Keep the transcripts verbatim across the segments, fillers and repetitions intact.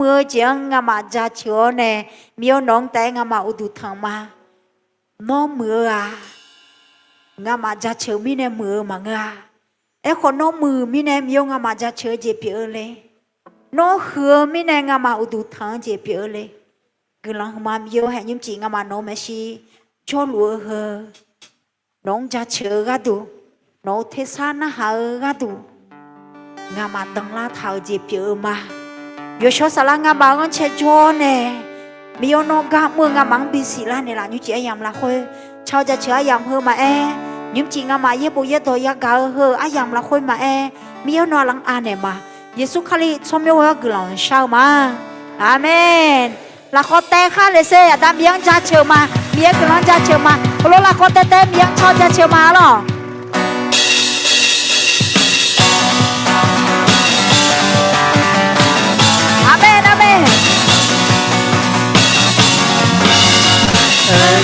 muiq-eu jeq-anr ngamaf jaceuq-awr nae, Miqyaer nawq-anr taef-aer ngamaf uqduq tanq ma. Nawr muiq-eu-aq, ngamaf jaceuq mirnae muiq-eu maqngeur-a. Aerkhawf nawr muiq mirnae Miqyaer ngamaf jaceuq-eu jeq pyeuf-eu le. Nawr huiq-eu mirnae ngamaf uqduq tanq-eu jeq pyeuf-eu le. Guiqlanq huiqma Miqyaer-or, haeq nymrcif ngamaf nawq-eu maeqshi jawrluf-eu heu, nawq-anr jaceuq-eu gharduq, nawq-euq tersar narhaq-eu gharduq, ngamaf danlar taq-euq jeq pyeuf-eu ma. Yawshawr saflar ngamaf-anr cae jawr-awr nae, Miqyaer nawr gar mr-eu ngamaf-anr bisiq lar naeqlaf nymrcif aryamq lafkhoer, ca-eu jaceuq aryamq heu maqaer, nymrcif ngamaf yaerbof yaerdawq yagaq-eu heu aryamq lafkhoer maqaer, Miqyaer nawr aqlanr anaeq ma. Yeqsur Kali tsawrmyanr ghoe-awr guiqlanq shar-eu ma. Aqmeq. Lafkhawf taev khar le sher, Aqda Miqyaer-anr jaceuq ma. Miqyaer guiqlanq-anr jaceuq ma. Heulof lafkhawf taev taev Miqyaer-anr caw jaceuq ma arlawq. Aqmeq, aqmeq.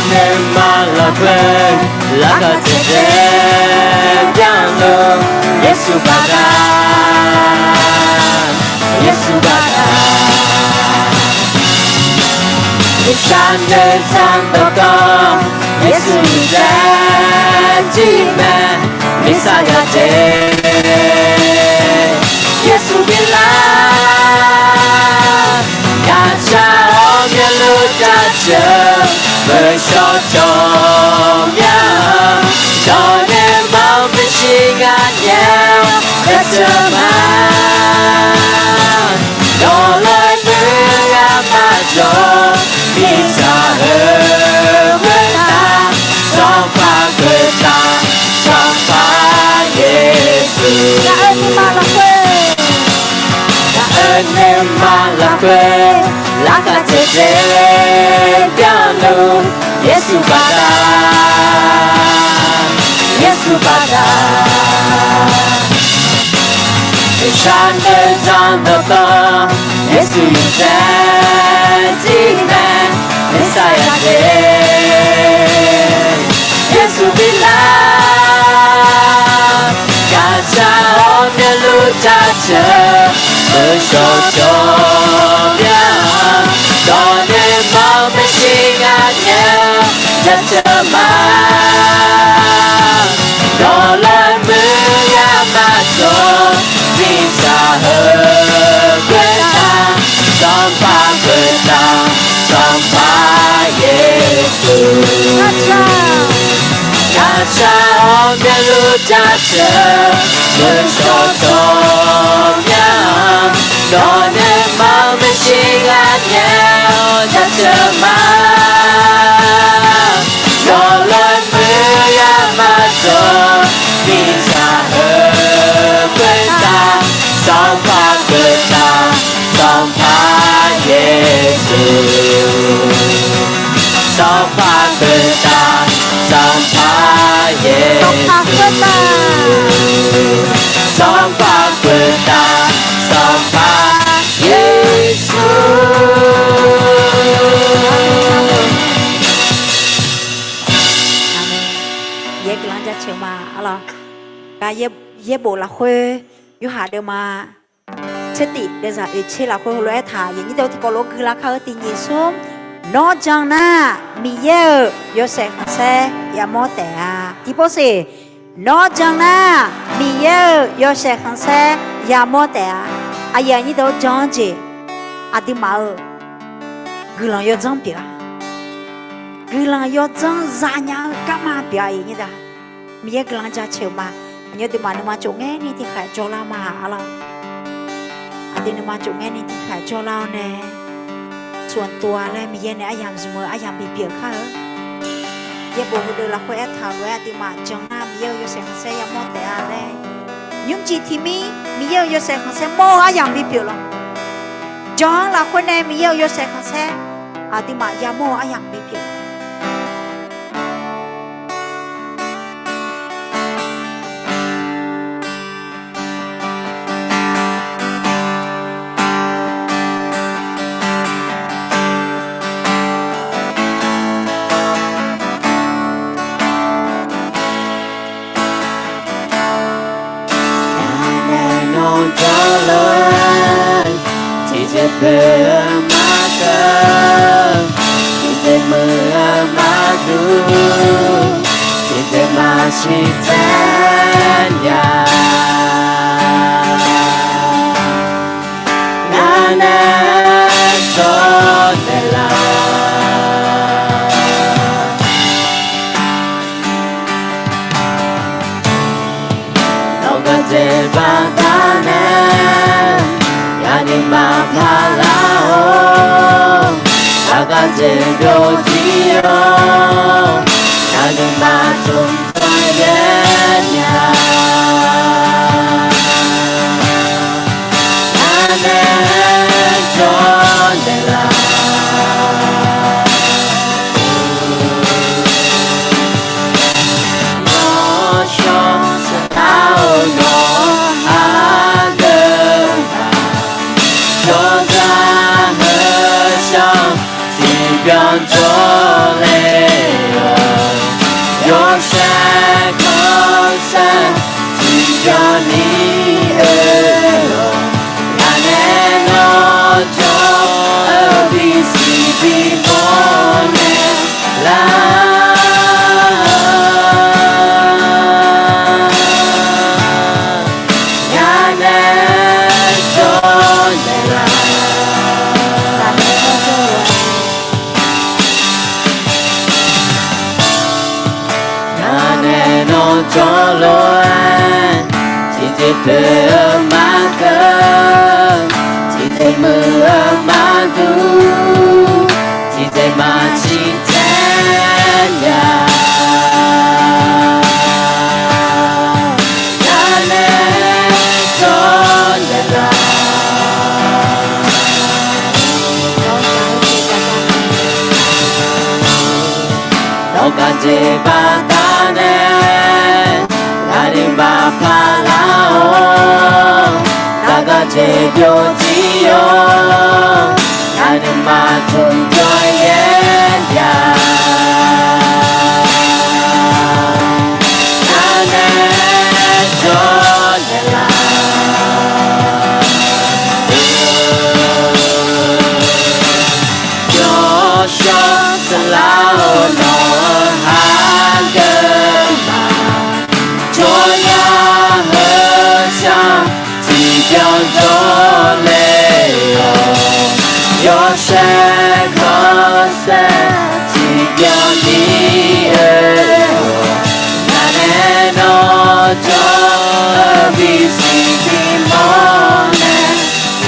Nuima lafkhoer, laqkhaq caevdzae byanluf, Yeqsur baqda, Yeqsur baqda. Iqshaq noeqzanq dawqtawv, Yeqsur yawqdzae jir mae, Miqsaqyaq jeq, Yeqsur bi lar. Gaqshaq-awr myanluf jaceuq, meuqshawr cawq mya-a, dawq nae mawr maeqshi gaqnyae-awr jaceuq ma. Dawqlaer muiq-eu ghaq maqjawr, Miqsaq heu khoertav, Sanqpaq khoertav, Sanqpaq Yeqsur. Gaq-eu nuima lafkhoer, gaq-eu nuima lafkhoer, laqkhaq caevdzae byanluf, Yeqsur baqda, Yeqsur baqda. Iqshaq noeqzanq dawqtawv, Yeqsur yawqdzae jir mae, Miqsaqyaq jeq, Yeqsur bi lar. Gaqshaq-awr myanluf jaceuq, meuqshawr cawq mya-a, dawq nae mawr maeqshi gaqnyae-awr jaceuq ma. Dawqlaer muiq-eu ghaq maqjawr, Miqsaq heu khoertav, Sanqpaq khoertav, Sanqpaq Yeqsur. Gaqshaq-awr myanluf jaceuq, meuqshawr cawq mya-a, dawq nae mawr maeqshi gaqnyae-awr jaceuq ma. Dawqlaer muiq-eu ghaq maqjawr, Miqsaq heu khoertav, Sanqpaq khoertav, Sanqpaq Yeqsur. Sanqpaq khoertav, Sanqpaq Yeqsur. Sanqpaq khoertav, Sanqpaq Yeqsur. Aqmeq. Miqyaer guiqlanq jaceuq ma arlawq. Gaq yaerbof lafkhoer, Yorhaq deuvma tsertif deuvzaq oeqtser lafkhoer heulof-aer taq, aqyuif aqnyir deuq tiqkawv lof-aer guilar kar-eu tiq nyiq smr. Nawr jan nar, Miqyaer-euq yawshaef khanqsaer yamawr taef-a. Tiqpov siq, nawr jan nar, Miqyaer-euq yawshaef khanqsaer yamawr taef-a. Aqyuif aqnyir deuq jan-anr jeq, aqduimaf-euq guiqlanq yawdzanr pyeuf-a. Guiqlanq yawdzanr zanya-eu garma pyeuf-a, aqyuif aqnyir deuq. Miqyaer guiqlanq jaceuq ma. Aqyawf aqduimaf nuima tsofngaer ni tiqkhaeq jawrlar ma arlawq. Aqdui nuima tsofngaer ni tiqkhaeq jawrlar-awr nae, ส่วนตัว laer Miqyaer nae aryamq zmq-eu aryamq bipyeuf kar-eu. Yaerbof heudeuq lafkhoer aertaq-euq lof-aer aqduimaf jan nar Miqyaer-euq yawshaef khanqsaer yamawr taef-a laer, nymrcif tiqmir Miqyaer-euq yawshaef khanqsaer mawr-eu aryamq bipyeuf lawq. Jan-anr lafkhoer nae Miqyaer-euq yawshaef khanqsaer aqduimaf yamawr-eu aryamq bipyeuf lawq. Aqnae nawr jawrluf-eu tiqjeq poeq Miqtaeq nya, ngar nae jawrnaeq laf. Nawq gaqjeq baqdanae, yawnuima paqlar-awr, aqgaf jeq byovjir-awr, yawnuima tsmqjawr yaer nya. Ngar nae jawrnaeq laf. Yawshawr saqlar-awr nawq-anr deuq-aq, jawrgar heu shawr tiqbyan jawrle-awq. Yawshaef khanqsaer tiqbyan ni oe-awq. Ngaq nae nawr jawr-eu bisiq bimawr naeq lar. Ngaq nae jawrnaeq laf. Ngaq nae nawr jawr lof-aer, tiqjeq poeq-eu maqkeuv, tiqjeq muiq-eu maqdur, tiqjeq maqsiq taeq nya. Ngaq nae jawrnaeq laf. Nawq gaqjeq baqdanae, yawnuima paqlar-awr, aqgaf jeq byovjir-awr, yawnuima tsmqjawr yaer nya. Ngaq nae jawrnaeq laf. Yawshawr saqlar-awr nawq-anr deuq-aq, jawryar heu shawr tiqbyan jawrle-awq. Yawshaef khanqsaer tiqbyan ni oe-awq. Ngaq nae nawr jawr-eu bisiq bimawr naeq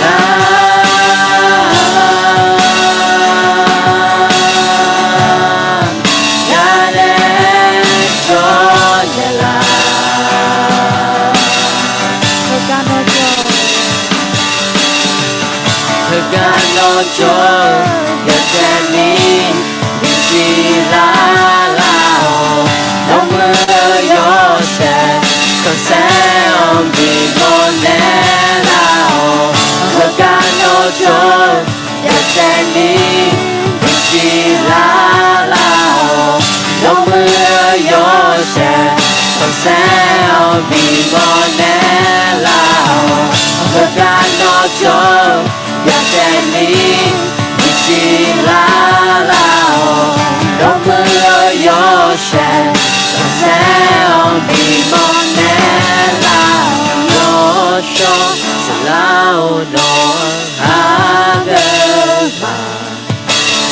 lar. Ngaq nae jawrnaeq laf. Heugar nawr jawr-eu, heugar nawr jawr-eu, yawshaef ni bisiq lar lar-awq. Nawr muiq-eu yawshaef khanqsaer-anr bimawr naeq lar-awq. Heugar nawr jawr-eu, yawshaef ni bisiq lar lar-awq. Nawr muiq-eu yawshaef khanqsaer-anr bimawr naeq lar-awq. Heugar nawr jawr-eu, yawshaef ni bisiq lar lar-awq. Nawr muiq-eu yawshaef khanqsaer-anr bimawr naeq lar-awq. Yawshawr saqlar-awr nawq-anr aqdui-aq,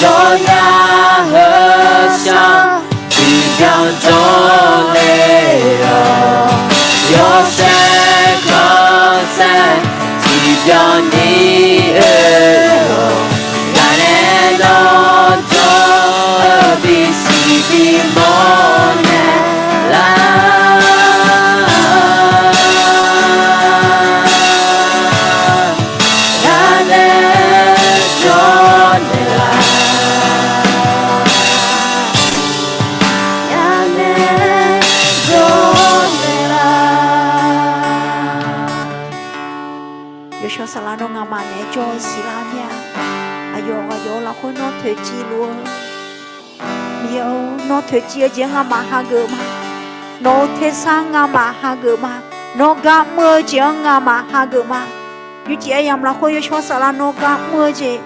jawryar heu shawr tiqbyan jawrle-awq. Yawshaef khanqsaer tiqbyan ni oe-awq. Ngaq nae nawr jawr-eu bisiq bimawr naeq lar. Ngaq nae jawrnaeq lar. Ngaq nae jawrnaeq lar. Yawshawr saqlar nawr ngamaf naeq-aer jawr-eu siqlar mir-a. Aqyawf aqyawf-eu lafkhoer nawr toeqciv luf-eu Miqyaer-or, nawr toeqciv-eu jeq-anr ngamaf hageuf ma. Nawq-euq tersar ngamaf hageuf ma. Nawr gar mr-eu jeq-anr ngamaf hageuf ma. Yawjeq aryamq lafkhoer yawshawr saflar nawr gar mr-eu jeq,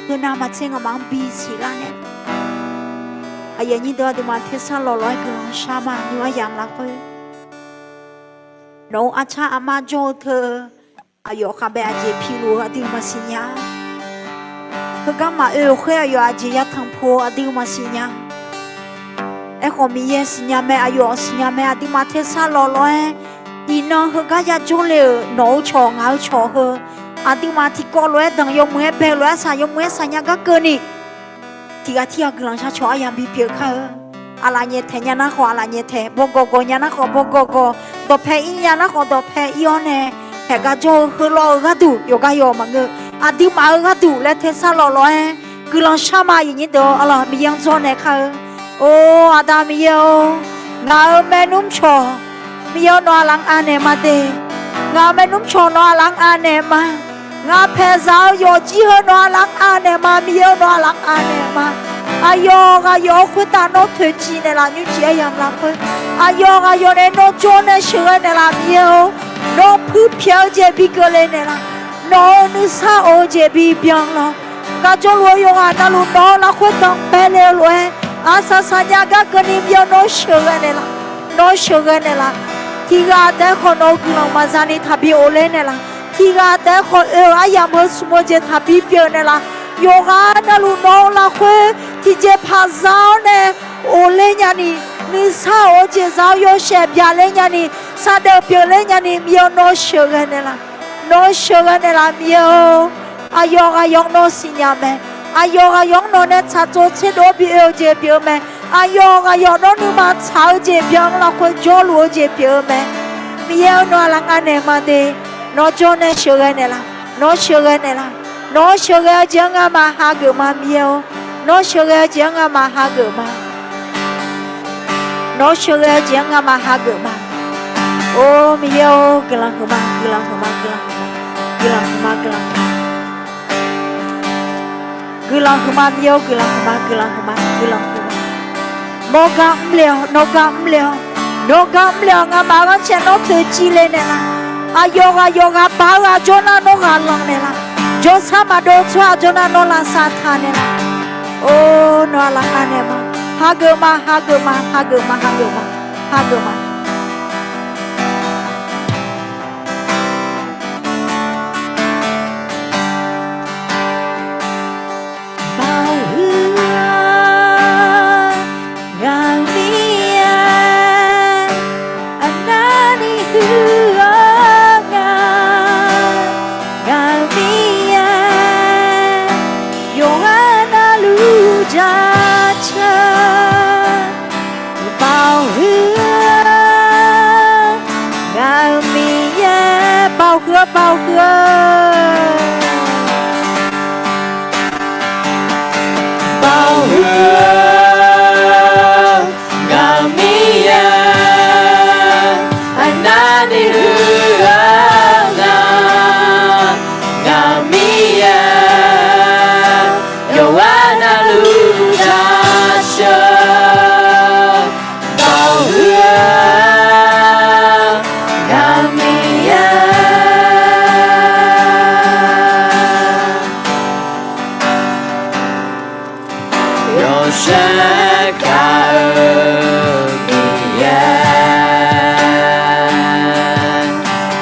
heunav maqtser ngamaf-anr bisiq lar nae, aqyuif aqnyir deuq aqduimaf tersar lawqlawq-aer guiqlanq shar ma. Nymr aryamq lafkhoer Nawq-euq arcar armar jawr-eu teu, aqyawf khavbae aqjeq piluf-eu aqdui maqsiq nya. Heugar maqoe-euq khoer aqyawf aqjeq yatanq pu-eu aqdui maqsiq nya. Aerkhawf Miqyaer siqnya mae, aqyawf siqnya mae, aqduimaf tersar lawq lawq-aer, iqnan heugar yajawr le-euq nawq-eu cawq ngaq-eu cawq heu, aqduimaf tiqkawv lof-aer danq yawmuiq-aer bae lof-aer arsaq yawmuiq-aer saqnya gar keuvni, tiqghaq tirghaq guiqlanq shar cawq aryamq bipyeuf kar-eu. Aqlaf nyaeftaeq nya nar khawf aqlaf nyaeftaeq, bawgawq gawq nya nar khawf bawgawq gawq, dawqpae ir nya nar khawf dawqpae ir-awr nae, haeq gar jawr-eu heulof-eu gharduq yawqgar yawq maqngeur, aqduimaf-euq gharduq laer tersar lawq lawq-aer guiqlanq shar ma. Aqyuif nyir deuq-awr, aqlaf Miqyaer-anr dzawr nae kar-eu. Or, Aqda Miqyaer-or, ngaq-euq maernmr cawq, Miqyaer-or, nawq aqlaf-anr anaeq ma de. Ngaq-euq maernmr cawq nawq aqlaf-anr anaeq ma. Ngaq paeqzaq-eu yawqjir heu nawq aqlaf-anr anaeq ma. Miqyaer-or, nawq aqlaf-anr anaeq ma. Aqyawf ghaq yawf-eu khoertav nawr toeqciv naeqlaf, nymrcif aryamq lafkhoer, aqyawf ghaq yawf nae nawr jawr nae sheuqghae naeqlaf, Miqyaer-or, nawr puirpyaeq-eu jeq bi keuvle naeqlaf, nawq-euq nuisar of-eu jeq bibyan lawr. Gaq jawrluf-eu yawqghaq navluf nawq-eu lafkhoer danqbae le-eu lof-aer, aqsaq saqnya gar keuvni, Miqyaer-or, nawr sheuqghae naeqlaf, nawr sheuqghae naeqlaf. Tiqghaq taef-aer khawf nawq-euq guiqlanq maqza ni taqbi of ler naeqlaf. Tiqghaq taef-aer khawf oe-euq aryamq heu smq-eu jeq taqbi pyeuf naeqlaf. Yawqghaq navluf nawq-eu lafkhoer tiqjeqpaq za-awr nae of ler nyani, nuisar of-eu jeq za-awr yawshaef byaq ler nyani, saqdeuq pyeuf ler nyani, Miqyaer-or, nawr sheuqghae naeqlaf, nawr sheuqghae naeqlaf, Miqyaer-or. Aqyawf ghaq yawf-anr nawr siqnya mae. Aqyawf ghaq yawf-anr nawq nae tsaqtsov tserdov-awr bi oe-eu jeq pyeuf-eu mae. Aqyawf ghaq yawf nawr nuima tsaq-eu jeq byan-anr lafkhoer jawrluf-eu jeq pyeuf-eu mae. Miqyaer-or, nawq aqlaf-anr anaeq ma de. Nawr jawr nae sheuqghae naeqlaf, nawr sheuqghae naeqlaf, nawr sheuqghae-eu jeq-anr ngamaf hageuf ma, Miqyaer-or. Nawr sheuqghae-eu jeq-anr ngamaf hageuf ma. Nawr sheuqghae-eu jeq-anr ngamaf hageuf ma. Or, Miqyaer-or, guiqlanq huiqma, guiqlanq huiqma, guiqlanq huiqma, guiqlanq huiqma, guiqlanq huiqma. Guiqlanq huiqma, Miqyaer-or, guiqlanq huiqma, guiqlanq huiqma, guiqlanq huiqma. Nawr gar mr le-awq, nawr gar mr le-awq, nawr gar mr le-awq. Ngamaf-euq ghanrcae nawr toeqciv le naeqlaf. Aqyawf ghaq yawqghaq baq-eu ghaq jawr nar nawr ghaq lanq naeqlaf. Jawrsar maqdov-eu tsawrhaq jawr nar nawr lavsav taq naeqlaf. Or, nawq aqlaf-anr anaeq ma. Hageuf ma, hageuf ma, hageuf ma, hageuf ma, hageuf ma. Baoq huiq-awr ngaq-euq Miqyaer, aqnavni huiq-awr ngaq, ngaq-euq Miqyaer, yawqghaq navluf jaceuq. Baoq huiq-awr ngaq-euq Miqyaer, baoq huiq-awr, baoq huiq-awr. Baoq huiq-awr ngaq-euq Miqyaer, aqnavni huiq-awr ngaq, ngaq-euq Miqyaer, yawqghaq navluf jaceuq. Baoq huiq-awr ngaq-euq Miqyaer, yawshaef kar-eu Miqyaer,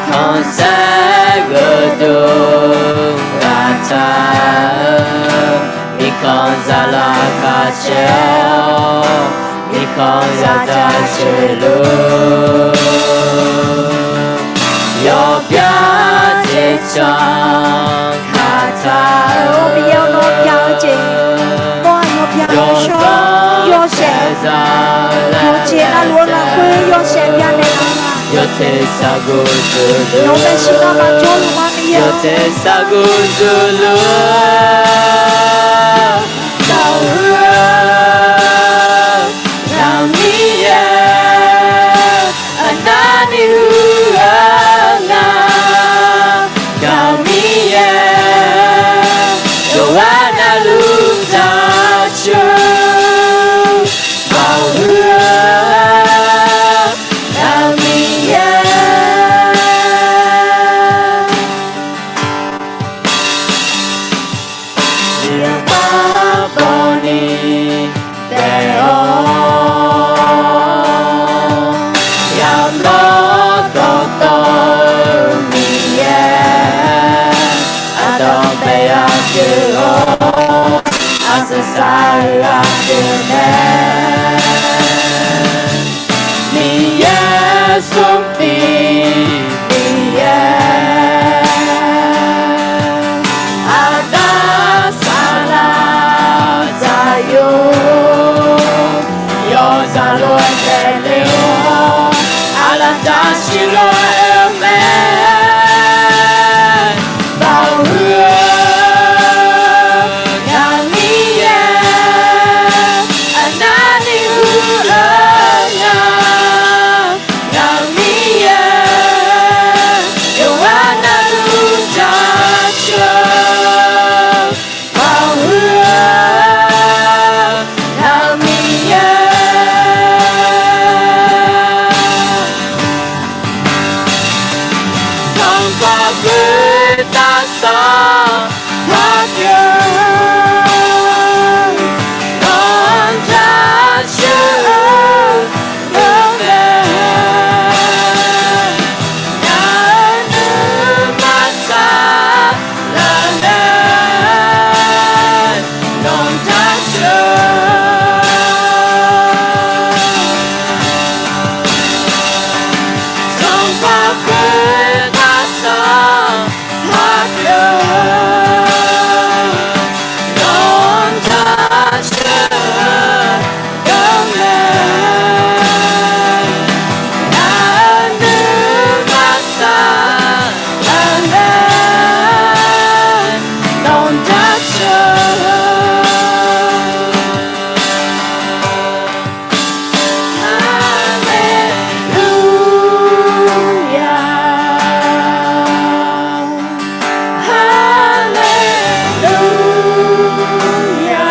khanqsaer gheudov ghaqtaq-eu, mirkhanq zaqlaq kaq caer-awr, mirkhanq zaqdaq caer lor, yawbyav jeq canq kaq taq-eu, Miqyaer-or, nawr byav-eu jeq, nawr-aq yawbyav shawr, yawshaef, yawqjeq navluf-eu lafkhoer yawshaef byav naeqlaf-eu ma. Nawq-euq maeqshi navmaqjawr luf-anr Miqyaer-or, Baoq huiq-awr ngaq-euq Miqyaer, aqnavni huiq-awr ngaq, ngaq-euq Miqyaer, yawqghaq navluf jaceuq. Baoq huiq-awr ngaq-euq Miqyaer, iqbax bawni daef-awr, yamawr dawqtawv sar-eu aqyuif mae. Miqyaer smrpif Miqyaer, aqda saqlaq zaqyo, yawzaq lof-aer daefle-awr, aqlaf jaqshir lof-aer oe mae. Baoq huiq-eu Ngaqmiqyaer, aqnavni huiq-eu nar, Ngaqmiqyaer, yawqghaq navluf jaceuq-eu. Baoq huiq-eu Ngaqmiqyaer, Sanqpaq khoertav sanqpaq pyeuf-eu, nawq-anr jaceuq-eu geur mae. Ngaq-euq nuima saqlaq nae nawq-anr jaceuq-eu, Sanqpaq khoertav sanqpaq pyeuf-eu, nawq-anr jaceuq-eu geur mae. Ngaq-euq nuima saqlaq nae nawq-anr jaceuq-eu. Haleluya, haleluya, haleluya. Ngaqmiqyaer, haleluya,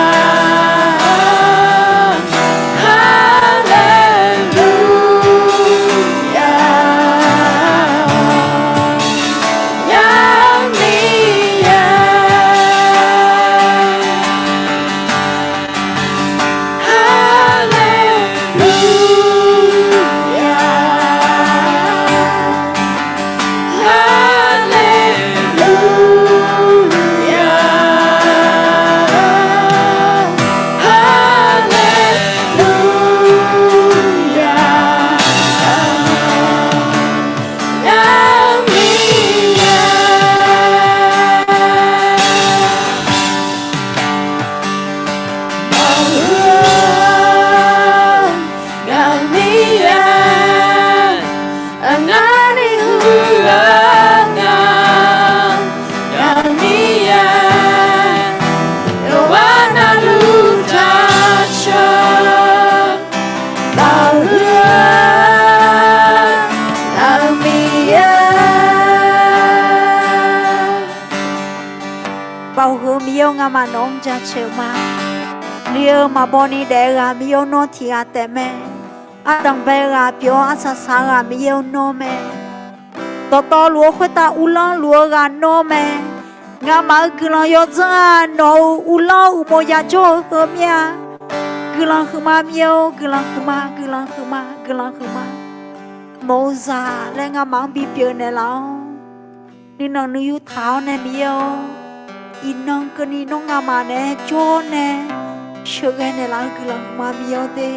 haleluya, haleluya. Ngaqmiqyaer, mawr huiq-eu Ngaqmiqyaer, aqnavni huiq-eu nar, Ngaqmiqyaer, yawqghaq navluf jaceuq-eu. Baoq huiq-eu Ngaqmiqyaer, baoq huiq-eu Miqyaer-or, ngamaf nawq-anr jaceuq ma. Li-eu maqbaw ni daef-eu ghaq Miqyaer-or, nawr tiq ghaq taef mae. Ardanq bae-eu ghaq pyeuf-awr, arsaq saq-eu ghaq Miqyaer-or, nawr mae. Dawqtawvluf-eu khoertav uvlanr luf-eu ghaq nawr mae. Ngamaf-euq guiqlanq yawdzanr-aq, nawq-euq uvlanr-eu uqmov yajawr-eu heu mir-a. Guiqlanq huiqma Miqyaer-or, guiqlanq huiqma, guiqlanq huiqma, guiqlanq huiqma. Nawq-euq zaq laer ngamaf-anr bipyeuf naeqlaf-awr, nuinanq nuiyu taq-awr nae Miqyaer-or, iqnan keuvni nawr ngamaf naeq-aer jawr nae sheuqghae naeqlaf-eu guiqlanq huiqma Miqyaer-or de.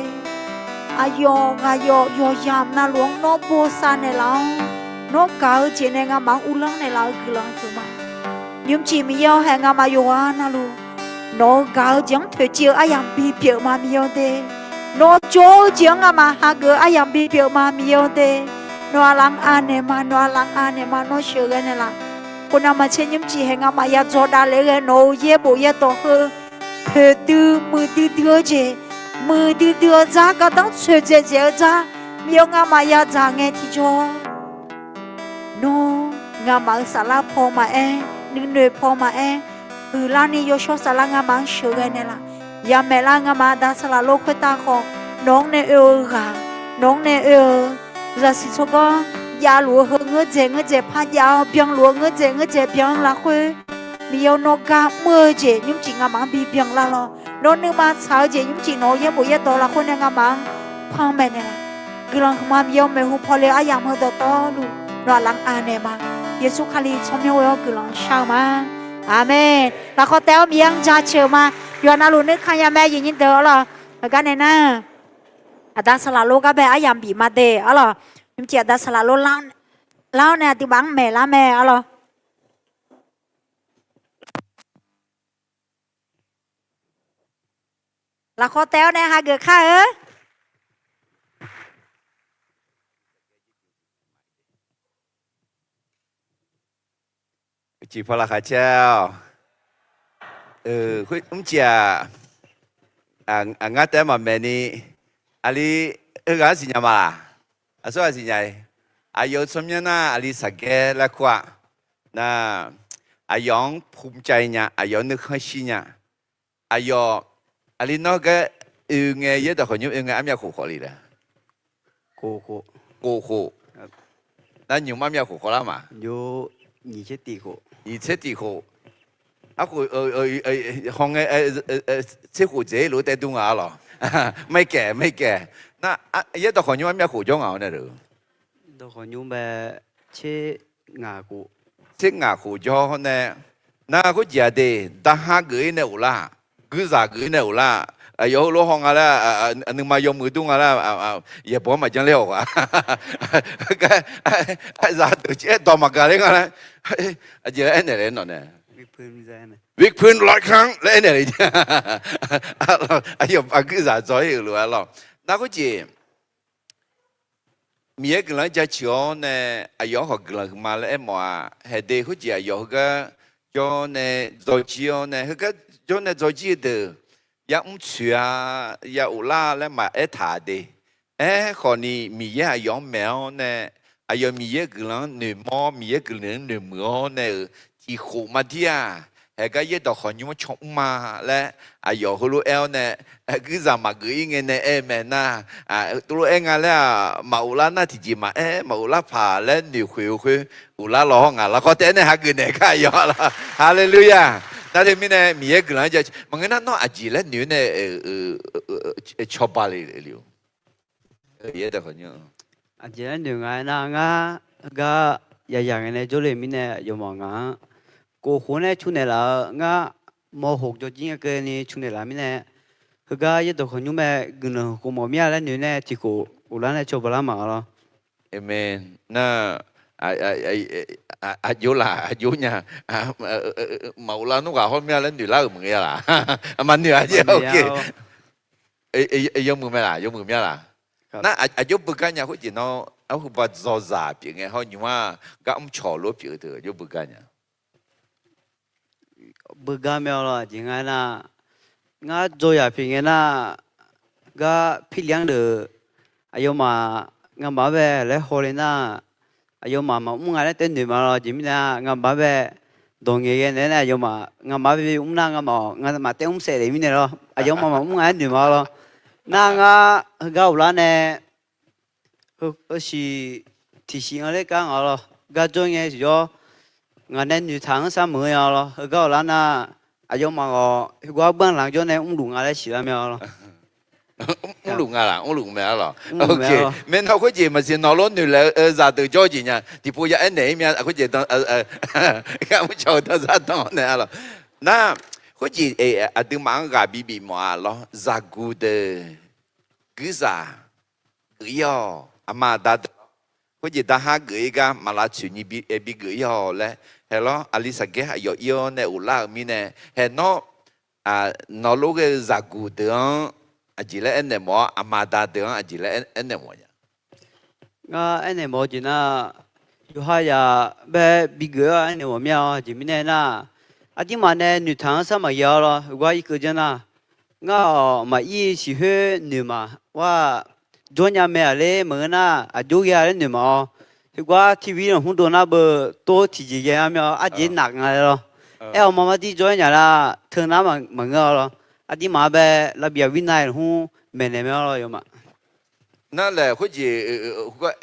Aqyawf ghaq yawf yawqyamq navluf-anr nawr bosav naeqlaf-awr, nawr gaq-eu jeq nae ngamaf-anr uvlanr naeqlaf-eu guiqlanq huiqma. Nymrcif Miqyaer-or, hae ngamaf yawqghaq navluf nawq-euq gaq-eu jeq-anr toeqciv-eu aryamq bipyeuf ma Miqyaer-or de. Nawq jawr-eu jeq-anr ngamaf hageuf-eu aryamq bipyeuf ma Miqyaer-or de. Nawq aqlaf-anr anaeq ma, nawq aqlaf-anr anaeq ma, nawr sheuqghae naeqlaf. Khoernav maqtser nymrcif hae ngamaf yadzawq davlef-eu ghae nawq-euq yaerbof yaerdawq heu poeqdui muiqdui dui-eu jeq, muiqdui dui-eu dzar, gardanr tsoeqdzaeq dzaeq-eu dzar, Miqyaer-or, ngamaf yadzaq ngae tiqjawr, nawr ngamaf-euq saflar paw maqaer, nuinoeq paw maqaer, huiqlarni yawshawr saflar ngamaf-anr sheuqghae naeqlaf. Yamaeq lar ngamaf aqda saqlaq lor khoertav khawf, nawq-anr nae oe-eu ghaq, nawq-anr nae oe-eu zaqsiq tsawrganr javluf-eu heu ngeur dzaeq ngeur dzaeq par jav-awr, byanluf-eu ngeur dzaeq ngeur dzaeq byan lafkhoer, Miqyaer-or, nawr gar mr-eu jeq nymrcif ngamaf-anr bibyan lar lawr. Nawr nuima tsaq-eu jeq nymrcif nawq-euq yaerbof yaerdawq lafkhoer nae ngamaf-anr panmaeq naeqlaf. Guiqlanq huiqma Miqyaer-or, maeqhu pawle-eu aryamq heu dawqtawvluf nawq aqlaf-anr anaeq ma. Yeqsur Kali tsawrmyanr ghoe-awr guiqlanq shar-eu ma. Aqmeq. Lafkhawf taef-awr Miqyaer-anr jaceuq ma. Yawqha navluf nuikhanq ya mae, aqyuif nyir deuq arlawq. Heugar nae nar, aqda saqlaq lor gar bae aryamq bif ma de arlawq. Nymrcif aqda saqlaq lor lar-awr nae aqduimaf-anr maeq lar mae arlawq. Lafkhawf taef-awr nae hageuf kar-eu. Uqcif paw laqkhaq caer-awq. Mrcif-aq, ngar taef-aer maqmaeq ni, aqli heughaq-anr siqnya ma laq? Aqsur ghaq siqnya-ir. Aqyawf-euq tsawrmyanr nar aqli Saqgaer laer kur-a. Nar, aqyawf-anr pumcav nya, aqyawf-anr nuikhanr shir nya. Aqyawf, aqli nawr heugar oe ngae, yaerdawq khawqnymr oe ngae armyav khof khawf le laer? Khof khof. Nar nymq armyav khof khawf lar ma? Nyiq tser tiq khof. Arkhof, hawngae, tser khof dzaeq-ir lof-aer taev dur nga arlawq. Maqir kaeq, maqir kaeq. Nar, yaerdawq khawqnymr armyav khof jawr ngaq-awr nae-eu? Tser ngaq khof jawr nae, nar khoerjeq-aq de, darha geuf-ir nae of lar, guirzaq geuf-ir nae of lar, aqyawf heulof haw nga laer, nuima yawmuiq dur nga laer, yaeqbawq-anr maqjanr ler-awq ghaq. Zaqdeuq caer dawq maqgaq ler nga laer, aqjeq laer aernaeq le nawq nae? Vikpun loikanr laer aernaeq le. Aqyawf aqguirzaq dzaw-ir-euq lof-aer lawr. Nar khoerjeq Miqyaer guiqlanq-anr jaceuq-awr nae, aqyawf-anr khawf guiqlanq huiqma laer aermawf-aq, haeq de khoerjeq aqyawf heugar jawr nae dzawjir-awr nae, heugar jawr nae dzawjir-eu deuq, yamr tsoeq-a, ya of lar laer maqaer taq de. Aerkhawf ni, Miqyaer aqyawf-anr maeq-awr nae, aqyawf Miqyaer guiqlanq-anr noeqmawr, Miqyaer guiqlanq-anr noeqmuiq-awr nae-euq tiq khof maqdir-aq, haeq gar yaerdawq khawqnymr-anr caw mr ma laer, aqyawf heulof-aer-awr nae, guirzaq maqgeuf-ir ngae nae aer-eu mae nar, tov lof-aer nga laer-aq, maq of lar nar tiqjeq maqaer, maq of lar paq laer noeqkhoeq-eu khoer, of lar law hawr ngaq lafkawr taef-aer nae hageuf naeq kar yawf-a lawr. Haleluya! Nar teumirnae Miqyaer guiqlanq-anr ja maqngeur nar, nawr aqjeq laer noeq-aer nae cawba le le-or? Aqjeq laer noeq nga aernar, ngar heugar yaqyaq ngae nae jawrle mirnae aqyawfmaf ngaq-anr kof khof nae cu naeq laf-eu ngar, mawq hoq jawrjir ngae keuvni cu naeq laf mirnae, heugar yaerdawq khawqnymr mae guiqlanq khof mawf mir-a laer noeq nae tiq khof of lar nae cawba lar ma lawr. Nar, aqjox laq, aqjox nya, maq of lar nmr ghaq hawr mir-a laer noeq lar-euq maqngeur-a laq? Maqnoeq-a jeq. Yawmuiq mae laq, yawmuiq mir-a laq? Nar, aqjox beugar nya khoerjeq nawr, arhuba dzawzaq pyeuf ngae hawr nymq-ar gar mrcawq lof-aer pyeuf-eu teu aqjox beugar nya. Beugar mae-awr lawr, aqjeq nga aernar, ngar dzawyaq pyeuf ngae nar, gar pirlyanr deuq aqyawfmaf ngamaf-anr bae laer hawle nar, aqyawfmaf maqmr nga laer taev noeq ma lawr. Aqjeq mirnae ngamaf-anr bae dawq ngaeq ghae naeq-aer nae aqyawfmaf ngamaf-anr bae mr nar ngamaf-awq, ngamaf taev mr saef le mirnae lawr, aqyawfmaf maqmr nga laer noeq ma lawr. Nar ngar heugar of lar nae Heusiq tiqsiq anr ler gar ngaq-awr lawr, gar jawr ngae siq jawr, ngaq nae noeqtaq-anr sar meuq-eu nya lawr. Heugar awq lar nar, aqyawfmaf-awq heugar banq lanq jawr nae mrluf nga laer siqlar mae-awr lawr. Mrluf nga laq? Mrluf mae-awr lawr. Maeqnan khoerjeq maqsiq nawq lof noeqlaeq-eu zaqdeuq jawr jeq nya tiqpov ya aernaeq-ir mya khoerjeq dan mrcaw-eu danzar dan-awr nae-a lawr. Nar, khoerjeq aqduimaf-anr ghaq bibif mawf-a lawr, zaqguq deuq guirzaq geuf-ir-awq, aqma aqda deuq khoerjeq darhar geuf-ir gar maq lavtsoeqni bi geuf-ir-awq laer hae lawr. Aqli saqgaer aqyawf ir-awr nae of lar-euq mirnae hae nawr, nawq lof ghae-eu zaqguq deuq-anr aqjeq laer aernaeq mawf-awr, aqma aqda deuq-anr aqjeq laer aernaeq mawf nya? Ngar aernaeq mawf-eu jeq nar, yawqha yaq bae bigeuf-ir-awr aernaeq mawf mir-a. Aqjeq mirnae nar, aqdirmaf nae noeqtaq-anr sar maqghae-awr lawr, heugar irkeuv janr nar, ngar-awq maqir siqkhoer noeqmaf war jawrnya mae-aq ler maqngeur nar, aqjox ghae-a laer noeqmaf-awr, heugar TV lanq hmr dov nar beu tov tiqjeq ghae-a mae-awr, arjeq naf nga laer lawr. Aer-awq ma mardir jawr-aer nya nar, teunar maqngeur-awr lawr, aqdirmaf bae lavbyaq vir nav-aer lanq hmr maeqnaeq mae-awr lawr yawmaf. Nar laeq khoerjeq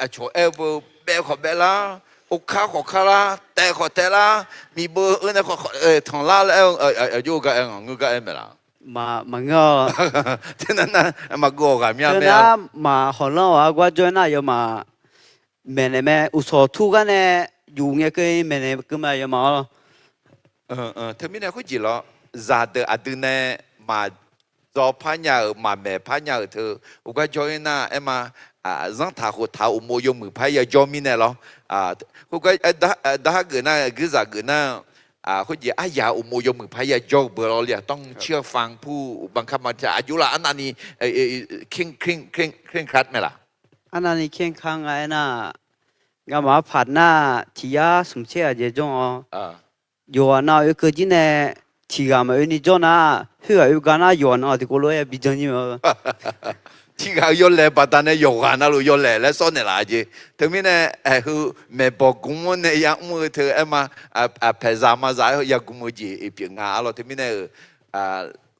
aqcawq aer-eu beu, baev khawf baev lar, okar khawf kar lar, taev khawf taev lar, miqbeu-eu nae khawf tanq lar laer aer-eu, aqjox-eu gar aer ngaq ngeur gar aer maeq laf? Maqngeur-awr. Teunar nar maqgeuv-awq ghaq mya mae-a. Nar maq hawqlanr-awq-a gar jawr-aer nar yawmaf maeqnaeq mae, uqshawq tur gar nae yuf ngae keuv maeqnaeq keuv mae yawmaf-awr lawr. Teumirnae khoerjeq lawr, zaqdeuq aqdui nae maqdzaw par nya-euq, maqmaeq par nya-euq teu, khoergar jawr-ir nar, aerma, zanrtaq khoftaq-eu uqmov yawmuiq par yajawr mirnae lawr. Khoergar, darhar geuf nar, guirzaq geuf nar, khoerjeq aryaq uqmov yawmuiq par yajawr-eu beu lawr li-aq, ต้องเชื่อฟังผู้บังคับบัญชา aqjox laf arnavni เคร่งครัด mae-aq. Arnavni เคร่งครัด nga aernar, ngamaf arpaq nar tiq yar smq tser ghaq jae jawr-awr, yawqghaq nav oekeuv jir nae tiq ghaq maqoe ni jawr nar, khoerghaq oe gar nar yawqghaq nav tiqkawv lof-aer yabi jan nyir mae. Tiq ghaq-euq yawlaeq baqdanae yawqghaq navluf yawlaeq laer sawr naeqlaf-a jeq. Teumirnae, aeqhu maeqbawq gmr-anr nae yamr-eu teu aerma, paeqzaq mazaq-aer yagm-eu jeq pyeuf nga arlawr. Teumirnae-euq,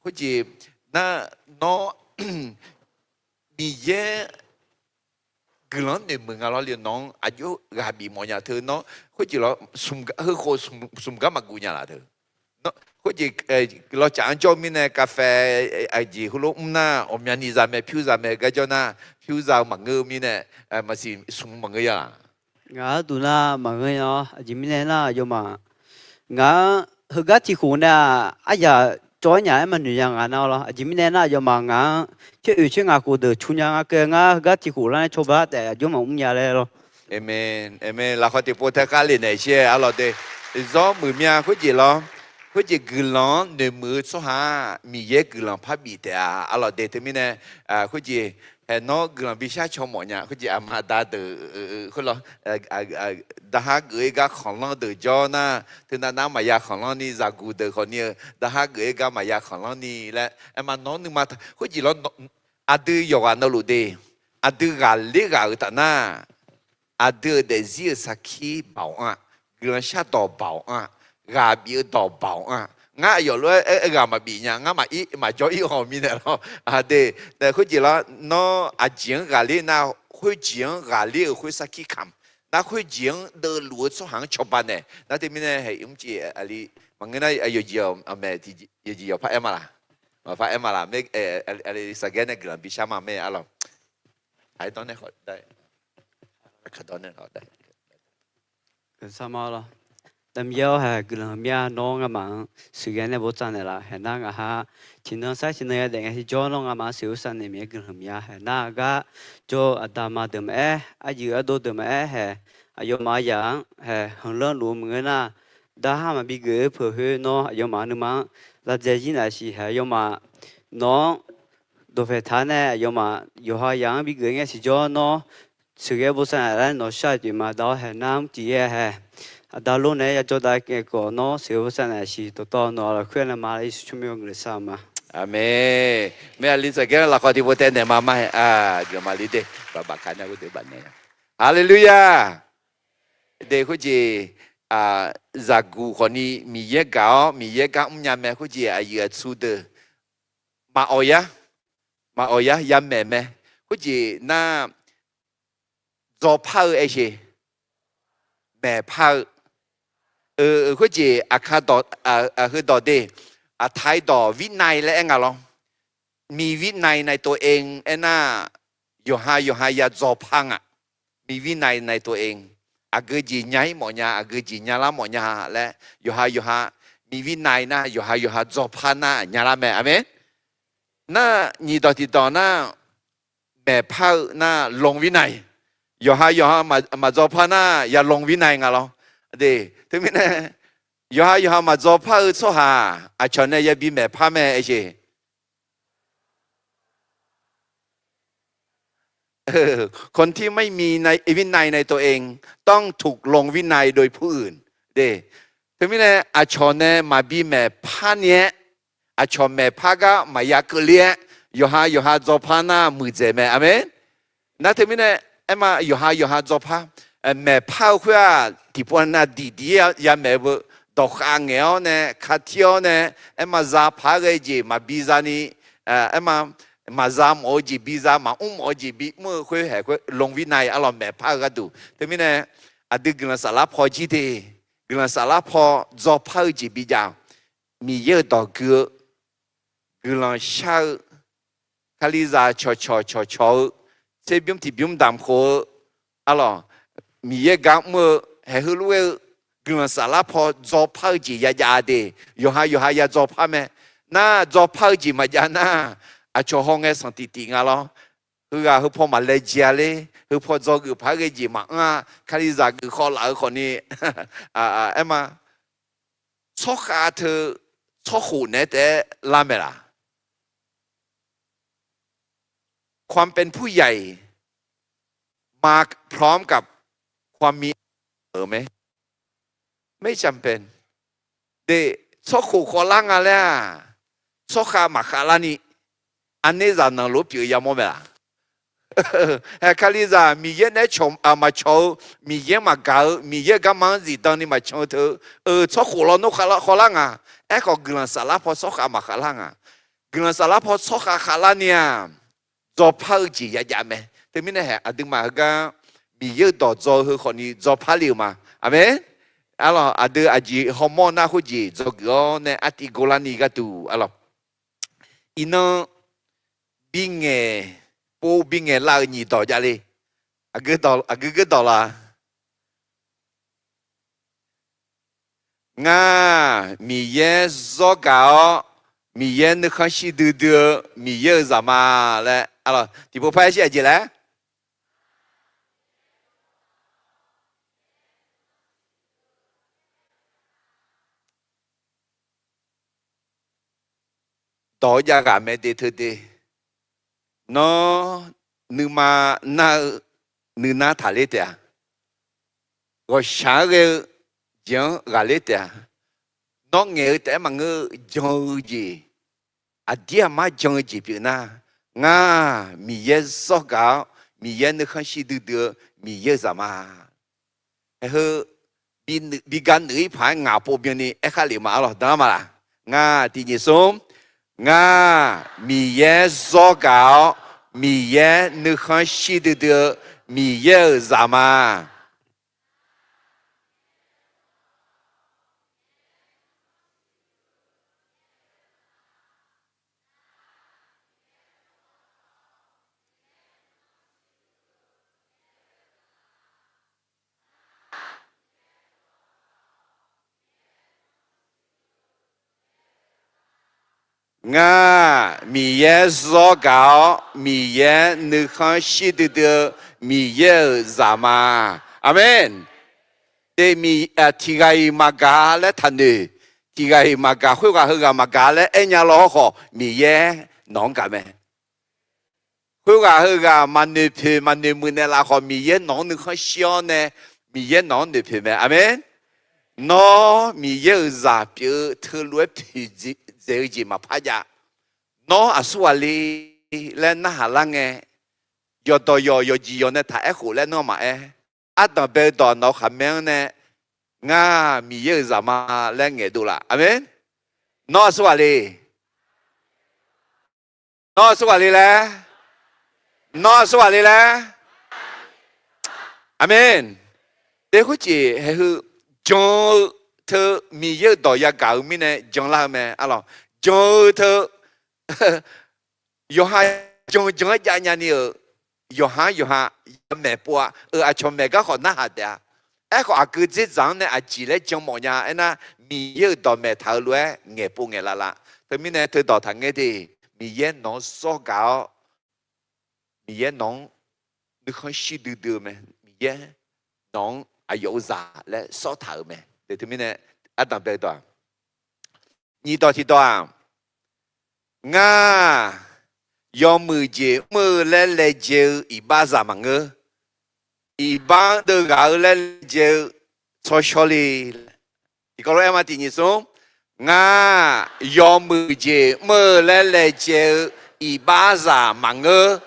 khoerjeq nar, nawr Miqyaer guiqlanq-anr noeqmuiq nga lawr li-eu nawq-anr aqjox ghaq bif mawf nya teu nawr khoerjeq lawr, heukhof smq gar maqguv nya laf teu. Khoerjeq lawcaf-anr jawr mirnae กาแฟ aqjeq heulof mr nar ghawqmyani zamae pyur zamae gar jawr nar pyur za-eu maqngeur-eu mirnae, maqsiq smq maqngeur ya laf. Ngaq-anr duq nar maqngeur nya-awr, aqjeq mirnae nar aqyawfmaf ngaq-anr heugar tiq khof nae-aq, aryaq cawv-aer nya-aer maqnoeq nya nga nar lawr. Aqjeq mirnae nar aqyawfmaf ngaq-anr coer oeq coer ngaq khof deuq cu nya nga keuv ngar heugar tiq khof lar nae cawba taef aqjox maqmr nya laer lawr. Aqmeq, aqmeq. Lafkhawf tiqpov tae kharle naeq shir-aer arlawr de. Zawr muiq mya khoerjeq lawr. Khoerjeq guiqlanq-anr noeqmuiq-eu tsawrhaq-aq, Miqyaer guiqlanq par bif taef-a arlawr de. Teumirnae, khoerjeq haeq nawr guiqlanq bishar caw mawf nya. Khoerjeq aqma aqda deuq khoerlawr, darhar geuf-ir gar khanqlanr deuq jawr nar, teunav nar maqya khanqlanr ni, zaqguq deuq khawfni-eu darhar geuf-ir gar maqya khanqlanr ni laer aerma nawr nuima taq khoerjeq lawr. Aqdui yawqghaq navluf de, aqdui ghaqler ghaq-euq taf nar, aqdui-euq daefzir-euq sarkir baoq anr-a, guiqlanq shardawq baoq anr-a, ghaq bif-eu dawq baoq anr-a. Ngar aqyawf lof-aer aer ghaq maqbif nya, ngar maqjawr ir haw mirnae lawr. Aqdui, khoerjeq lawr, nawr aqjeq-anr ghaqler nar, khoerjeq-anr ghaqler-euq khoer sarkir kamq nar, khoerjeq-anr deuvluf-eu tsawrhaq-anr cawba naeq nar. Teumirnae haeq mrcif aqli maqngeur nar, yawqjeq maeq, yawqjeq yawqpar aer ma laq? Maqpar aer ma laq? Saqgaer nae guiqlanq bishar ma mae arlawr. Aqdawr nae khawf dae. Sar ma lawr. Daqmiqyaer-awr haeq guiqlanq mya nawr ngamaf-anr sheuqghae nae botsav naeqlaf haeq nar ngaq ha tiqnan sar tiqnan yadaef ngae tiqjawr nawr ngamaf-anr sheuqghae botsav naeq Miqyaer guiqlanq mya haeq nar gar jawr-eu aqda ma deuq maqaer, arjuif ardov deuq maqaer haeq, aqyawfmaf yaq-anr haeq hanqlanr luf-eu maqngeur nar, darhar maqbi geuf-eu peuq khoer nawr aqyawfmaf nuima-anr lavdae jir naeq siq haeq aqyawfmaf nawq-anr dawqpaeq taq nae aqyawfmaf yawqha yaq-anr bi geuf ngae tiqjawr nawr sheuqghae botsav naeq laer nawq shar-eu jeq ma. Daq-awr haeq nar mrcif yaer haeq aqda lor naeq-aer yajawr dav-aer kaev khawf nawr sheuqghae botsav naeq siq dawqtawv nawq-aq lafkhoer nae ma Yeqsur tsawrmyanr guiqlanq shar ma. Aqmeq. Maeq aqli saqgaer lafkhawf tiqpov tae naeq ma ma haeq. Guiqlanq maqli de. Baqbaq ka nar ghoer deuq baf naeq. Haleluya. De khoerjeq zaqguq khawfni Miqyaer gaq-awr Miqyaer gar mrnya mae. Khoerjeq aqyuif aqtsu deuq maqawq yar, maqawq yar yamaeq mae. Khoerjeq nar dzawpar-eu aersheq, maeqpar-eu, khoerjeq aqkar dawq, heudawq de, aqtaq-ir dawq วินัย laer aer nga lawr. มีวินัยในตัวเอง aernar, yawqha yawqha ya dzawpar nga. มีวินัยในตัวเอง aqgeu jeq nya-ir mawfnya, aqgeu jeq nyalar mawfnya laer yawqha yawqha มีวินัย nar yawqha yawqha dzawpar nar nyalar mae. Aqmeq. Nar nyiq dawq tiqdawq nar maeqpar-eu nar ลงวินัย. Yawqha yawqha maqdzawpar nar ya ลงวินัย nga lawr. De, teumirnae yawqha yawqha maqdzawpar-eu tsawrhaq aqcawq nae yabi maeqpar mae aersheq. คนที่ไม่มีใน วินัยในตัวเอง ต้องถูกลงวินัยโดยผู้อื่น de. Teumirnae aqcawq nae maqbi maeqpar ni-aer, aqcawq maeqpar gar maqya keuvle-aer, yawqha yawqha dzawpar nar muiqdzaeq mae. Aqmeq. Nar teumirnae aerma yawqha yawqha dzawpar, maeqpar-eu khoer-aq tiqpov nav diqdiq-aer yamaeq-eu beu, dawqkhav ngaeq-awr nae, katir-awr nae, aerma za paq-aer ghae jeq maqbi za ni, aerma maqza mawf-eu jeq bi za, maqmr mawf-eu jeq bi mr-eu khoer haeq khoer ลงวินัย arlawq maeqpar-eu gharduq. Teumirnae aqdui guiqlanq saflar paw jir de, guiqlanq saflar paw dzawpar-eu jeq bijav-awq. Miqyaer-euq dawq gui-eu, guiqlanq shar-eu, Kalizaq cawqcawq cawqcawq-eu, tserbymr tiqbymr damq khof-eu, arlawq, Miqyaer gar mr-eu, haeq heulof-aer-eu, guiqlanq saflar paw dzawpar-eu jeq yajav de, yawqha yawqha ya dzawpar mae. nar, dzawrpar-eu jeq maqjav nar, aqcawq hawngae sanq tiqtiq nga lawr. Heughaq heupaw maqlaejae-a ler, heupaw dzawgeuf paq-aer ghae jeq maqanr-a, Kalizaq geuf khawv laf-eu khawfni, aer ma, tsawrkhav teu tsawrkhof naeq-aer taef-aer lar mae laq? ความเป็นผู้ใหญ่ มาพร้อมกับความมี เสมอไหม ไม่จำเป็น Tsawrkhof khawvlar nga laer-aq, tsawrkhav maqkhavlar ni, aqnae zaqnanq lof pyeuf yamawr mae laq? Kalizaq Miqyaer naeq-aer maqcawq-eu, Miqyaer maqgaq-eu, Miqyaer-euq garma-anr zifdan ni maqcan-eu teu, tsawrkhof lawnmr khawvlar nga. Aerkhawf, guiqlanq saflar paw tsawrkhav maqkhavlar nga. Guiqlanq saflar paw tsawrkhav khavlar ni-aq, dzawrpar-eu jeq yajav mae. Teumirnae haeq aqduimaf heugar Miqyaer-euq dawq dzaw-eu heu khawfni dzawrpar le-euq ma. Aqmeq. Arlawq, aqdui aqjeq hawmawr nar khoerjeq dzawgeuf-awr nae artiv ghovlar ni gharduq arlawq, iqnan bingaeq pov bingaeq lav-euq nyiq dawq javle. Aqgeu geur dawq la? Ngar, Miqyaer zawr gaq-awr, Miqyaer nuikhanr shir duidui-eu Miqyaer-euq zaq ma laer, tiqpov par-aer shir aqjeq laer dawq-eu jav ghaq mae de teu de. Nawr nuima nar-eu nuinar taqler taef-a. Ghawqshaq-aer ghae-eu jeq-anr ghaqler taef-a. Nawr ngaeq-eu taef-aer maqngeur-eu jan-eu jeq, aqdir aqmar jan-eu jeq pyeuf nar, ngar, Miqyaer zawr gaq-awr, Miqyaer nuikhanr shir duidui-eu Miqyaer-euq zaq ma. Aer heu, bi ga nuif-ir paq-aer ngaq pov byanni aerkhar lef ma arlawq, danlar ma laq? Ngar, tiq nyiq smr. Ngar, Miqyaer zawr gaq-awr, Miqyaer nuikhanr shir duidui-eu Miqyaer-euq zaq ma. Ngar, Miqyaer zawr gaq-awr, Miqyaer nuikhanr shir duidui-eu Miqyaer-euq zaq ma. Aqmeq. Te, tiq ghaq-iq maqgaq laer taqnoeq. Tiq ghaq-iq maqgaq, khoerghaq heughaq maqgaq laer aernya law hawrkhawf, Miqyaer nawq-anr gaq mae. Khoerghaq heughaq maqnoeq poeq maqnoeq muiq naeqlaf khawf, Miqyaer nawq-anr nuikhanr shir-awr nae, Miqyaer nawq-anr noeqpoeq mae. Aqmeq. Nawr Miqyaer-euq zaq pyeuf-eu teulof-aer poeqdzaeq-eu jeq maqpar jav. Nawr aqsur ghaq le laer narhaq lar ngae, yawqdawq yawq yawqjeq yawq nae taq aerkhof laer nawr maqaer. Ardanq bae-eu dawq nawq-eu khaqmae-anr nae, ngar, Miqyaer-euq zaq ma laer ngaeqdov laf. Aqmeq. Nawr aqsur ghaq le? Nawr aqsur ghaq le laer? Nawr aqsur ghaq le laer? Aqmeq. Te khoerjeq haeq heu jan-eu teu Miqyaer-euq dawq yagaq-eu mirnae janlar-eu mae arlawq. Jan-eu teu yawqha jan jan-aer jav nyani-euq yawqha-anr yawqha yamaeq pov-a. Euq aqcawq maeq gar khawf narhaq taef-a. Aerkhawf aqgeu dzerdzaq-anr nae aqjeq laer jan mawf nya aernar, Miqyaer-euq dawqmaeq taq-eu lof-aer ngaeqpov ngaeqlaf laf. Teumirnae teudawq taqngaer de, Miqyaer nawq-anr zawr gaq-awr, Miqyaer nawq-anr nuikhanr shir duidui-eu mae. Miqyaer nawq-anr aqyawf-euq zaq laer sawr taq-euq mae. Teumirnae ardanq bae-eu dawq-aq, nyiq dawq tiqdawq-aq, ngar, yawmuiq jeq mr-eu laer laejae-eu iqbaxzaq maqngeur. Iqbax-anr deuv ghaq-eu laer laejae-eu tsawrshawr le. Tiqkawv lof-aer ma tiq nyiq smr. Ngar, yawmuiq jeq mr-eu laer laejae-eu iqbaxzaq maqngeur.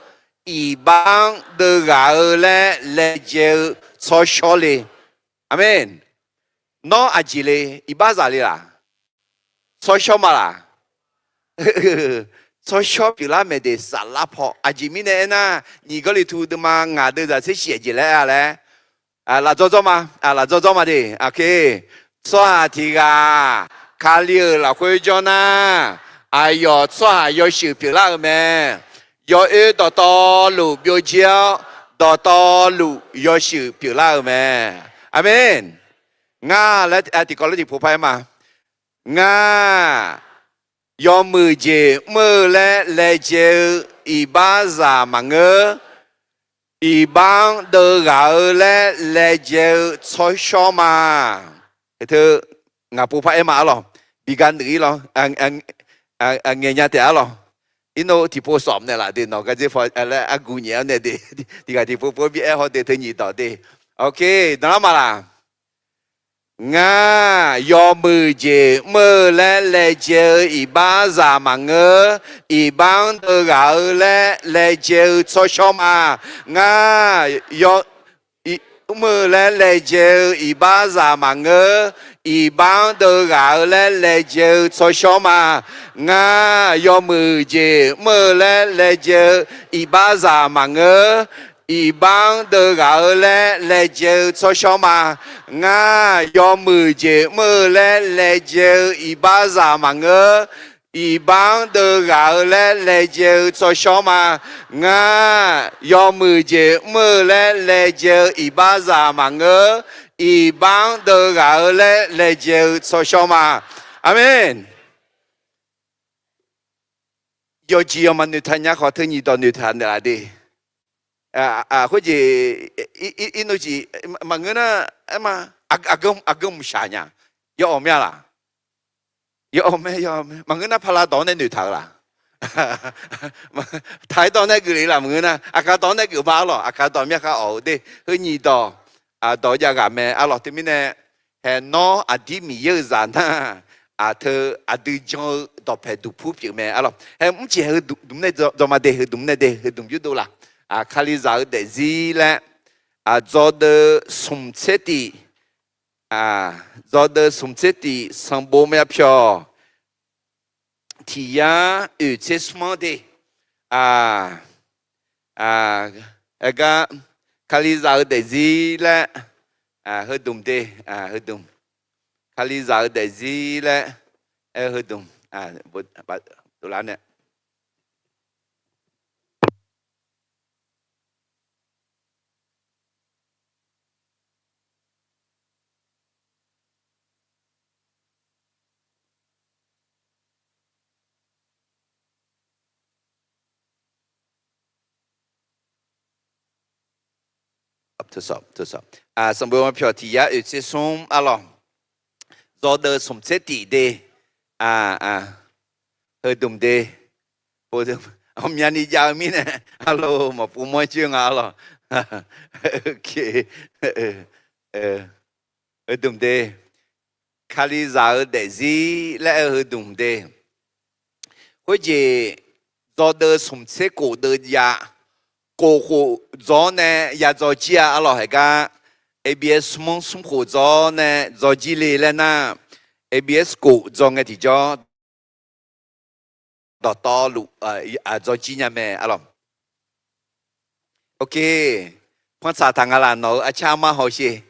Iqbax-anr deuv ghaq-eu laer laejae-eu tsawrshawr le. Aqmeq. Nawr aqjeq le? Iqbaxzaq le laq? Tsawrshawr ma laq? Tsawrshawr pyeuflar maeqdeq saflar paw. Aqjeq mirnae aernar, nyiq Gawrliqtu deuvma ngaq deuv zaq tser shif aqjeq laer aer-a laer, lafdzawr dzawr ma, lafdzawr dzawr ma de. Tsawrhaq tiq ghaq Kali-euq lafkhoer jawr nar, aqyawf tsawrhaq yawshuif pyeuflar-euq mae. Yawoer dawqtawvluf byovjir-awr, dawqtawvluf yawshuif pyeuflar-euq mae. Aqmeq. Ngar laer tiqkawv laer tiqpov par-aer ma. Ngar, Yawmuiq jeq mr-eu laer laejae-eu iqbaxzaq maqngeur. Iqbax-anr deuv ghaq-eu laer laejae-eu tsawrshawr ma. Teu, ngaq pov par aer ma arlawq. Biga nuif-ir lawr. Ngaeq nya taef arlawq. Irnov tiqpov sawf naeqlaf de nawq gardzer paw laer argu nyaef-awr nae de. Tiqghaq tiqpov pov-aer bi aer haw de teu nyiq dawq de. Ok, danqlar ma laq. Ngar yawmuiq jeq mr-eu laer laejae-eu iqbaxzaq maqngeur. Iqbax-anr deuv ghaq-eu laer laejae-eu tsawrshawr ma. Ngar yaw mr-eu laer laejae-eu iqbaxzaq maqngeur. Iqbax-anr deuv ghaq-eu laer laejae-eu tsawrshawr ma. Ngar yawmuiq jeq mr-eu laer laejae-eu iqbaxzaq maqngeur. Iqbax-anr deuv ghaq-eu laer laejae-eu tsawrshawr ma. Ngar yawmuiq jeq mr-eu laer laejae-eu iqbaxzaq maqngeur. Iqbax-anr deuv ghaq-eu laer laejae-eu tsawrshawr ma. Ngar yawmuiq jeq mr-eu laer laejae-eu iqbaxzaq maqngeur. Iqbax-anr deuv ghaq-eu laer laejae-eu tsawrshawr ma. Aqmeq. Yawqjeq yawqma noeqtaq nya khawf teu nyiq dawq noeqtaq naeqlaf de. Khoerjeq, irnov jeq maqngeur nar, aer ma, aqgeu mqshaq nya. Yawawq mae laq. Yawawq mae, yawawq mae. Maqngeur nar paqlav dawq-anr nae noeqtaq-eu laq. Taq-aer dawq nae geufle laf maqngeur nar, aqkaq dawq-anr nae geuf ma arlawq. Aqkaq dawq myav khav awq-eu de. Heu nyiq dawq, dawq jav ghaq mae arlawq. Teumirnae, haeq nawr aqdir Miqyaer-euq zaq nar, aqteu aqdui jan-eu dawqpaeq duqpur pyeuf mae arlawq. Hae mrcaeq heu dmq nae dzawma de, heu dmq nae de, heu dmq yurdov laq. Kalizaq-eu daefzir laer, dzawdeuv smq tser tif, dzawdeuv smq tser tif sanqbof myav pyawq tiq yar oeq tser smr-anr de. Aergar, Kalizaq-eu daefzir laer, heu dmq de, heu dmq. Kalizaq-eu daefzir laer, heu dmq, dovlar nae Sanqbof pyawq tiq yar oeq tser smr arlawq. Dzawdeuv smq tser tif de. Heu dmq de. Myavni jav-eu mirnae arlawq, maqpov mawr coer nga arlawq. Heu dmq de. Kalizaq-eu daefzir laer-eu heu dmq de. Khoerjeq, dzawdeuv smq tser kof deuv jav, kof khof dzaw-awr nae ya dzaw jir-a arlawq. Haeq gar, A B S smr smr khof dzaw-awr nae dzaw jir le laer nar, A B S kof dzaw ngae tiqjawr dawqtawvluf dzaw jir nya mae arlawq. Ok, pantsaq taq nga laq, nawq-euq arcar armar hawsher.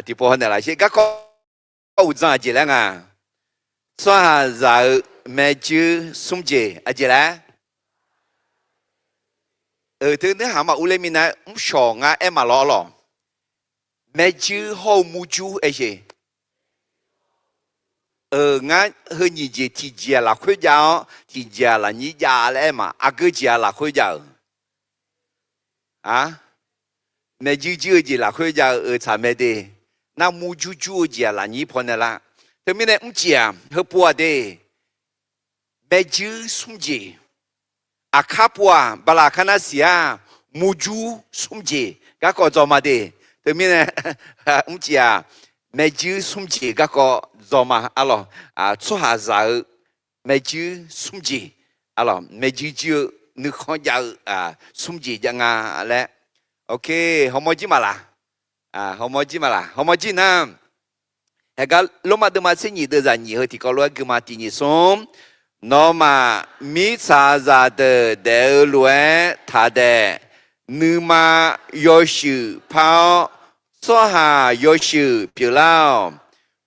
Tiqpov hawnaeq laf sher. Garkawv uqdzan aqjeq laer nga? Tsawrhaqzaq-eu maerjuir smr jeq aqjeq laer? Euq teu nerhaq maqur ler minav-aer mrshawq ngar aer maqlawr lawq. Maerjuir hawr-eu murjur aer sheq. Euq ngar heu nyiq jeq tiqjeq-aq lafkhoer jav-awr tiqjeq-aq lafnyir jav laer aer ma. Aqgeu jeq-aq lafkhoer jav-euq a, maerjuir juir-eu jeq lafkhoer jav-eu euq tsaq mae de. Nar murjur jur-eu jeq-aq lafnyir pawnae lar. Teumirnae mrcif-aq heupov-aq de. Maerjuir smr jeq. Aqkar pov-aq bala kar nar siq-a, murjur smr jeq garkawv dzaw ma de. Teumirnae mrcif-aq, maerjuir smr jeq garkawv dzaw ma arlawq. Tsawrhaqzaq-eu maerjuir smr jeq arlawq, maerjuir juir-eu nuikhanr jav-eu smr jeq jav nga laer. Ok, hawmawr jir maqlaq? Hawmawr jir maqlaq? Hawmawr jir nar, haeq gar Lormav deuvma tser nyiq deuvzaq nyiq heu tiqkawv lof-aer gui ma. Tiq nyiq smr, nawmaf mirtsaqzaq deuq daef-eu lof-aer taq daef. Nuima yawshuif par-awr, tsawrhaq yawshuif pyeuflar-awq.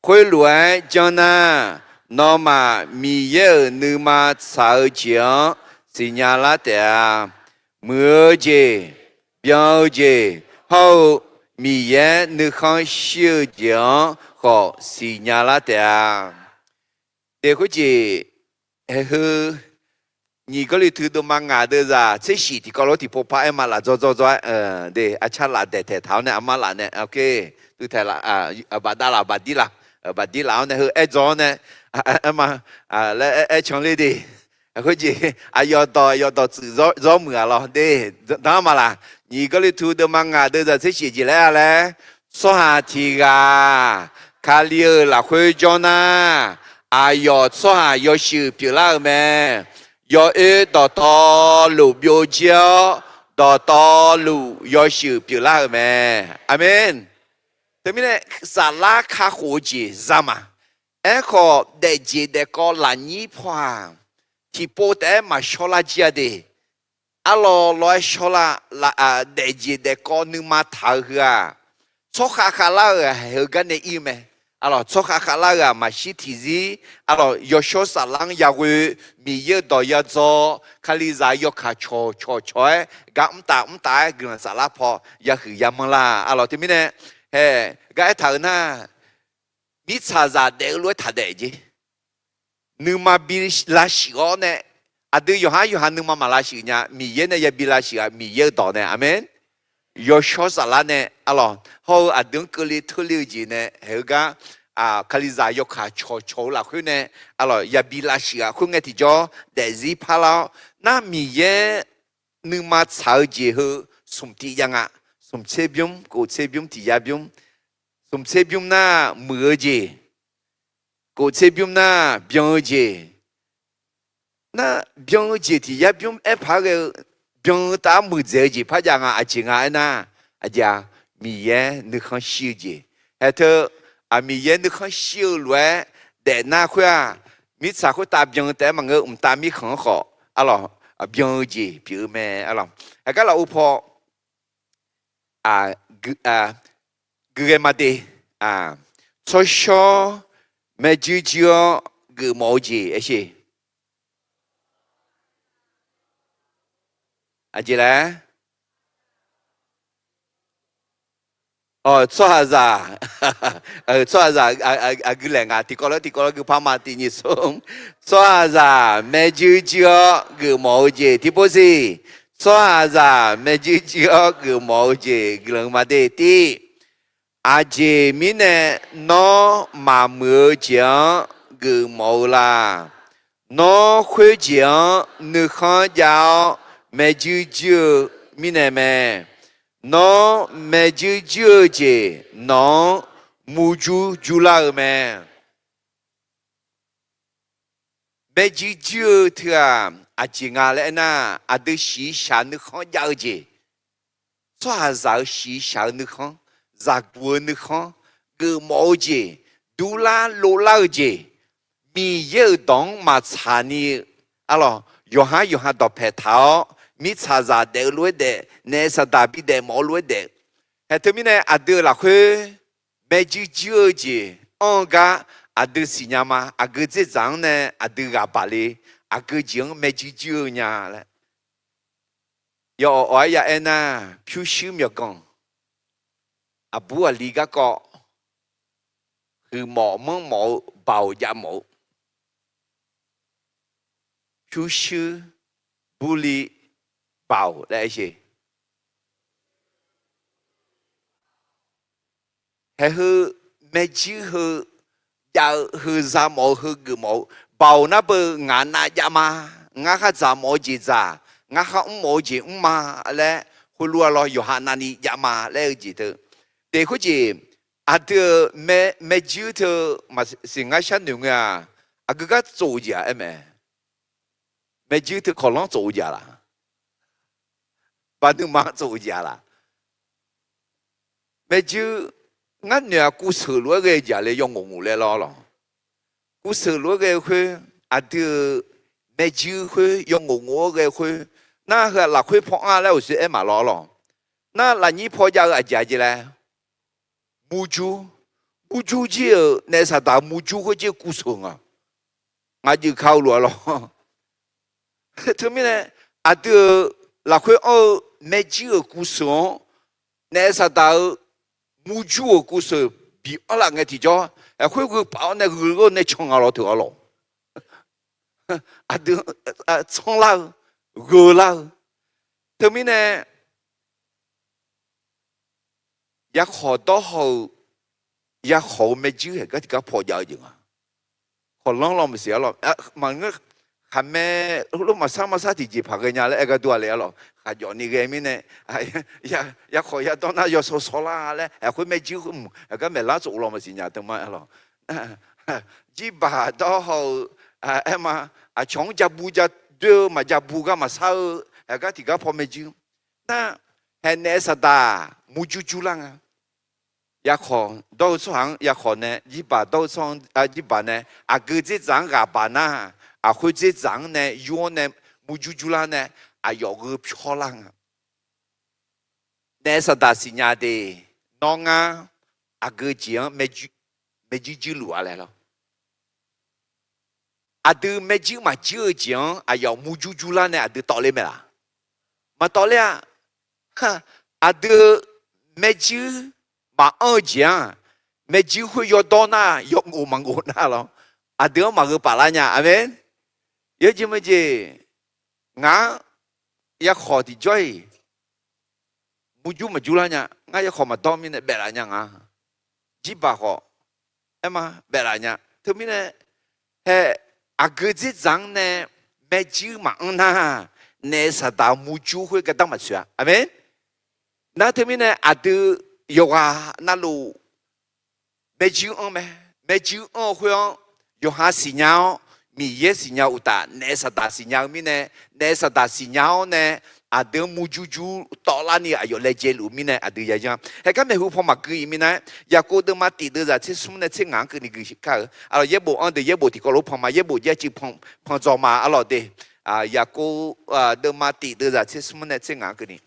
Khoerlof-aer janr nar, nawmaf Miqyaer-euq nuima tsaq-eu jeq-anr siqnya lar taef-a. Muiq-eu jeq, byan-eu jeq hawr-eu Miqyaer nuikhanr shir-eu jeq-anr khawf siqnya lar taef-a. Daef khoerjeq Haeq heu nyiq Gawrliqtu deuvma ngaq deuvzaq tser shif tiqkawv lof tiqpov par aer ma laf dzaw dzaw dzaw-aer, de, arcar laf daeq taeq taq-awr nae armar laf nae, tuv taeq laf, baqdav laf baqdir laf, baqdir laf-awr nae heu aer dzaw-awr nae, aer ma, laer aer can ler de. Khoerjeq aqyawf dawq aqyawf dawq tsuif zawr muiq-aq lawr de, dan ma laf. Nyiq Gawrliqtu deuvma ngaq deuvzaq tser shif jeq laer-a laer, tsawrhaq tiq ghaq Kali-euq lafkhoer jawr nar, aqyawf tsawrhaq yawshuif pyeuflar-euq mae. Yawoer dawqtawvluf byovjir-awr, dawqtawvluf yawshuif pyeuflar-euq mae. Aqmeq. Teumirnae saflar kakhof-eu jeq za ma. Aerkhawf daefjeq daefkawv lafnyir paw-aq, tiqpov taef-aer maqshawr lar jir-a de. Arlawr lawr-aer shawr lar, daefjeq daefkawv nuima taq-eu heu-aq, tsawrkhav khavlar-euq haeq heu gar nae ir-eu mae. Arlawr tsawrkhav khavlar-euq-aq maqshir tiqzir, arlawr yawshawr saflar-anr yaghoe, Miqyaer-euq dawq yadzaw, Kalizaq yawkaq cawqcawq cawq-aer gar mrtaf mrtaf-aer guiqlanq saflar paw yahuiq yamanr lar. Arlawr teumirnae haeq gar aertaq-euq nar, mirtsaqzaq daef-eu lof-aer taq daef jeq. Nuima bi lavshuif-awr nae, aqdui yawqhar yawqha nuima maq lavshuif nya, Miqyaer nae yabi lavshuif-aq, Miqyaer-euq dawq nae, aqmeq. Yawshawr saflar nae arlawr hawr-eu aqdui-anr keuvle teule-eu jeq nae haeq-eu gar, Kalizaq yawkaq cawqcawq-eu lafkhoer nae arlawr yabi lavshuif-aq, khoerngae tiqjawr daefzir parlar-awr nar, Miqyaer nuima tsaq-eu jeq heu smq tiv jav nga. Smq tser bymr, kof tser bymr tiq yar bymr, smq tser bymr nar muiq-eu jeq, kof tser bymr nar byan-eu jeq. Nar byan-eu jeq tiq yar bymr aer paq-aer ghae-eu, byan-eu tav-aer muiqdzaeq-eu jeq par jav nga. Aqjeq nga aernar, aqjeq-aq, Miqyaer nuikhanr shir-eu jeq. Haeq teu, Miqyaer nuikhanr shir-eu lof-aer daefnar khoer-aq, mirtsaq khoertav byan-eu taef-aer maqngeur, mqtav mirkhanq-anr khawf arlawr byan-eu jeq pyeuf-eu mae arlawr. Haeq gar lafov paw gui ghae ma de. Tsawrshawr maerjuir juir-awr geufmawf-eu jeq aer sher. Aqjeq laer? Tsawrhaqzaq, tsawrhaqzaq aqgeu laeq nga, tiqkawv lawr tiqkawv lawr gui par ma, tiq nyiq smr. Tsawrhaqzaq maerjuir juir-awr geufmawf-eu jeq tiqpov siq. Tsawrhaqzaq maerjuir juir-awr geufmawf-eu jeq guiqlanq ma de. Tiv, aqjeq mirnae nawr maqmuiq-eu jeq-anr geufmawf-eu la? Nawr khoerjeq-anr nuikhanr jav-awr maerjuir juir-eu mirnae mae. Nawr maerjuir juir-eu jeq nawq-anr murjur jurlar-eu mae. Maerjuir juir-eu teu-aq, aqjeq nga laer aernar, aqdui shiqshaq nuikhanr jav-eu jeq, tsawrhaqzaq-euq shiqshaq-eu nuikhanr, zaqguq-eu nuikhanr, geufmawf-eu jeq, durlar lovlar-eu jeq, Miqyaer-euq dawq-anr maqtsaq ni-eu, arlawr, yawqhar yawqha dawqpae taq-awr, mirtsaqzaq daef-eu lof-aer daef, naef saqdaq bidaef mawf-eu lof-aer daef. Haeq teumirnae aqdui-euq lafkhoer maerjuir juir-eu jeq anr-eu gar aqdui siqnya ma. Aqgeu dzerdzaq-anr nae aqdui ghaq baq le, aqgeu jeq-anr maerjuir juir-eu nya laer. Yawawq awq-aer ya aernar, pyurshuir myawqganq, aqbur aqli garkawv, huiqmawf manrmawf-eu baoq javmawf-eu, pyurshuir, burli, baoq laer aer sher. Haeq heu maerjuir heu jav-eu heu zamawf-eu heu geufmawf-eu baoq nar beu ngaq nav jav ma. Ngar khar dzaq mawf-eu jeq dzaq, ngar khar mr mawf-eu jeq mr ma laer, khoerlof-aer lawr yawqha navni jav ma laer-eu jeq teu. Teq khoerjeq aqdui-euq maerjuir teu maqsiq ngar sharnoeq ngae-aq, aqgeu gar tsof-eu jeq-aq aer mae. Maerjuir teu kawqlanr tsof-eu jeq-a laq? Baq nuima tsof-eu jeq-a laq? Maerjuir, ngar noeq-aq, kuvseuq lof-aer ghae-eu jeq-a le, yawngof ngof laer lawr lawq. Kuvseuq lof-aer ghae-eu khoer, aqdui-euq maerjuir khoer yawngof ngof-aer ghae-eu khoer, nar heu-aq lafkhoer paw anr-a laer uqshoe aer maq lawr lawq. Nar lafnyir paw jav-eu aqjeq aqjeq laer? Murjur, murjur jir-euq naef saqdaq murjur khoer jir-eu kuvseuq nga. Ngaq juif ka-eu lof-a lawr. Teumirnae aqdui-euq lafkhoer anr-eu maerjuir-euq kuvseuq-anr naef saqdaq-eu murjur-euq kuvseuq bi anr laf ngae tiqjawr, khoer gheu paf-awr nae gheu-awr nae can nga lawr teu-a lawq. Aqdui tsanrlar-eu, gheular-eu. Teumirnae yarkhawq dawr haw-eu, yarkhawq-eu maerjuir haeq gar tiqgar paw jav-eu jeq nga. Khawqlanr law maqsiq arlawq, maqngeur, khaqmae heulof maqsar maqsar tiqjeq paq ghaenya laer aer gar dur-a le arlawq, khaqjawf ni ghae mirnae yarkhawq yadawr nar yawsaw saw lar laer, aqkhoer maerjuir khoer mq haeq gar maeqlar tsov law maqsiq nya teu ma arlawq. Jirbaq dawr haw-eu, aer ma, aqcawq-anr ja bu ja doer-eu maqja bu gar maqsar-eu, haeq gar tiqgar paw maerjuir nar, haeq naef saqdaq murjur jur lar nga. Yarkhawq dawr-eu tsawrhaq-anr yarkhawq nae, jirbaq dawr-eu tsawrhaq-anr jirbaq nae, aqgeu dzerdzaq-anr ghaq baq nar, aqkhoer dzerdzaq-anr nae yur-awr nae murjur jur lar nae, aqyawf gheu pyawr lar nga. Naef saqdaq siqnya de, nawr ngar aqgeu jeq-anr maerjuir juir luf-a laer lawr. Aqdui maerjuir maqjuir-eu jeq-anr aqyawf murjur jur lar nae aqdui tawvler mae laq? Maqtawvler-a. Aqdui maerjuir maqanr-eu jeq-anr, maerjuir khoer yawdawr nar, yawghof maqghof nar lawr, aqdui-anr maqgheu paf lar nya. Aqmeq. Yawjeq meujeq, ngaq-anr yarkhawq tiqjawr-iq murjur maqjur lar nya. Ngar yarkhawq maqdawr mirnae baeflaf nya nga. Jirbaq khawf, aer ma, baeflaf nya. Teumirnae hae, aqgeu dzerdzaq-anr nae maerjuir maqanr nar, naef saqdaq murjur khoer gardanr maqtsoeq-a. Aqmeq. Nar teumirnae aqdui yawqghaq navluf maerjuir anr mae. Maerjuir anr-eu khoer-anr yawqha siqnya-awr, Miqyaer siqnya uqtaf naef saqdaq siqnya-eu mirnae, naef saqdaq siqnya-awr nae aqdui-anr murjur jur tawvlar ni aqyawf laejae luf-eu mirnae aqdui yayanr. Haeq gar maeqhu paw maqgui-iq minav-aer, Yaqkov deuvma tif deuvzaq tser smr nae tser ngaq-anr keuvni gui kar-eu. Aqlawq yaerbof anr deuq yaerbof tiqkawv lof panma, yaerbof jaerciv pan dzawq ma arlawq de. Yaqkov deuvma tif deuvzaq tser smr nae tser ngaq-anr keuvni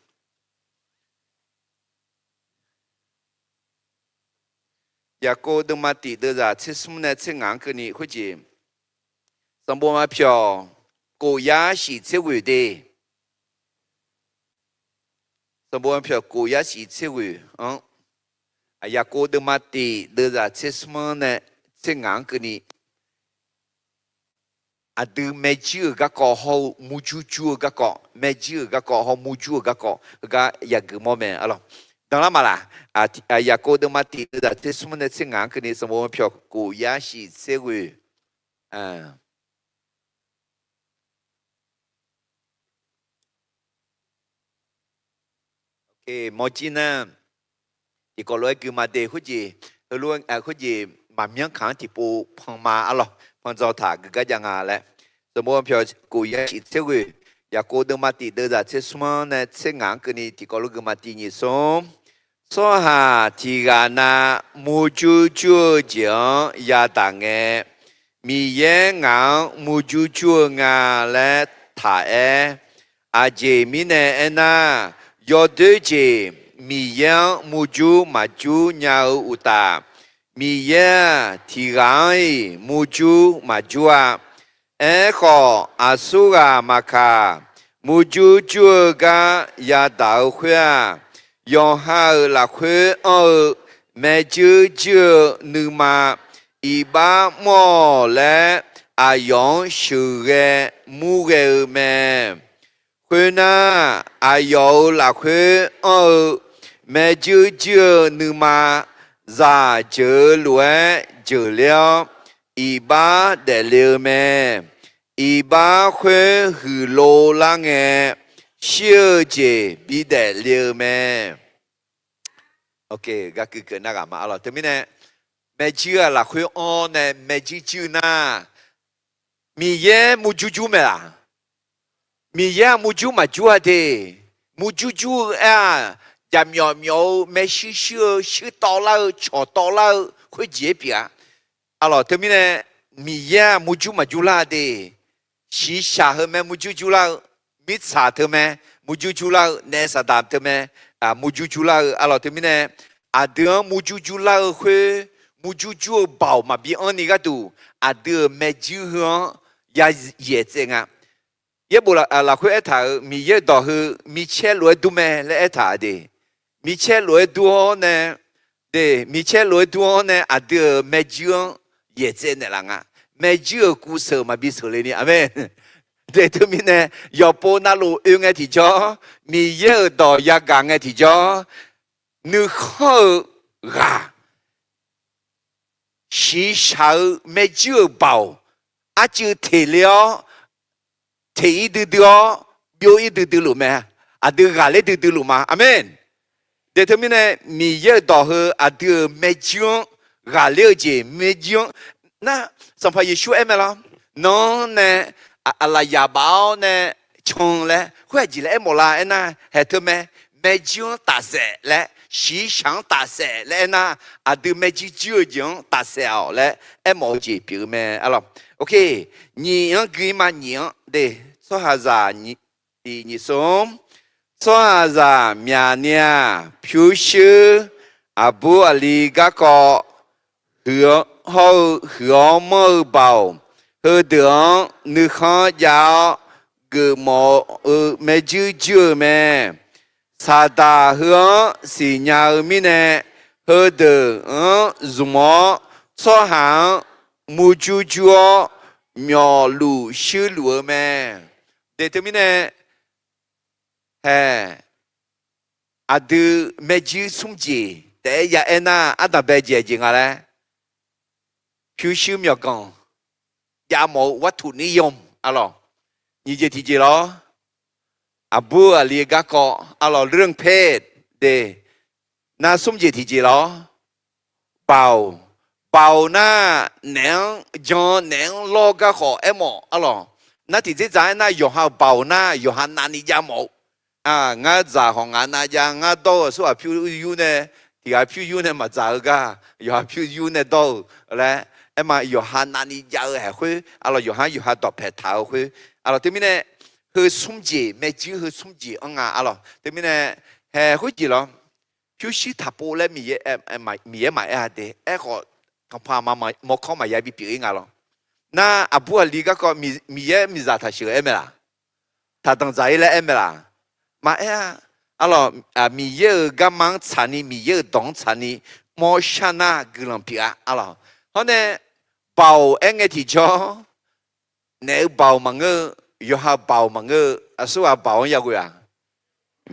Yaqkov deuvma tif deuvzaq tser smr nae tser ngaq-anr keuvni khoerjeq, sanqbof ma pyawq kof yar shif tser ghoeq de. Sanqbof ma pyawq kof yar shif tser ghoeq-anr, Yaqkov deuvma tif deuvzaq tser smr nae tser ngaq-anr keuvni aqdui maerjuir-euq garkawv hawr-eu murjur jur-eu garkawv, maerjuir-euq garkawv hawr murjur-eu garkawv heugar yagui mawr mae arlawq. Danlar maqlaq? Yaqkov deuvma tif deuvzaq tser smr nae tser ngaq-anr keuvni sanqbof ma pyawq kof yar shif tser ghoeq. Mawrjir nar, tiqkawv lof-aer gui ma de khoerjeq, khoerjeq maqmyanr kaq-anr tiqpov pan ma arlawq, pan dzaw taq gui gar jav nga laer. Sanqbof ma pyawq kof yar shif tser ghoeq, Yaqkov deuvma tif deuvzaq tser smr-anr nae tser ngaq-anr keuvni tiqkawv lof gui ma tiq nyiq smr. Tsawrhaq tiq ghaq na murjur jur-eu jeq-anr yadaq ngae, Miqyaer ngaq-anr murjur jur-eu nga laer taq aer. Aqjeq mirnae aernar, yawdoer jeq Miqyaer-anr murjur maqjur nya-eu uqtaf, Miqyaer-aq tiq ghaq-anr-iq murjur maqjur-a. Aerkhawf, aqsurghaq maqkaq, murjur jur-eu gar yadaq-eu khoer-aq, yawqha-euq lafkhoer anr-eu maerjuir jir-eu nuima iqbax mr-awq laer, aqyawf-anr sheuqghae murghae-eu mae. Khoernar, aqyawf-euq lafkhoer anr-eu maerjuir jir-eu nuima zaq jeuq-eu lof-aer jeuqler-awr, iqbax daefle-eu mae. Iqbax khoer huiqlov lar ngae, shir-eu jeq bidaef le-eu mae. Gaqkeuv keuv nar ghaq ma arlawq. Teumirnae, maerjuir-aq lafkhoer anr nae maerjuir jir-eu nar, Miqyaer murjur jur mae laq? Miqyaer-aq murjur maqjur-a de. Murjur jur-eu aer-aq, jaqmyawf myawf-eu maershuir shuir-eu shuir tawvlar-eu cawq tawvlar-eu khoerjeq-aer pyeuf-a. Arlawq teumirnae, Miqyaer-aq murjur maqjur lar de. Shiqshaq heu mae murjur jur lar-eu, mirtsaq teu mae murjur jur lar-eu, naef saqdaq teu mae murjur jur lar-eu. Arlawq teumirnae, aqdui-anr murjur jur lar-eu khoer, murjur jur-eu baoq maqbi anr ni gharduq, aqdui-euq maerjuir heu-anr ya yaeq tsaev nga. Yaerbof lafkhoer aertaq-euq Miqyaer-euq dawq heu micaer lof-aer dur mae laer aertaq de. Micaer lof-aer dur-awr nae, de, micaer lof-aer dur-awr nae aqdui-euq maerjuir-anr yaeq tsaev naeqlaf nga. maerjuir-euq kuvseuq maqbi sheuqle ni. Aqmeq. Teumirnae, yawqpov navluf oe ngae tiqjawr, Miqyaer-euq dawq yagaq ngae tiqjawr, nuikhanr-eu ghaq, shiqshaq-eu maerjuir-euq baoq, arcuiv teq le-awr, teq-ir duidui-awr, byov-ir duidui luf mae. Aqdui ghaqler duidui luf ma. Aqmeq. Teumirnae, Miqyaer-euq dawq heu aqdui-euq maerjuir-anr, ghaqler-eu jeq maerjuir-anr, nar, Sanqpaq Yeqsur aer mae lawr, nawr nae, aqlaqyaq baf-awr nae can laer khoer aqjeq laer aermawf la aernar, haeq teu mae, maerjuir-anr tafsaef laer, shiqshaq-anr tafsaef laer aernar, aqdui maerjuir juir-eu jeq-anr tafsaef-awq laer aermawf-eu jeq pyeuf-eu mae. Aqlawq, ok, nyiq-anr gui-ir ma, nyiq-anr de, tsawrhaqzaq tiq nyiq smr, tsawrhaqzaq myaqni-aq, pyurshuir, aqbur aqli garkawv, huiq-awr hawr-eu huiq-awr manr-eu baoq, heudeuq-anr nuikhanr jav-awr geufmawf-eu maerjuir juir-eu mae. Saqdaq heu-anr siqnya-eu mirnae, heudeuq-anr zmq-awr tsawrhaq-anr murjur jur-awr myawfluf shuirluf-eu mae. De teumirnae, haeq, aqdui maerjuir smr jeq taef-aer ya aernar, ardanqbae jeq aqjeq nga laer, pyurshuir myawqganq javmawf-eu วัตถุนิยม aqlawq, nyiq jeq tiqjeq lawr, aqbur aqli garkawv aqlawq, เรื่องเพศ de, nar smr jeq tiqjeq lawr, baoq, baoq nar naef-anr jan naef-anr lawr-eu garkhawf aermawf aqlawq. Nar tiqdzerdzaq aernar, yawqha-euq baoq nar yawqha navni javmawf-eu, ngar dzaq khawf ngaq nav jav, ngar dawr-eu aqsur ghaq pyur yur nae, tiq ghaq pyur yur nae maqdzaq-eu gar, yawqha pyur yur nae dawr-eu laer, aerma yawqha navni jav-eu haeq khoer aqlawq, yawqha yawqha dawqpaeq taq-eu khoer aqlawq. Teumirnae, heu smr jeq, maerjuir heu smr jeq-anr nga aqlawq. Teumirnae, haeq khoerjeq lawr, pyurshuir taqpov laer Miqyaer maqaer-a de. Aerkhawf, tanqpaq mawrkawr maqya bipyeuf-ir nga lawr. Nar aqbur aqli garkawv Miqyaer miqzaq taqsheuq-aer mae laq? Taqdanq dzaq-ir laer aer mae laq? Maqaer-a. Aqlawq, Miqyaer-euq garma-anr tsaqni, Miqyaer-euq dawq-anr tsaqni mawrshar nar guiqlanq pyeuf-a aqlawq. Hawr nae, baoq aer ngae tiqjawr, naef-eu baoq maqngeur-eu, yawqha baoq maqngeur-eu, aqsur ghaq baoq-anr yaghoe-aq,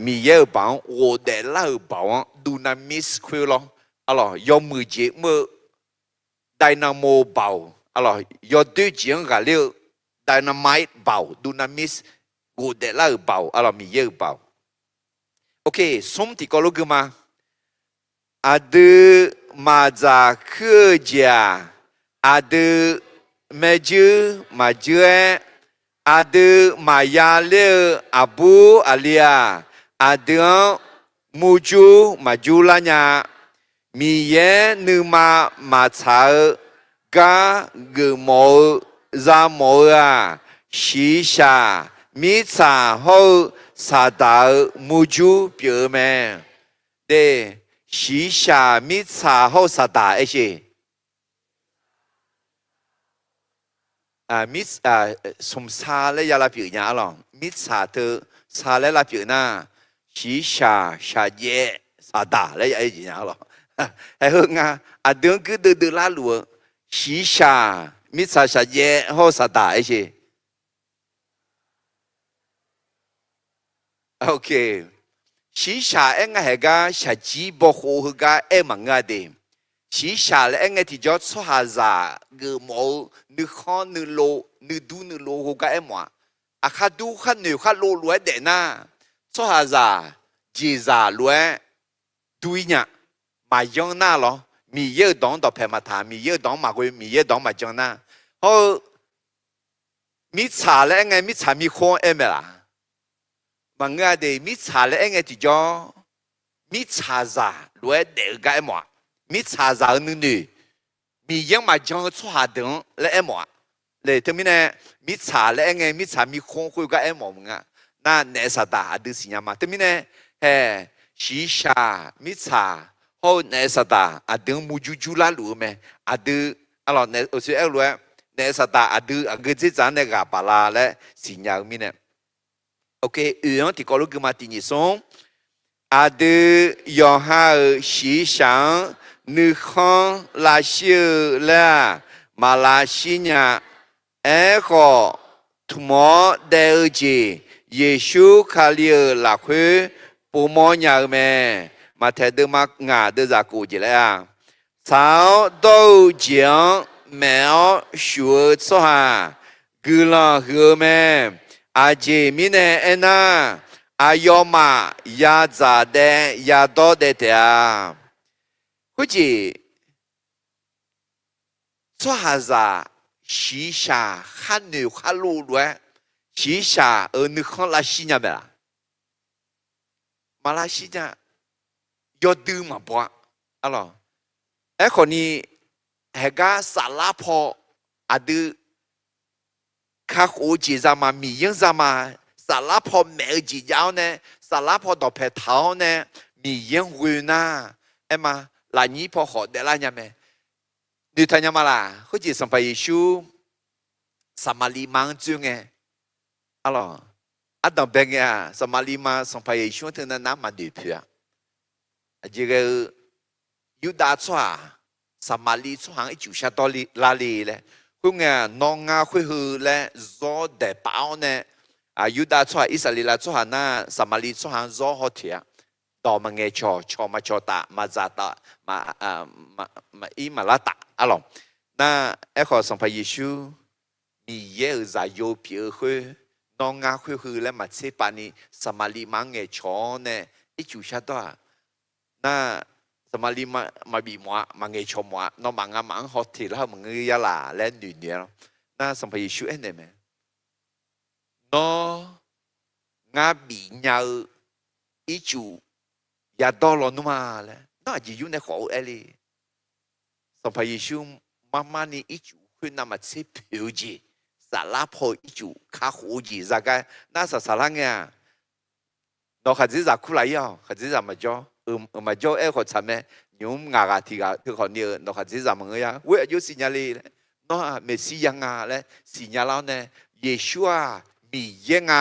Miqyaer-euq baoq-anr, ghofdaef lar-euq baoq-anr, dunamis khoer lawr. Aqlawq, yawmuiq jeq mr-eu dynamo baoq, aqlawq, yawdoer jeq-anr ghaqler-eu dynamite baoq, dunamis, ghofdaef lar-euq baoq, aqlawq, Miqyaer-euq baoq. Ok, smr tiqkawv lof gui ma. Aqdui maqdzaq kuir-eu jeq-aq, aqdui maerjuir maqjuir-aer, aqdui maqya ler-eu aqbur aqli-aq, aqdui-anr murjur maqjur lar nya. Miqyaer nuima maqtsaq-eu gar geufmawf-eu, zamawf-eu-aq, shiqshaq, mirtsaq hawr-eu Saqdaq-euq murjur pyeuf-eu mae. De, shiqshaq, mirtsaq hawr-eu Saqdaq aer sheq. Smq sar laer ya lavpyeuf nya aqlawq. Mirtsaq teu sar laer lavpyeuf nar, shiqshaq, shaqjaev, Saqdaq laer ya aer jeq nya aqlawq. Haeq heu nga, aqdui-anr guirdeuv deuv larluf-eu, shiqshaq, mirtsaq shaqjaev hawr-eu Saqdaq aer sheq. Ok. Shiqshaq aer nga haeq gar shaqjir bawkhov heugar aer-eu maqngeur-a de. Shiqshaq laer aer ngae tiqjawr tsawrhaqzaq geufmawf-eu nuikhanr nuilov nuidur nuilov heugar aermawf-a. Aqkhar dur khar noeq khar lov lof-aer daef nar, tsawrhaqzaq jeqzaq lof-aer dur-ir nya. Maqyanr nar lawr, Miqyaer-euq dawq-anr dawqpaeq maqtaq, Miqyaer-euq dawq-anr maqghoe, Miqyaer-euq dawq-anr maqjan nar. Hawr-eu mirtsaq laer aer ngae mirtsaq mirkhor-anr aer mae laq? Maqngeur-a de. Mirtsaq laer aer ngae tiqjawr, mirtsaqzaq lof-aer daef-eu gar aermawf-a. Mirtsaqzaq-eu nuinoeq, Miqyaer-anr maqjan-eu tsawrhaq deuq-anr laer aermawf-a. Le, teumirnae, mirtsaq laer aer ngae mirtsaq mirkhor khoergar aermawf-eu nga. Nar naef Saqdaq aqdui siqnya ma. Teumirnae, haeq, shiqshaq mirtsaq hawr-eu naef Saqdaq aqdui-anr murjur jur larluf-eu mae. Aqdui, aqlawq, naef, oqsoe aer-eu lof-aer, naef Saqdaq aqdui aqgeu dzerdzaq-anr nae ghaq baq la laer siqnya-eu mirnae. Ok, oeq-anr tiqkawv lof gui ma, tiq nyiq smr. Aqdui yawqha-euq shiqshaq-anr nuikhanr lavshir-eu laer-aq, maqlav shir nya. Aerkhawf, tmq-awr daef-eu jeq Yeqsur Kali-euq lafkhoer povmawr nya-eu mae. Maqtaeq deuvma ngaq deuvzaq kof jeq laer-a. Tsaq-awr dawr-eu jeq-anr maef-awr shuf-eu tsawrhaq guiqlanq huiq-eu mae. Aqjeq mirnae aernar, aqyawfmaf yadzaq daev yadawr daev taef-a. Khoerjeq tsawrhaqzaq shiqshaq kharnoeq kharlov lof-aer, shiqshaq-euq nuikhanr lavshir nya mae laq? Maqlavshir nya. Yawdui maqbaw-a. Arlawq, aerkhawf ni, haeqgar saflar paw aqdui kakhof-eu jeq zama, Miqyaer-anr zama, saflar paw maef-eu jeq jav-awr nae, saflar paw dawqpae taq-awr nae, Miqyaer-anr ghoe nar, aerma, lafnyir paw khawf daeflar nya mae. Noeqtaq nya ma laq? Khoerjeq Sanqpaq Yeqsur Saqmaqliv ma-anr dzoer ngae, arlawq, ardanq bae ngae-aq, Saqmaqliv ma Sanqpaq Yeqsur-anr teunav nar maqnoeq poeq-a. Aqjeq ghae-eu Yurdav tsawrhaq Saqmaqliv tsawrhaq-anr ircuf shardawr lar le laer. Khoerngae-aq, nawr ngar khoer heu laer zawr daeq paf-awr nae, Yurdav tsawrhaq Irsaqleqlav tsawrhaq nar Saqmaqliv tsawrhaq-anr zawr haw teq-a. Dawq maqngaeq cawq, cawq maqcawq taf, maqdzaq taf, maqir maqlar taf, arlawq. Nar aerkhawf Sanqpaq Yeqsur Miqyaer-euq zaqyo pyeuf-eu khoer, nawr ngar khoer heu laer maqtser pav ni Saqmaqliv ma-anr ngaeqcawq-awr nae ircuf shardawr-aq, nar Saqmaqliv maqbif mawf-a, maqngaeq cawq mawf-a, nawmaf ngamaf-anr haw teq lar-eu maqngeur ya laq laer noeqnoeq-a lawr. Nar Sanqpaq Yeqsur aernaeq mae, nawr ngar bif nya-eu ircuf yadawr lawnmr-a laer, nawr aqjeq yur nae khawf-eu aer le. Sanqpaq Yeqsur marmar ni ircuf khoer navmaqtser poeq-eu jeq, saflar paw-eu ircuf kakhof-eu jeq zagar nar saqsaq lar ngae-aq, nawq khaqdzerzaq kurlaf-ir-awq, khaqdzerzaq maqjawr, maqjawr-eu aer-eu khawf tsaq mae. Nymq-mr ngaq ghaq tiq ghaq teu khawf ni-euq nawq khaqdzerzaq maqngeur ya, ghoer aqjox siqnya le laer, nawr-aq Meqsirya nga laer siqnya lar-awr nae, Yeqsur-aq Miqyaer nga,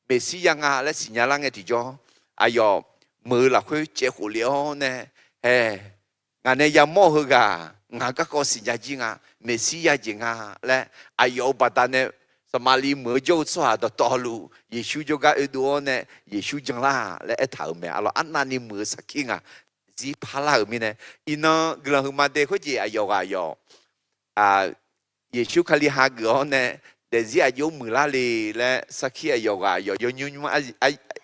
Meqsirya nga laer siqnya lar ngae tiqjawr, aqyawf meuq-eu lafkhoer caev khof le-awr nae, hae, ngaq nae yamawr-eu heughaq ngaq garkawv siqnya jir nga, Meqsirya jeq nga laer aqyawf-euq baqdanae Saqmaqliv meuq-eu jawr-eu tsawrhaq dawqtawvluf Yeqsur jawrgar oedov-awr nae Yeqsur janlar laer aertaq-euq mae. Arlawq, arnavni meuq-eu sarkir ngaq zir parlar-euq mirnae, iqnan guiqlanq huiqma de khoerjeq aqyawf ghaq yawq Yeqsur Kali hageuf-awr nae daefzir aqjox muiqlar le laer sarkir aqyawf ghaq yawq yawnymr nymr,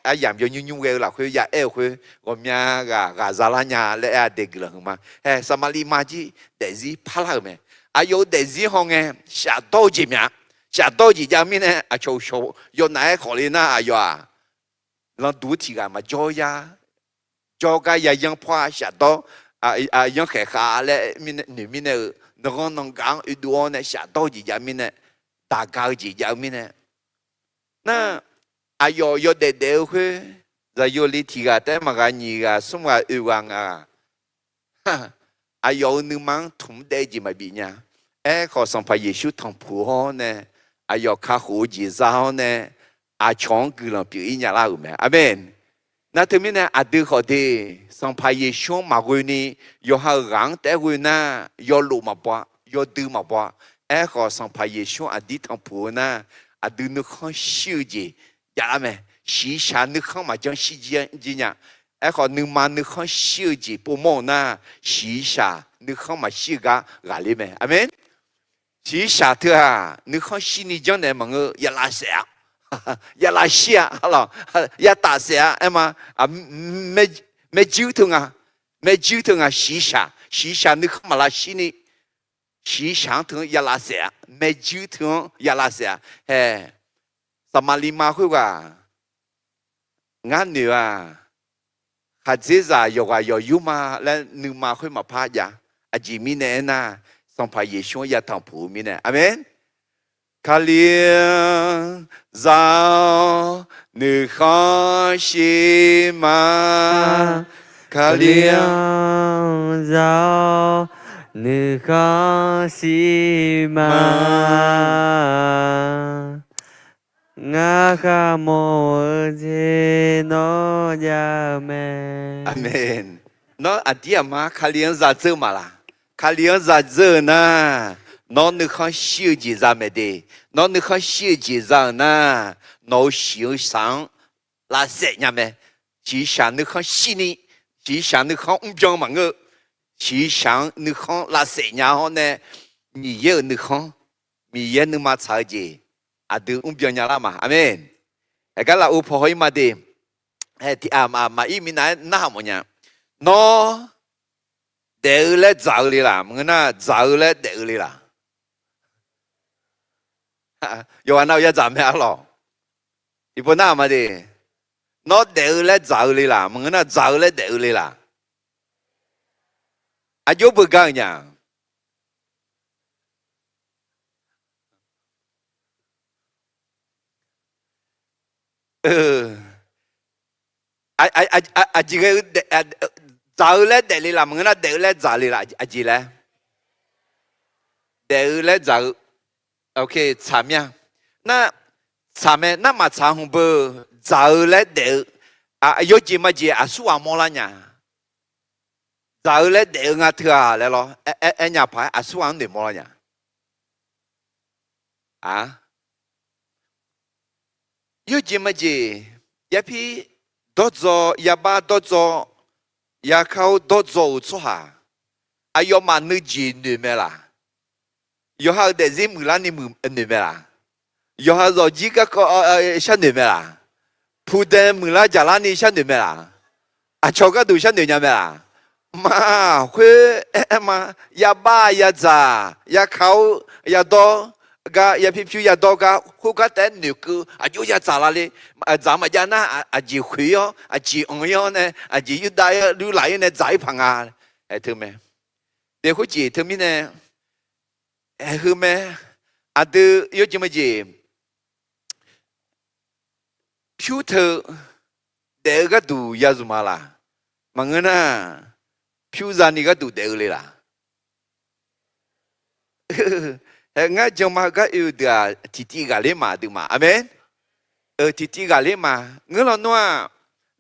aryamq yawnymr nymr ghae-eu lafkhoer ya aer-eu khoer ghawqmya ghaq ghaq zalar nya laer aer-a de guiqlanq huiqma. Hae, Saqmaqliv ma jir daefzir parlar-euq mae. Aqyawf-euq daefzir hawngae shafdawr-eu jeq myav, shafdawr-eu jeq jav mirnae aqcawq uqshawq yawnaf-aer khawf le nar aqyawf-aq lanqduq-eu tiq ghaq maqjawr yar, jawrgar yayanr pawr-a shafdawr, yanrkhaeq khav laer noeq mirnae-euq nanghanr nangaf-anr oedov-awr nae shafdawr-eu jeq jav mirnae, daqga-eu jeq jav-eu mirnae, nar aqyawf yawdaef daef-eu khoer, zaqyo le tiq ghaq taef-aer maqghaq nyiq ghaq smr ghaq oeq ghaq ngaq ghaq aqyawf-euq nuima-anr tmq daev jeq maqbif nya. Aerkhawf Sanqpaq Yeqsur tanqpuq-awr nae, aqyawf kakhof-eu jeq za-awr nae, aqcawq-anr guiqlanq pyeuf-ir nya lar-euq mae. Aqmeq. Nar teumirnae aqdui khawf de, Sanqpaq Yeqsur-anr maqghoe ni yawqha-euq ghaq-anr taef-aer ghoe nar, yawlof maqbaw-a, yawdui maqbaw-a. Aerkhawf Sanqpaq Yeqsur aqdir tanqpuq-eu nar, aqdui nuikhanr shir-eu jeq javlar mae. Shiqshaq nuikhanr maqjanr shir jir nya. Aerkhawf nuima nuikhanr shir-eu jeq povmawr-eu nar, shiqshaq nuikhanr maqshir-eu gar ghaqler mae. Aqmeq. Shiqshaq teu-aq nuikhanr shirni janrnaeq maqngeur, yalav saef-a, yalav shir-a, yataf saef-a, aerma, maerjuir teu nga, maerjuir teu nga shiqshaq, shiqshaq nuikhanr maqlav shirni, shiqshaq-anr teu-anr yalav saef-a, maerjuir teu-anr yalav saef-a. Hae, Saqmaqliv ma khoerghaq ngar noeq-aq, khaqdzerzaq yawqghaq yawq yur ma laer nuima khoer maqpar jav. Aqjeq mirnae aernar, Sanqpaq Yeqsur-anr yatanqpuq-eu mirnae. Aqmeq. Kali-anr za-awr nuikhanr shir ma. Kali-anr za-awr nuikhanr shir ma. Ngar kharmawr-eu jeq nawr jav-eu mae. Aqmeq. Nawr aqdir aqma Kali-anr zadzeur ma laq? Kali-anr zadzeur-eu nar, Nawr nuikhanr shir-eu jeq za maeq de. Nawr nuikhanr shir-eu jeq za-euq nar, nawq-euq shiq-eu shaq-anr lavsaef nya mae. Shiqshaq nuikhanr shirni, shiqshaq nuikhanr mrbyan maqngeur. Shiqshaq-anr nuikhanr lavsaef nya hawr nae, Miqyaer-euq nuikhanr, Miqyaer nuima tsaq-eu jeq aqdui mrbyan nya lar ma. Aqmeq. Aqgar lafov paw haw-ir ma de. Maq-ir minav-aer narhaq mawf nya. Nawr daef-eu laer dzaq-eu le laq? Maqngeur nar, dzaq-eu laer daef-eu le laq? Yawqghaq nav-euq yadzaq mae arlawq. Iqpov nar-aq ma de. Nawr daef-eu laer dzaq-eu le laq? Maqngeur nar, dzaq-eu laer daef-eu le laq? Aqjox beugar-euq nya. Aqjeq ghae-eu, dzaq-eu laer daef le laq? Maqngeur nar, daef-eu laer dzaq le laq? Aqjeq laer? Daef-eu laer dzaq-eu. Tsaq mir-a. Nar, tsaq mae. Nar maqtsaq hmq beu, dzaq-eu laer daef-eu. Yawjeq majeq aqsurghaq mawrlar nya. Dzaq-eu laer daef-eu nga teu-aq laer lawr, aer nya paq-aer aqsurghaq-anr noeqmawr lar nya. Yawjeq majeq, yapir dawrdzaw, yabar dawrdzaw, yakar-or dawrdzaw-euq tsawrhaq, aqyawfmaf nuijeq noeq mae laq? Yawqha-euq daefzir muiqlarni noeq mae laq? Yawqha zawqjir garkawv sharnoeq mae laq? Pudae muiqlar jaqlarni sharnoeq mae laq? Aqcawq gharduq sharnoeq nya mae laq? Maqkhoer aer ma. Yabar yadzaq, yakar-or yadawr gar, yapir pyur yadawr gar, khoergar taef-aer noeqkeuv aqjox yadzaq la le. Dzaq maqjav nar, aqjeq khoeq-ir-awr, aqjeq anq-ir-awr nae, aqjeq yurdav-ir, yurlaf-ir nae dzaq-ir paq nga. Aer teu mae. Daef khoerjeq teumirnae, aer heu mae. Aqdui yawjeq majeq, pyur teu daef-eu gharduq ya zmq ma laq? Maqngeur nar, pyur zani gharduq daef-eu le laq? Hae ngar janma heugar oe-eu deuq-aq, tiqtiv ghaqler ma aqduimaf. Aqmeq. Tiqtiv ghaqler ma. Ngeur lawnmr-aq,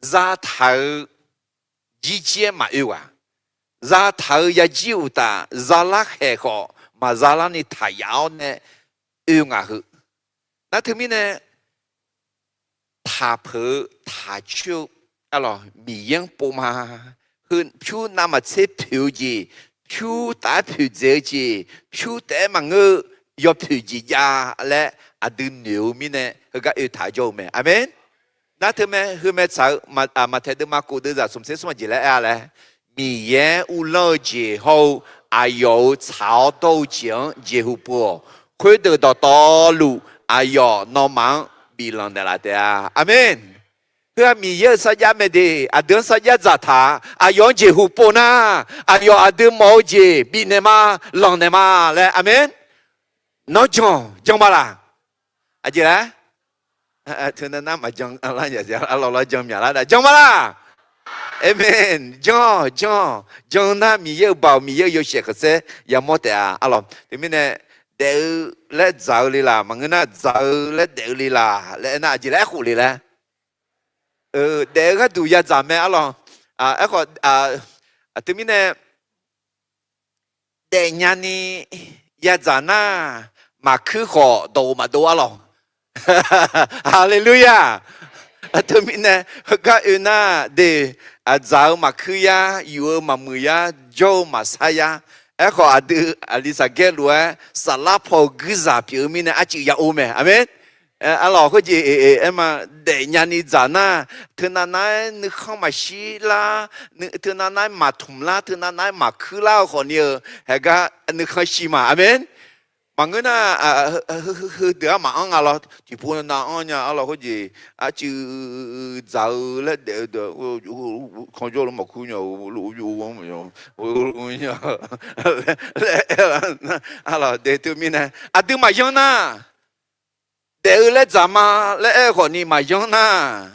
zataq-eu jirjir-aer maqoe ghaq, zataq-eu yajir uqtaf, zalar khaeq khawf maqzalarni taqyaf-awr nae oe ngaq heu. Nar teumirnae, taqpeuq-eu taqcoer-eu, arlawq, Miqyaer-anr pov ma. Heu pyur navmaqtser poeq-eu jeq, pyur taf-aer poeqdzaeq-eu jeq, pyur taef-aer maqngeur-eu yawpoeq jeq jav laer aqdui noeq-eu mirnae heugar oe taq jawr-eu mae. Aqmeq. Nar teumae heu mae tsaq-eu, Maqtaeq deuvma kof deuvzaq smq tser smr aqjeq laer aer-a laer, Miqyaer uvlanr-eu jeq hawr-eu aqyawf-euq tsaq-awr dawr-eu jeq-anr jeqhu pov-awq. Khoerdeuq dawqtawvluf aqyawf nawmaf-anr biflanq naeqlaf taef-a. Aqmeq. Heu-aq Miqyaer-euq sarjax mae de. Aqdui-anr sarjax dzaqtaq-a. Aqyawf-anr jeqhu pov nar, aqyawf aqdui mawf-eu jeq bifnaeq ma, lanqnaeq ma laer. Aqmeq. Nawr jan, jan ma laq? Aqjeq laer? Teunav nar maqjan lar nya, arlawq, lar jan myaq lar da, jan ma laq? Aqmeq. Jan, jan, jan nar Miqyaer-euq baoq, Miqyaer-euq yawshaef khanqsaer yamawr taef-a, arlawq. Teumirnae, daef-eu laer dzaq-eu le laq? Maqngeur nar, dzaq-eu laer daef-eu le laq laer aernar, aqjeq laer aerkhof le laer? Daef-eu gharduq yadzaq mae, arlawq. Aerkhawf, teumirnae, daefnya ni yadzaq nar, maqkuir khawf dawq-eu maqdov, arlawq. Haleluya! Teumirnae, heugar oe nar de, dzaq-eu maqkuir yar, yuf-eu maqmuiq yar, jawr-eu maqsar yar. Aerkhawf aqdui aqli saqgaer lof-aer saflar paw-eu guirzaq pyeuf-eu mirnae arcuif ya or mae. Aqmeq. Arlawq, khoerjeq aer ma, daefnya ni dzaq nar, teunav nav-aer nuikhanr maqshir lar, teunav nav-aer maqtmq lar, teunav nav-aer maqkuir lar-eu khawfni-eu, haegar nuikhanr shir ma. Aqmeq. Maqngeur nar, heudeuq-anr maqanr nga lawr, tiqpov nav anr nya, arlawq, khoerjeq arcuif dzaq-eu laer daef-eu deuq, kanjawr lo maqkuir nya, laer, teumirnae aqdui maqyanr nar, daef-eu laer dzaq ma laer aer-eu khawfni maqyanr nar,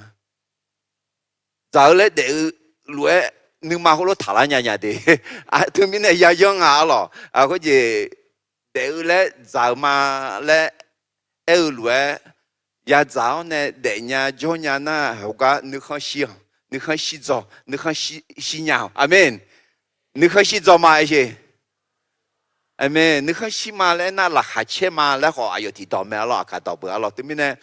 dzaq-eu laer daef-eu lof-aer nuima heulof taqlar nya nya de. Teumirnae yayanr nga, arlawq. Khoerjeq daef-eu laer dzaq-eu ma laer aer-eu lof-aer, yadzaq-awr nae daefnya jawrnya nar, heugar nuikhanr shir-awq, nuikhanr shir dzaw, nuikhanr shir nya-awq. Aqmeq. Nuikhanr shir dzaw ma, aer jeq. Aqmeq. Nuikhanr shir ma laer aernar, laqkhaq caer ma laer khawf aqyawf tiqdawq mae arlawr, aqkaq dawq beuq arlawr. Teumirnae,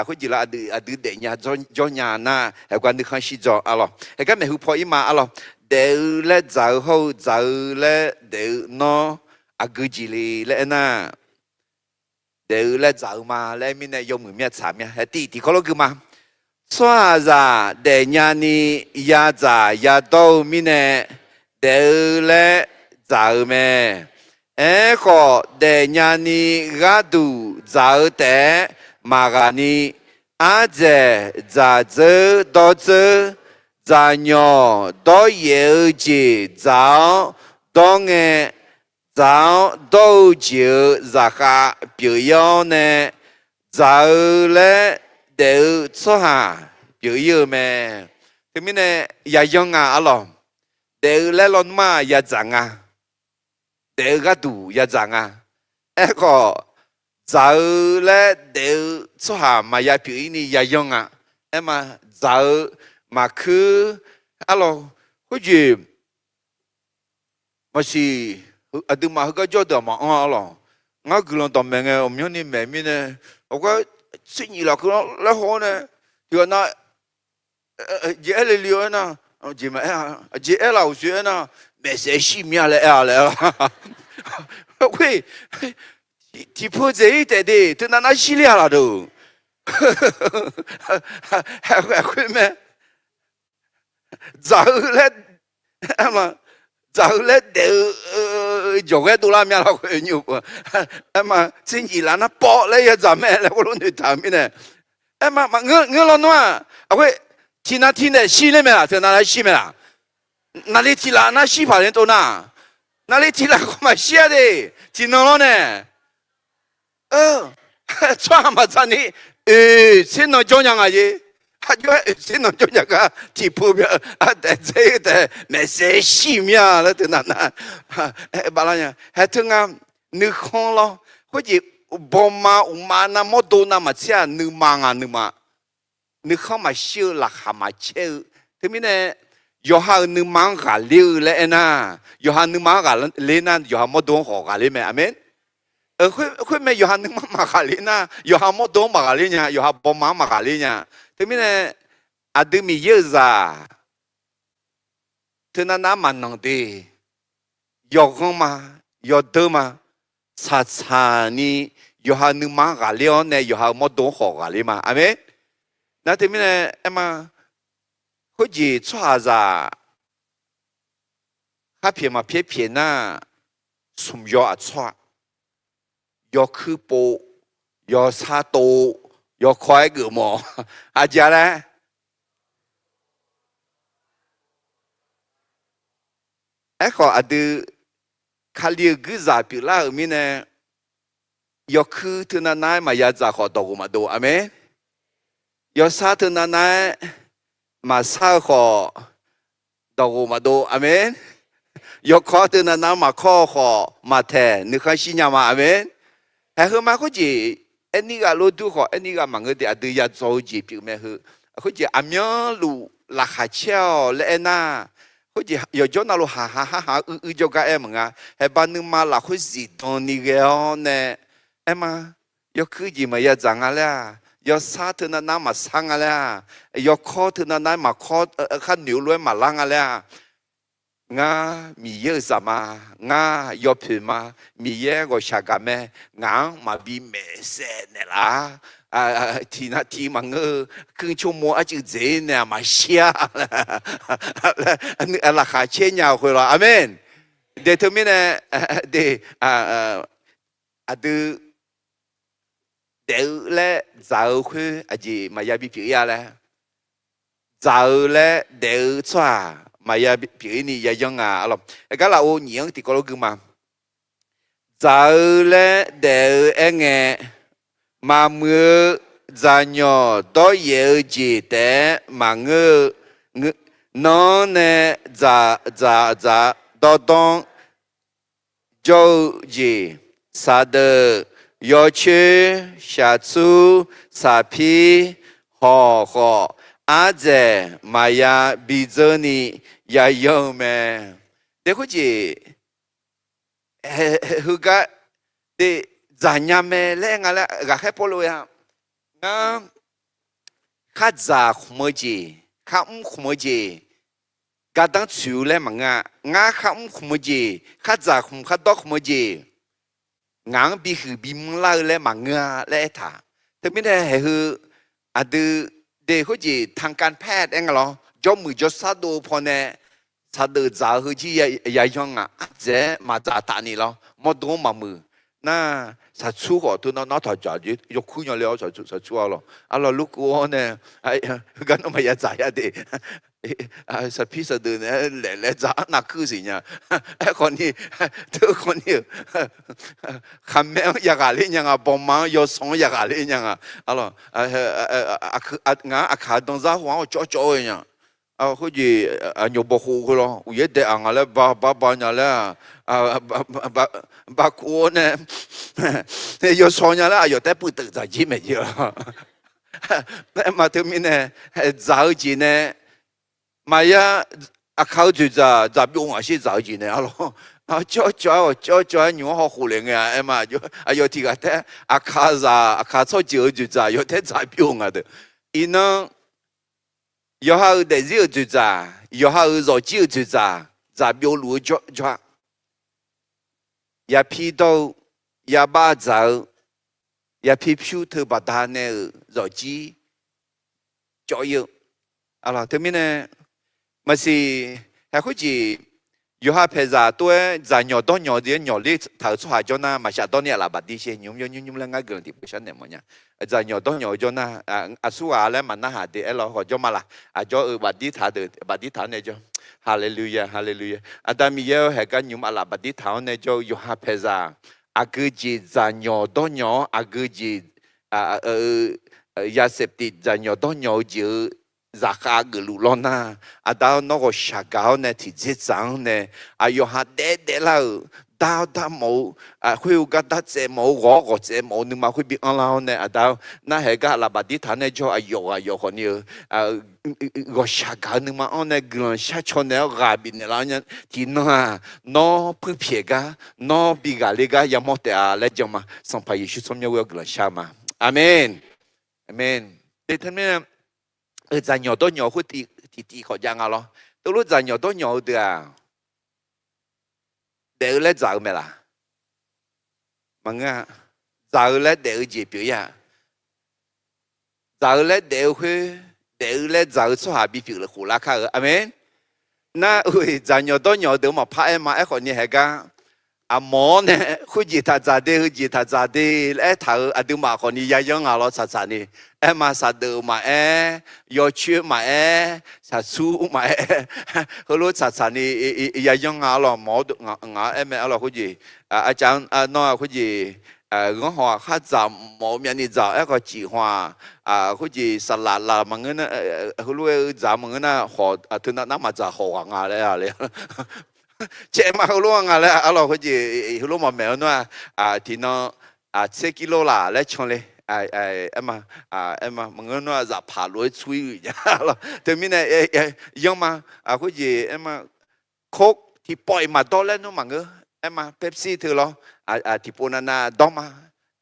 khoerjeq lar aqdui daefnya jawr nya nar, haegar nuikhanr shir dzaw arlawr. Haegar maeqhu paw ir ma arlawr. Daef-eu laer dzaq-eu hawr-eu, dzaq-eu laer daef-eu nawr aqgeu jeq le laer aernar, daef-eu laer dzaq-eu ma laer aer mirnae yawmuiq mir-a tsaq mir-a. Haeq tiq tiqkawv lawr gui ma. Tsawrhaqzaq daefnya ni yadzaq yadawr-eu mirnae, daef-eu laer dzaq-eu mae. Aerkhawf, daefnya ni gharduq dzaq-eu taef-aer maqghaq ni, ardzaeq dzaq dzeur dawr dzeur, dzaqnyawq dawryaef-eu jeq dzaq-awr dawr ngae, dzaq-awr dawr-eu jeq-euq zaqkhav pyeuf-ir-awr nae, dzaq-eu laer daef-eu tsawrhaq pyeuf-ir-eu mae. Teumirnae, yayan nga arlawr. Daef-eu laer lawnmr-aq yadzaq nga. Daef-eu gharduq yadzaq nga. Aerkhawf, dzaq-eu laer daef-eu tsawrhaq maqya pyeuf-ir ni yayan nga. Aerma, dzaq-eu maqkuir arlawr. Khoerjeq maqsiq, aqduimaf heugar jawr deuq-aq maqanr arlawr. Ngar guiqlanq dawqmaeq ngae awqmyanrni maeq mirnae, awqgar tser nyif lafkhoer laer haw-awr nae, tiqghaq nav jeq aer le le-awr aernar, jeq maqaer-a, jeq aer laf uqshoe aernar, maeqsaef shir mir-a laer aer-a laer. Khoer tiqpeu dzaeq-ir taef de, teunav nar shir ler-a laf deuq. Khoer mae. Dzaq-eu laer, dzaq-eu laer daef-eu jawqghaer dovlar mya lafkhoer nymr, aerma tser nyif laf nar pawv laer yadzaq mae laer khoerlof noeqtaq-eu mirnae, aerma maqngeur lawnmr-aq, aqkhoer tiqnav tiqnav shir ler mae laf, teunav nar shir mae laf. Naqli tiq laf nar shir paq le tov nar, naqli tiq laf khawf maqshir-a de, tiqnan lawr nae. Tsawrhaq maqdzaq ni, oeq tser nan jawr nya nga jeq. Aqjox-aer oeq tser nan jawr nya gar tiqpeu bya, daef dzae-ir taef maeqsaef shir mir-a laer teunav nar, baflar nya. Hae teu nga, nuikhanr lawr. Khoerjeq bawma uqma navmawr do navmaqtser-aq nuima nga nuima. Nuikhanr maqshir-eu laqkhaq maqcaer-eu. Teumirnae yawqha-euq nuima-anr ghaqler-eu laer aernar, yawqha nuima-anr ghaqler nar yawqha mawrdo-anr khawf ghaqler mae. Aqmeq. Khoermae yawqha nuima-anr maqghaqler nar yawqha mawrdo-anr maqghaqler nya, yawqha bawma-anr maqghaqler nya. Teumirnae aqdui Miqyaer-euq zaq teunav nav-anr maqnanq de. Yawqghanr ma, yawdeur ma, tsaqtsaq ni yawqha nuima-anr ghaqler-awr nae yawqha-euq mawrdo-anr khawf ghaqler ma. Aqmeq. Nar teumirnae aerma, khoerjeq tsawrhaqzaq khar pyaeq maqpyaer pyaeq nar, smq yaw aqtsawr-a, yawkuir pov, yawsar tov, yawkawr-aer geufmawf, aqjeq-a laer. Aerkhawf aqdui Kali-euq guirzaq pyeuflar-euq mirnae, yawkuir teunav nav-aer maqya dzaq khawf dawqghof maqdov. Aqmeq. Yawsar teunav nav-aer maqsar-eu khawf dawqghof maqdov. Aqmeq. Yawkawr teunav nav-aer maqkawr-eu khawf maqtaeq nuikhanr shir nya ma. Aqmeq. Haeq heu ma khoerjeq aerni ghaq lof dur khawf aerni ghaq maqngeur de, aqdui yadzaw-eu jeq pyeuf mae heu. Khoerjeq aqmyanluf laqkhaq caer-awq laer aernar, khoerjeq yawqjawr navluf haqha harha uir uir jawrgar aer maqnga. Haeqba nuima lafkhoer zifdan ni ghae-awr nae aerma, yawkuir jeq maqya dzaq nga laer-aq, yawsar teunav nav maqsar nga laer-aq, yawkawr teunav nav-aer maqkawr, khar noeq-eu lof-aer maqlar nga laer-aq, ngar Miqyaer-euq zaq ma, ngar yawpoeq ma, Miqyaer ghawqshaq gaq mae, ngaq-anr maqbi maeqsaef naeqlaf-a, tiqnav tiq maqngeur-eu, kuir cawrmo arcuiv dzaeq-ir naeq-aq maqshir-a laer, laqkhaq caer nya-eu khoer lawr. Aqmeq. De teumirnae, de, aqdui daef-eu laer dzaq-eu khoer aqjeq maqya bipyeuf-ir-a laer, dzaq-eu laer daef-eu tsawrhaq maqya pyeuf-ir ni yayanr nga lawr. Aqgar lafov nyiq-anr tiqkawv lof gui ma. Dzaq-eu laer daef-eu aerngae, maqmuiq-eu dzaqnyawq dawryaef-eu jeq taef-aer maqngeur-eu, nanr nae dzaq dzaq dawrdanr jawr-eu jeq, saqdeuf, yawcoer, shaqtsur, saqpir, hawq khawf, ardzaeq maqya bidzeur ni yayanr-eu mae. De khoerjeq heugar de dzaqnya mae laer nga laer ghaqkhaer Pawrluv ya. Ngar khardzaq khmq-eu jeq, kharmr khmq-eu jeq, gardanr tsoeq-eu laer maqngeur-a. Ngar kharmr khmq-eu jeq, khardzaq khmq khardawr khmq-eu jeq, ngaq-anr bihuiq bimr lar-eu laer maqngeur-a laer aertaq. Teumirnae haeq heu aqdui de khoerjeq tanqkanr paer aer nga lawr, jawrmuiq jawrshar dov-eu pawnae saqdeuf dzaq-eu heujir yayan ngaq ardzaeq-aer maqdzaq taf ni lawr, mawrdo-anr maqmuiq. Nar, saqtsur khawf teunav nar taq dzaq yawkuir nya le-awr saqtsur-a lawq. Arlawq lurkuv-awr nae, heugar nawr maqya dzaq ya de. Saqpir saqdeuq naeq-aer laeq laev dzaq-anr navkuir siq nya. Aerkhawf ni, teu khawf ni-euq khaqmae-anr yaghaq ler nya nga, bawma-anr yawsanr-anr yaghaq ler nya nga. Arlawq, ngaq-anr aqkaq danzar haw-anr cawv cawv-eu nya. Khoerjeq aqnyawq bawqkhof khoerlawr uqyaer dae-aq nga laer ba ba ba nya laer, ba kuv-awr nae yawsanr nya laer aqyawf taef puiv teuf dzaq jir maeq jir-a. Aerma teumirnae, dzaq-eu jeq nae maqya, aqkaq-eu dzoeqdzaq dzaq byov ngaq shir dzaq-eu jeq nae arlawq. Cawv cawv-aer awq cawv cawv-aer nymq-anr hawkhof le ngae-a aerma, aqyawf tiq ghaq taef aqkaqzaq aqkaq tsawrjeuq-eu dzoeqdzaq yawtaer dzaq byov nga deuq. Iqnan yawqha-euq daefzir-euq dzoeqdzaq, yawqha-euq zawqjir-euq dzoeqdzaq, dzaq byovluf-eu jawr jawr-a. Yapi dawr-eu, yabav dzaq-eu, yapi pyur teu baqdanae-euq zawqjir cawv ir-eu. Arlawq teumirnae maqsiq, haeq khoerjeq yawqha paeqzaq tov-aer dzaq nyawq dawr nyawq-eu jeq-aer nyawq ler taq-euq tsawrhaq jawr nar maqshaf dawr ni aqlaf bafdir sher nymr yawr nymr nymr laer ngar guiqlanq tiqpov sharnaeq mawf nya. Dzaq nyawq dawr nyawq-eu jawr nar, aqsurghaq laer maqnarhaq de aerlawq khawf jawr ma laq. Aqjawr-eu bafdir taq deuq bafdir taq-anr nae jawr. Haleluya, haleluya. Aqda Miqyaer-eu haeq gar nymq aqlaf bafdir taq-anr nae jawr-eu yawqha paeqzaq aqgeu jeq dzaq nyawq dawr nyawq-awr aqgeu jeq ya saef tif dzaq nyawq dawr nyawq-eu jeq-eu zaqkhav geufluf lawr nar, Aqda-awr nawr ghawqshaq gaq-awr nae tiqdzer dzaq-anr nae aqyawf ha daef daeflar-euq dar-awr dar mawf-eu, khoer-eu gar dar tsaev mawf-eu ghawq-awr ghawq tsaev mawf-eu nuima khoer bi anrlar-awr nae Aqda-awr nar haeq gar aqlaf bafdir taq-anr nae jawr aqyawf ghaq yawf khawf ni-eu ghawqshaq gaq-eu nuima-anr nae guiqlanq shar caw naeq-awr ghaq bifnaeq lar-awr nya tiqnan-aq nawr puirpyaeq gar nawr bi ghaqler gar yamawr taef-a laer jan ma. Sanqpaq Yeqsur tsawrmyanr ghoer-awr guiqlanq shar ma. Aqmeq. Aqmeq. Teumirnae dzaq nyawq dawr nyawq khoer tiqtiv khawf jav nga lawr. Teulof dzaq nyawq dawr nyawq-eu deuq-aq daef-eu laer dzaq-eu mae laq? Maqngeur-a. Dzaq-eu laer daef-eu jeq pyeuf-ir-a. Dzaq-eu laer daef-eu khoer, daef-eu laer dzaq-eu tsawrhaq bipyeuf lafkhof lar kar-eu. Aqmeq. Nar-eu dzaq nyawq dawr nyawq-eu deuq maqpar aer ma. Aerkhawf ni haeq gar aqmawr-awr nae khoerjeq taq dzaq de, heujeq taq dzaq de laer aertaq-euq aqduimaf khawf ni yayanr nga lawr tsaqtsaq ni. Aerma saqdeuf maqaer, yawcoer maqaer, saqsur maqaer, heulof tsaqtsaq ni yayanr nga arlawq mawf-awr ngaq-anr aer mae arlawq khoerjeq. Aqcaf nawr-aq khoerjeq ghanr haw-aq khardzaq mawf-eu myavni dzaq-awr aerkhawf ciq haw-aq khoerjeq saqlaq laq maqngeur nar, heulof-aer dzaq maqngeur nar khawf teunav nar maqdzaq khawf ghaq nga laer le. Caev ma heulof-a nga laer arlawq khoerjeq heulof maqmaeq-awr nar-aq tiqnan tser kilo laq laer can le. Aerma, aerma maqngeur nar-aq zaqpaq lof-aer tsur-ir uiq nya lawr. Teumirnae yanr ma. Khoerjeq aerma, kor tiqpawf-iq maqdawr laer nar maqngeur. Aerma Pepsi teu lawr tiqpov navnav dawr ma.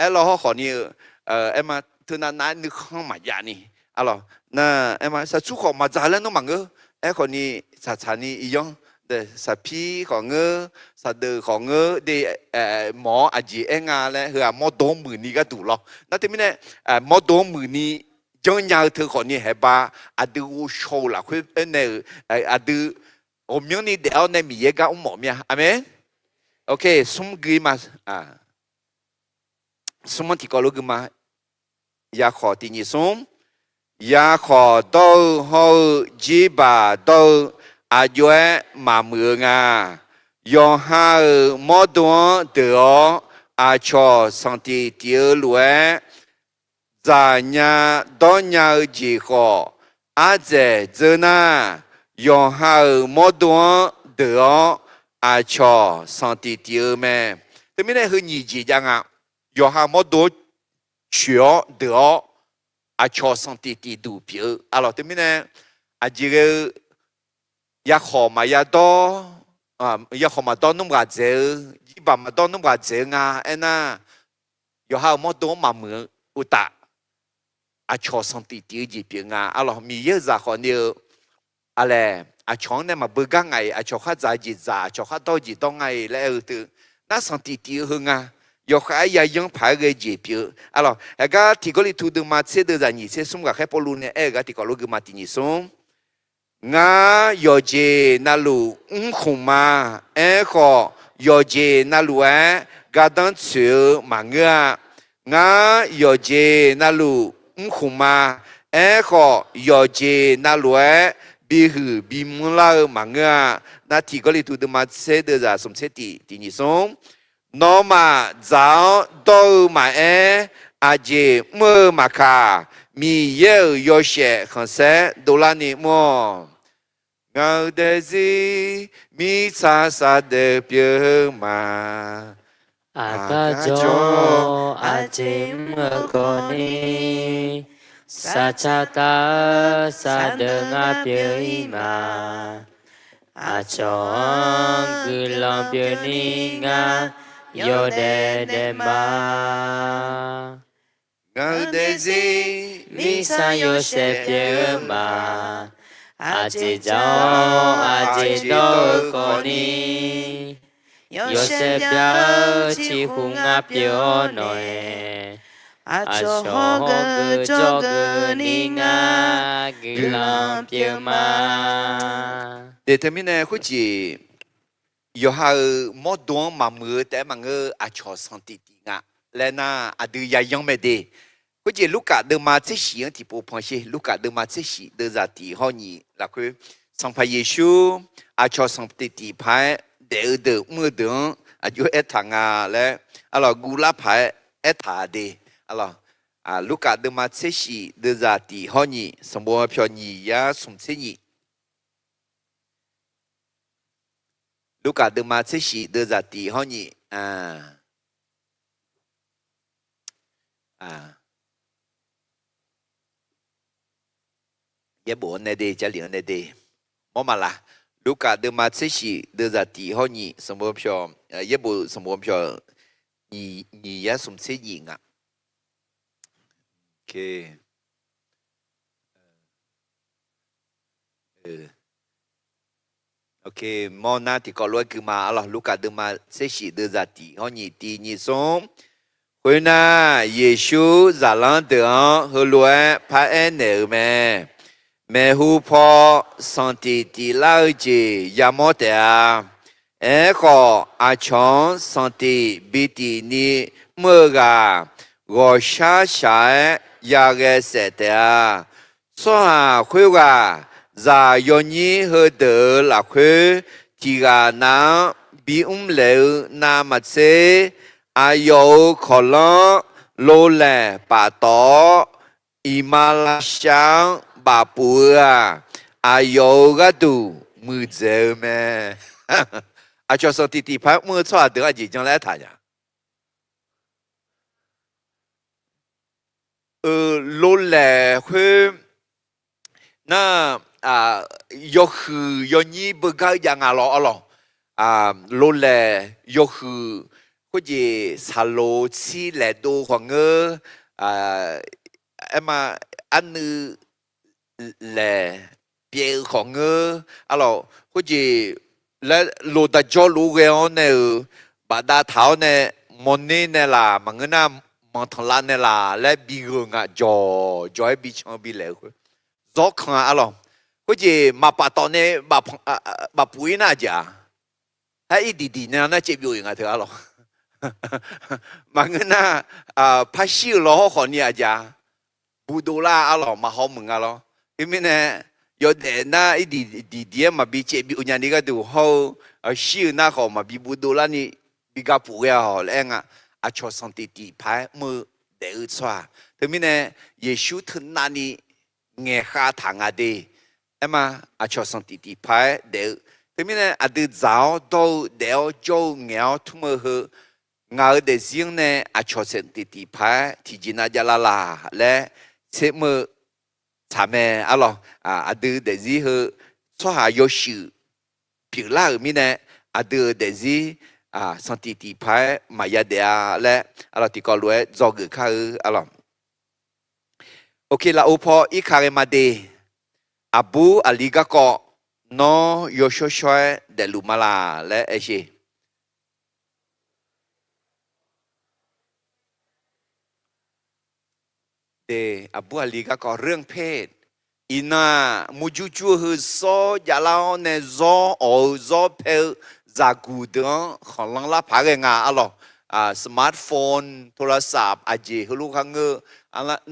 Aerlawr hawrkhawf ni-eu aerma teunav nav-aer nuikhanr maqjav ni arlawq. Nar aerma saqsur khawf maqdzaq laer nar maqngeur. Aerkhawf ni tsaqtsaq ni iyanr, saqpir khawf ngeur, saqdeuf khawf ngeur de, mawf-awr aqjeq aer nga laer heu-aq mawrdo-anr muiqni gharduq lawr. Nar teumirnae mawrdo-anr muiqni janrnya-eu teu khawf ni haeq ba aqdui ghovshaw-euq lafkhoer aernaeq-euq aqdui ghawqmyanrni daef-awr nae Miqyaer gar mr mawf mir-a. Aqmeq. Ok, smr gui ma. Smr-anr tiqkawv lof gui ma. Yakhawq tiq nyiq smr. Yakhawq dawr-eu hawr-eu jirbaq dawr-eu aqjox-aer maqmuiq-eu nga. Yawqha-euq mawrdo-anr deuq-awr aqcawq sanqtif tif-eu lof-aer, dzaqnya dawrnya-eu jeq khawf ardzaeq dzeur nar, yawqha-euq mawrdo-anr deuq-awr aqcawq sanqtif tif-eu mae. Teumirnae heu nyiq jeq jav nga. Yawqha mawrdo-anr coeq-awr deuq-awr aqcawq sanqtif tif duq pyeuf-eu arlawq. Teumirnae aqjeq ghae-eu yakhawq maqya dawr yakhawf maqdawr nmr ghaq dzaeq-eu, jirbaq maqdawr nmr ghaq dzaeq-eu nga aernar, yawqha-euq mawrdo-anr maqmuiq-eu uqtaf, aqcawq sanqtif tif-eu jeq pyeuf nga. Arlawq, Miqyaer-euq zaq khawf ni-eu, aqlaeq, aqcawq-anr nae maqbeugar nga-iq, aqcawq khar dzaq-eu jeq dzaq, aqcawq khar dawr-eu jeq dawr nga-iq laer aer-eu teu, nar sanqtif tif-eu heu nga. Yawkhav-aer yayanr paq-aer ghae jeq pyeuf-eu. Arlawq, heugar tiq Gawrliqtu deuvma tser deuvzaq nyiq tser smr ghaqkhaer Pawrluv nae aer-eu gar tiqkawv lof guima tiq nyiq smr. Ngar yawqjeq navluf mrkhmq ma. Aerkhawf, yawqjeq navluf-aer gardanr tsoeq-eu maqngeur-a. Ngar yawqjeq navluf mrkhmq ma. Aerkhawf, yawqjeq navluf-aer bihuiq bimanr lar-eu maqngeur-a. Nar tiq Gawrliqtu deuvma tser deuvzaq smq tser tiq tiq nyiq smr. Nawmaf dzaq-awr dawr-eu maqaer, aqjeq mr-eu maqkaq, Miqyaer-euq yawshaef khanqsaer dovlarni mr-awq. Ngaq-euq daefzir mirtsaq saqdeuq pyeuf-eu ma. Aqgar jawr-awr aqjeq mr-eu khawfni, saqtsaq taq-eu saqdeuq ngar pyeuf-ir ma. Aqcawq-anr guiqlanq pyeufni ngar yawdaef daef ma. Ngaq-euq daefzir mirtsaq yawshaef pyeuf-eu ma. Aqjeq dzaq-awr aqjeq dawr-eu khawfni, yawshaef bya-eu ciqhuq ngar pyeuf-awr nawq-aer, aqcawq hawr geu jawrgeuf ni ngar guiqlanq pyeuf ma. Teumirnae khoerjeq, yawqha-euq mawrdo-anr maqmuiq-eu taef-aer maqngeur-eu aqcawq sanqtif tif nga laer nar, aqdui yayanr mae de. Khoerjeq Lurkaf deuvma tser shif-anr tiqpov pan sher. Lurkaf deuvma tser shif deuvzaq tif hawr nyiq lafkhoer, Sanqpaq Yeqsur aqcawq sanqtif tif paq-aer daef-eu deuq mr-eu deuq-anr aqjox aertaq nga laer, arlawq, guvlar paq-aer aertaq de. Arlawq, Lurkaf deuvma tser shif deuvzaq tif hawr nyiq, sanqbof pyawq nyiq yar smq tser nyiq. Lurkaf deuvma tser shif deuvzaq tif hawr nyiq, yaerbof-anr nae de, Jarlif-anr nae de, mawr maqlaq. Lurkaf deuvma tser shif deuvzaq tif hawr nyiq, sanqbof pyawq, yaerbof sanqbof pyawq nyiq yar smq tser nyiq nga. Mawr nar tiqkawv lof-aer gui ma. Arlawq, Lurkaf deuvma tser shif deuvzaq tif hawr nyiq tiq nyiq smr. Khoernar, Yeqsur zaqlanr deuq-anr heulof-aer paraer naeq-euq mae. Maeqhu paw sanqtif tif lar-eu jeq yamawr taef-a. Aerkhawf, aqcawq-anr sanqtif bi tif ni mr-eu ghaq, ghawqshar shaq-aer yaghae saef taef-a. Tsawrhaq khoerghaq zaq yawnyir heudeuq-euq lafkhoer tiq ghaq nav-anr bimr laeq-eu navmaqtser, aqyawf-euq kawqlanr lolaeq paftawf-awr, iqmalavshav-anr bafpuf-eu-aq, aqyawf-euq gharduq muiqdzaeq-eu mae. Aqcawq sanqtif tif paq-aer mr-eu tsawrhaq deuq-anr aqjeq janr laer aertaq nya. Euq, lolaeq khoer nar, yawhuiq yawnyir beugar-eu jav nga lawr arlawq. Lolaeq yawhuiq khoerjeq saqloq tsir laeqdov khawf ngeur, aerma, arnuiv laeq pyaev-eu khawf ngeur arlawq. Khoerjeq laer loqdaq jawrluf ghae-awr nae-euq bafdav taq-awr nae, mawrner nae laq maqngeur nar, manqtanqlav nae laq laer bi gheuq nga, jawq jawq-aer bi can bi laeq-eu khoer, zawrkan-a arlawq. Khoerjeq maqpaf tawf nae bafpuf-ir nar aqjeq-a. Aer, irdiq diq nae nar caevbyov-iq nga teu arlawq. Maqngeur nar, parshir-euq lawhawr khawfni aqjeq-a. Buvdov lar arlawq, maqhaw muiq nga lawr. Teumirnae, yawdaef nar irdiq diq diq-aer maqbi caevbyov nyani gharduq hawr-eu, shir-eu nar khawf maqbi buvdov larni bi gapuf ghae-awq laer aer nga. Aqcawq sanqtif tif paq-aer mr-eu daef-eu tsawrhaq. Teumirnae, Yeqsur teunavni ngaeqkhav taq nga de. Aerma, aqcawq sanqtif tif paq-aer daef-eu. Teumirnae aqdui dzaq-awr dawr-eu daef-awr jawr-eu ngaeq-awr tmr-eu heu, ngaq-euq daefzir-anr nae aqcawq sanqtif tif paq-aer tiqjeq nav javlar laq laer tser mr-eu tsaq mae arlawq. Aqdui daefzir heu tsawrhaq yawshuif pyeuflar-euq mirnae, aqdui-euq daefzir sanqtiq tiqpaq-aer maqya daef-a laer, arlawq, tiqkawv lof-aer dzawgeuf kar-eu, arlawq. Oke, lafov paw irka ghae ma de. Aqbur aqli garkawv nawr yawshawr shawr-aer daefluf ma laq laer aer sher. De, aqbur aqli garkawv เรื่องเพศ. Iqnan-aq, murjur jur-eu heu zawr javlar-awr nae zawr awq-eu zawr pae-eu zaqguq deuq-anr khanqlanr lar paq ghae nga, arlawq. Smartphone, โทรศัพท์ aqjeq heulof kharngeur-eu,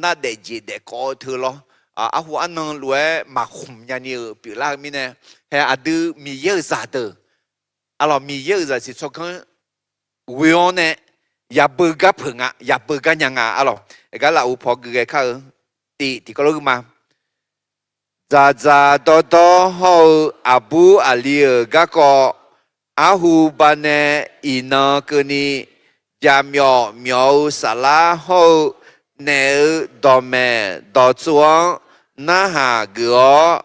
nar daef jeq daef kawv-eu teu lawr. Arhu arnan lof-aer maqkhmq nyani-euq pyeuflar-eu mirnae, hae aqdui Miqyaer-euq zaqdeuq, arlawq, Miqyaer-euq zaqsiq tsawrganr ghoe-awr nae yabeu gar peuq nga, yabeu gar nya nga, arlawq. Aqgar lafov paw gui ghae kar-eu, tiq tiqkawv lof gui ma. Dzaqdzaq dawrdawr hawr-eu aqbur aqli-euq garkawv, arhu banae iqnan keuvni, jaqmyawf myawf-eu saflar hawr-eu naef-euq dawqmaeq dawqtsov-anr narhaq geuf-awr,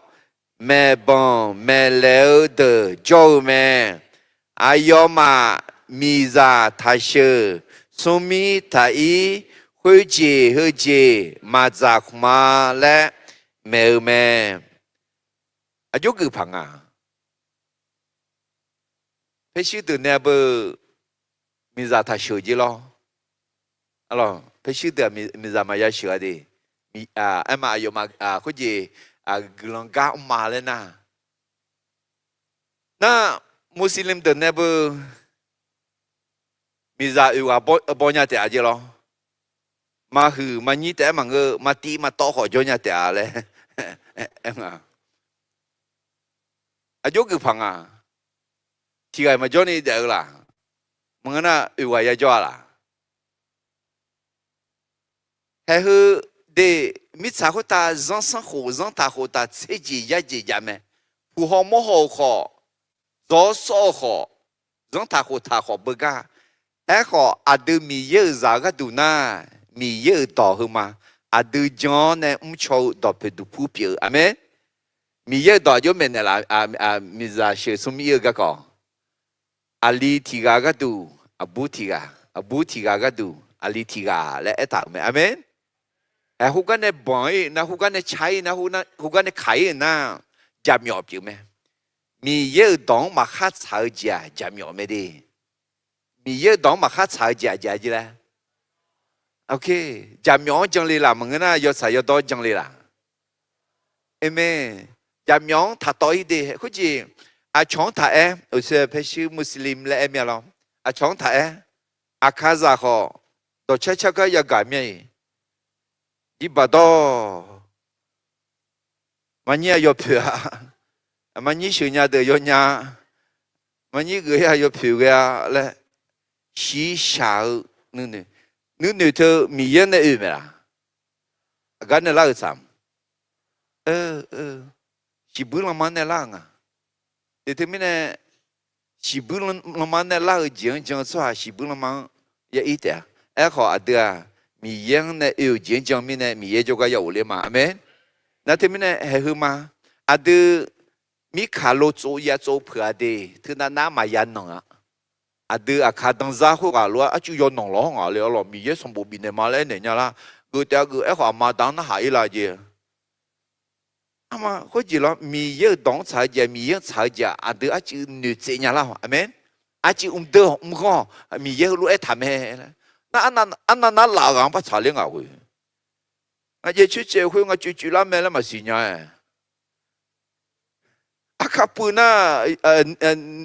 maeqbanq maeqlaeq-eu deuq jawr-eu mae. Aqyawfmaf miqzaq taqsheuq, smrmir taq-ir, khoerjeq heujeq maqdzaq khmq-a laer maeq-eu mae. Aqjox geuf paq nga. Paershuir deuq nae beu miqzaq taqsheuq jeq lawr. Paershuir deuq-aq miqzaq maqya sheuq-a de. Aerma aqyawfmaf khoerjeq guiqlanq gar mr ma laer nar, nar, Muslim deuq nae beu miqzaq oeq ghaq baw nya taef-a jeq lawr. Maqhuiq maqnyir taef-aer maqngeur, maqtiv maqtawv khawf jawr nya taef-a laer aer nga. Aqjox geuf paq nga. Tiq ghaq maqjawr ni daef-eu laq? Maqngeur nar oeq ghaq ya jawr-a laq? Haeq heu de, mirtsaq khoertav zanrsanrkhof zanrtaq khoftaq tserjeq yarjeq jav mae. Puq haw mawr haw-eu khawf, zawr sawr-eu khawf, zanrtaq khoftaq khawf beugar. Aerkhawf, aqdui Miqyaer-euq zaq-eu gharduq nar, Miqyaer-euq dawq heu ma. Aqdui jan-awr nae mrcaw-eu dawqpoeq duqpur pyeuf-eu. Aqmeq. Miqyaer-euq dawq aqjox maeqnaeq laf, miqzaq sheuq smrmir ir-eu garkawv, aqli tiq ghaq gharduq aqbur tiq ghaq, aqbur tiq ghaq gharduq aqli tiq ghaq laer aertaq-euq mae. Aqmeq. Aer, khoergar nae banq-ir nar, khoergar nae ca-ir nar, khoergar nae kaq-ir-euq nar, jaqmyawf pyeuf mae. Miqyaer-euq dawq-anr maqkhar tsaq-eu jeq-aq jaqmyawf mae de. Miqyaer-euq dawq-anr maqkhar tsaq-eu jeq-aq jeq laer? Jaqmyawf-anr jan le laq? Maqngeur nar yawtsaq yawdawr jan le laq? Aqmeq. Jaqmyawf-anr taqtawv-ir de. Khoerjeq aqcawq-anr taq aer, oqsaer paershuir Muslim laer aer mir-a lawr. Aqcawq-anr taq aer, Aqkaqzaq khawf dawqcar car gar yagaq mir-a iq. Jirbaq dawr. Maqnyir-aq yawpoeq-a. Maqnyir sheuqnya deuq yawnya. Maqnyir geuf-ir-aq yawpoeq ghae-a laer, shiqshaq-eu nuinoeq, nuinoeq teu Miqyaer nae oe maeq laq? Aqgar nae lar-euq tsaq. Shiqbuir lanma nae lar-euq nga. Teumirnae, shiqbuir lanma nae lar-euq jeq-anr jan-eu tsawrhaq shiqbuir lanma-anr ya ir taef-a. Aerkhawf aqdui-aq, Miqyaer-anr nae oe-euq jeq-anr jan mirnae Miqyaer jawrgar ya ghofler ma. Aqmeq. Nar teumirnae haeq heu ma. Aqdui mirkaq lo tsov ya tsov peuq-a de. Teunav nar maqya nanq-a. Aqdui Aqkaq danzar khoerghaq lof-aer arcuiv yaw nanq lawr nga le, arlawq, Miqyaer sanqbof bifnaeq ma laer aernaeq nya lar. Geuf taef-a geuf. Aerkhawf aqma da-anr narhaq-ir la jeq. Arma khoerjeq lawr, Miqyaer-euq dawq-anr tsaq-eu jeq, Miqyaer-anr tsaq-eu jeq-aq aqdui arcuiv noeqtsaev nya lar-awq. Aqmeq. Arcuiv mqdeur-awq mrghanr-awq, Miqyaer heulof-aer taq mae laer. Nar, arnav nar laf-eu ghaq-anr par tsaqler ngaq ghoe. Ngaq jaev coer caev khoer nga coev coev lar mae laer maqsiq nya-aer. Aqkaq puiv nar,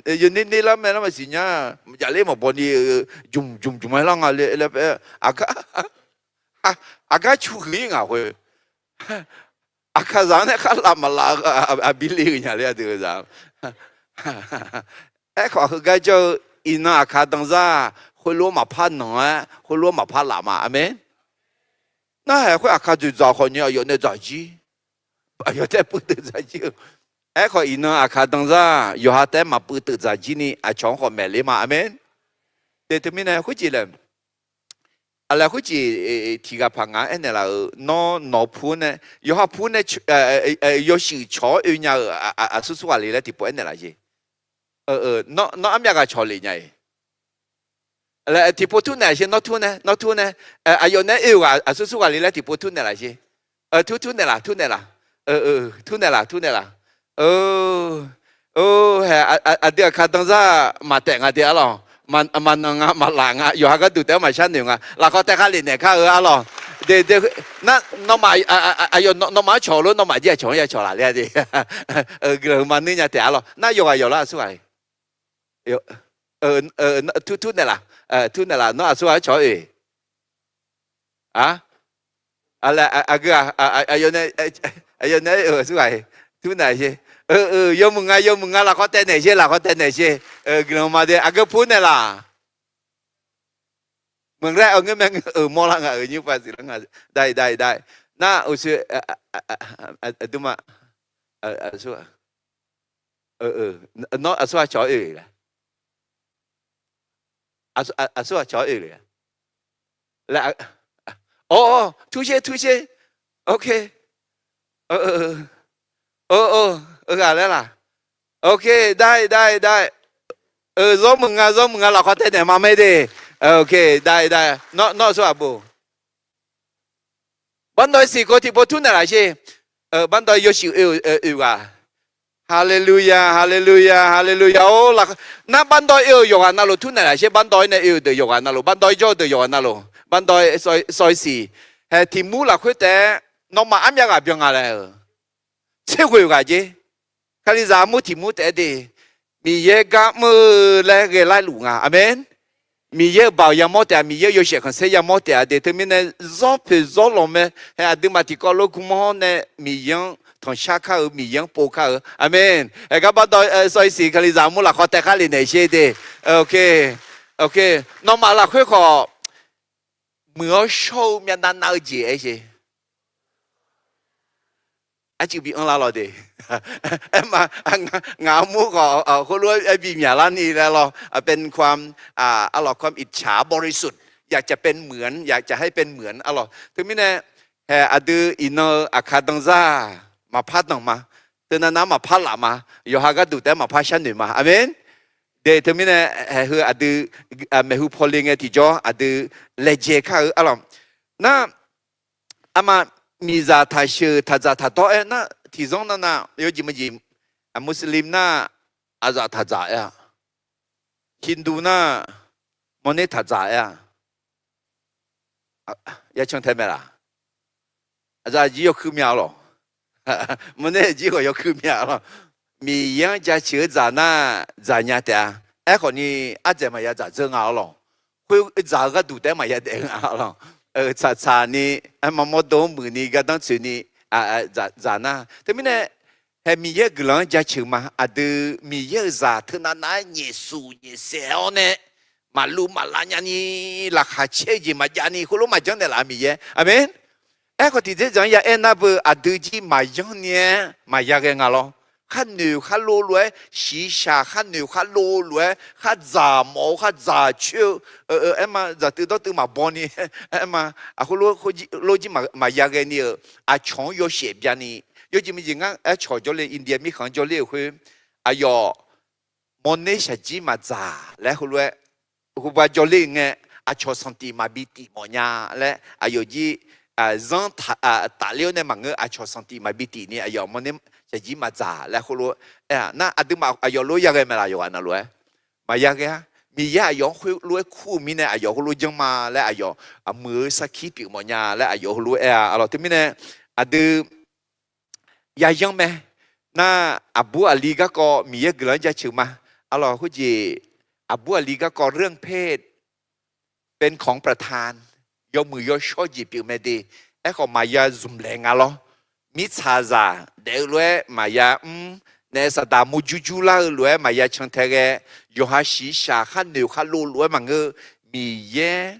yawner ner lar mae laer maqsiq nya. Maqjav ler maqbaw ni, jmq jmq jmq-aer lar nga le laer paer. Aqgar, aqgar cu huiq-ir ngaq ghoe. Aqkaqzaq-anr nae khar laf maqlaf-eu aqbi le-euq nya le aqdui-eu zaq. Aerkhawf heugar jawr-eu iqnan Aqkaq danzar khoerlof maqpar nanq-aer khoerlof maqpar laf ma. Aqmeq. Narhaq khoer Aqkaq dzoeqdzaq khawf ni aqyawf nae dzaqjir. Aqyawf taef puiv teuv dzaqjir-eu. Aerkhawf iqnan Aqkaq danzar yawqha taef-aer maqpuiv teuv dzaqjir ni aqcawq-anr khawf maeqler ma. Aqmeq. Te teumirnae khoerjeq laer, aqlaer khoerjeq tiq ghaq paq ngaq-anr aernaeq laf-euq, nawr nawq pu-anr nae, yawqha pu-anr nae, yawshuif cawq-awr oe nya-euq aqsur sur ghaq le laer tiqpov aernaeq laf jeq. Nawr, nawr armyav ghaq cawq lef nya-iq. Laer tiqpov tur naeqlaf sher, nawr tur nae, nawr tur nae. Aqyawf nae oe-eu ghaq aqsur sur ghaq le laer tiqpov tur naeqlaf sher. Tur, tur naeqlaf, tur naeqlaf. Tur naeqlaf, tur naeqlaf. Hae, aqdui aqkar danzar maqtaef nga de arlawq. Maqnanq nga, maqlaf nga, yawqha gharduq taef-aer maqshar noeq nga. Lafkhawf taev kha lef naeq kar-eu arlawq. De, de, nar, nawmaf, aqyawf nawmaf-anr cawq-eu lof, nawmaf jir-aq cawq-anr ya cawq laf ler-a de. Guiqlanq huiqma nuir nya taef arlawq. Nar yawqghaq yawq lar aqsur ghaq le. Tur, tur naeqlaf, tur naeqlaf, nawr aqsur ghaq-anr cawq-aer oe. Aq, aqgeu-aq, aqyawf nae oe aqsur ghaq-iq, tur naeqlaf sher. Yawmuiq nga, yawmuiq nga, lafkhawf taev naeq sher, lafkhawf taev naeq sher. Guiqlanq ma de, aqgeu pur naeqlaf. Meuq laer-awr ngeur mae ngeur-eu mawrlar nga-euq nymr pav siqlar nga. Dav-iq, dav-iq, dav-iq. Nar uqshoe aqduimaf, aqsur, nawr aqsur ghaq cawq-aer oe-a. Aqsur ghaq cawq-aer oe-a. Laer, awr, tur sher, tur sher. Ok. Ghaq laer laq. Ok, dav-iq, dav-iq, dav-iq. Zawr muiq nga, zawr muiq nga, lafkhawf taev naeq ma mae de. Ok, dav-iq, dav-iq, nawr aqsur ghaq bo. Bardawv siq kov tiqpov tur naeqlaf sher. Bardawv yawshuif oe-eu ghaq. Haleluya, haleluya, haleluya. Or, nar bardawv oe-eu yawqghaq navluf tur naeqlaf sher. Bardawv-aer nae oe-eu deuq yawqghaq navluf, bardawv-aer jawr-eu deuq yawqghaq navluf, bardawv-aer sawr-ir siq. Hae, tiq mur lafkhoer taef-aer nawmaf armyav ghaq byan nga laer-eu tserghoeq ghaq jer. Kalizaq armur tiq mur taef-aer de, Miqyaer gar mr-eu laer ghae larluf nga. Aqmeq. Miqyaer-euq baoq yamawr taef-a, Miqyaer-euq yawshaef khanqsaer yamawr taef-a de. Teumirnae zawr poeq zawr lanq mae. Hae, aqduimaf tiqkawv lof gmr-awr nae Miqyaer-anr tanqshar kar-eu, Miqyaer-anr pov kar-eu. Aqmeq. Hae, gar bardawv sawr-ir siq, kalizaq armur lafkhawf taev khar lef naeq sher de. Ok, nawmaf lafkhoer khawf muiq-awr shawr-eu myavnav nav-eu jeq aer sher. Arcuiv bi anrlar lawr de. Aerma, ngaq armur khawf khoerlof-aer bi myaqlarni laer lawr. เป็นความ อ่า อารมณ์ความอิจฉาบริสุทธิ์ อยากจะเป็นเหมือน อยากจะให้เป็นเหมือน arlawq. Teumirnae, hae, aqdui iqnan-eu aqkar danzar maqpar danq ma. Teunav nav-anr maqpar laf ma. Yawqha gharduq taef-aer maqpar sharnoeq ma. Aqmeq. De, teumirnae, hae, heu aqdui maeqhu pawle ngae tiqjawr aqdui laejae kar-eu arlawq. Nar, aqma, miqzaq taqsheuq taqdzaq taqdawr-aer nar, tiqzanr navnav yawjeq maqjeq, Muslim nar, aqzaf taqdzaq aer-a. Hindu nar, mawrner taqdzaq aer-a. Yacan tae mae laq? Aqzaf jir yawkuir mya lawq. Mawrner jir khawf yawkuir mya lawq. Miqyaer-anr jaceuq-eu dzaq nar, dzaq nya taef-a. Aerkhawf ni, ardzaeq maqya dzaq dzeur nga arlawq. Khoer dzaq-eu gharduq taef-aer maqya daef nga arlawq. Tsaqtsaq ni, aerma mawrdo-anr muiqni gardanr tsoeqni dzaq nar. Teumirnae, hae, Miqyaer-euq guiqlanq-anr jaceuq ma. Aqdui Miqyaer-euq zaq teunav nav-aer nyaefsuf nyaefsaef-awr nae maqluv maqlav nyani laqkhaq caer-eu jeq maqjavni khoerlof maqjanr naeqlaf-a Miqyaer. Aqmeq. Aerkhawf tiqdzerdzaq-anr ya aernar beu aqdui jir maqyanr ni-aer maqya ghae nga lawr. Khar noeq khar lov lof-aer shiqshaq khar noeq khar lov lof-aer khar dzaq mawf-eu khar dzaq coer-eu, aerma dzaqtuiv dawrtuiv maqbaw ni, aerma aqkhoerlof jir maqya ghae ni-euq aqcawq-anr yawshaef bya ni, yawjeq maqjeq ngar aercawq jawrler India mirkhanq-anr jawrler-euq khoer, aqyawf mawrner shaqjir maqdzaq laer heulof-aer, heuba jawrler-eu ngae, aqcawq sanqtif maqbi tif mawf nya laer aqyawf jir zanr tafler-awr nae maqngeur, aqcawq sanqtif maqbi tif ni aqyawf mawrner shaqjir maqdzaq laer heulof-aer aer-a. Nar aqduimaf aqyawf lof-aer ya ghae mae laf yawqghaq navluf-aer? Maqya ghae-ar. Miqyaer aqyawf-anr khoerlof-aer kur-eu mirnae aqyawf heulof janr ma laer aqyawf muiq-eu sarkir pyeuf mawf nya laer aqyawf heulof-aer aer-a arlawq. Teumirnae aqdui yayanr mae. Nar, aqbur aqli garkawv Miqyaer guiqlanq-anr jaceuq ma. Arlawq, khoerjeq aqbur aqli garkawv เรื่องเพศ เป็นของประทาน yawmuiq yawshawr jeq pyeuf mae de. Aerkhawf maqya zmq laeq nga lawr. Mirtsaqzaq daef-eu lof-aer maqya mr, naef saqdaq murjur jur lar-eu lof-aer maqya cantae ghae, yawqha shiqshaq khar noeq khar lov lof-aer maqngeur, Miqyaer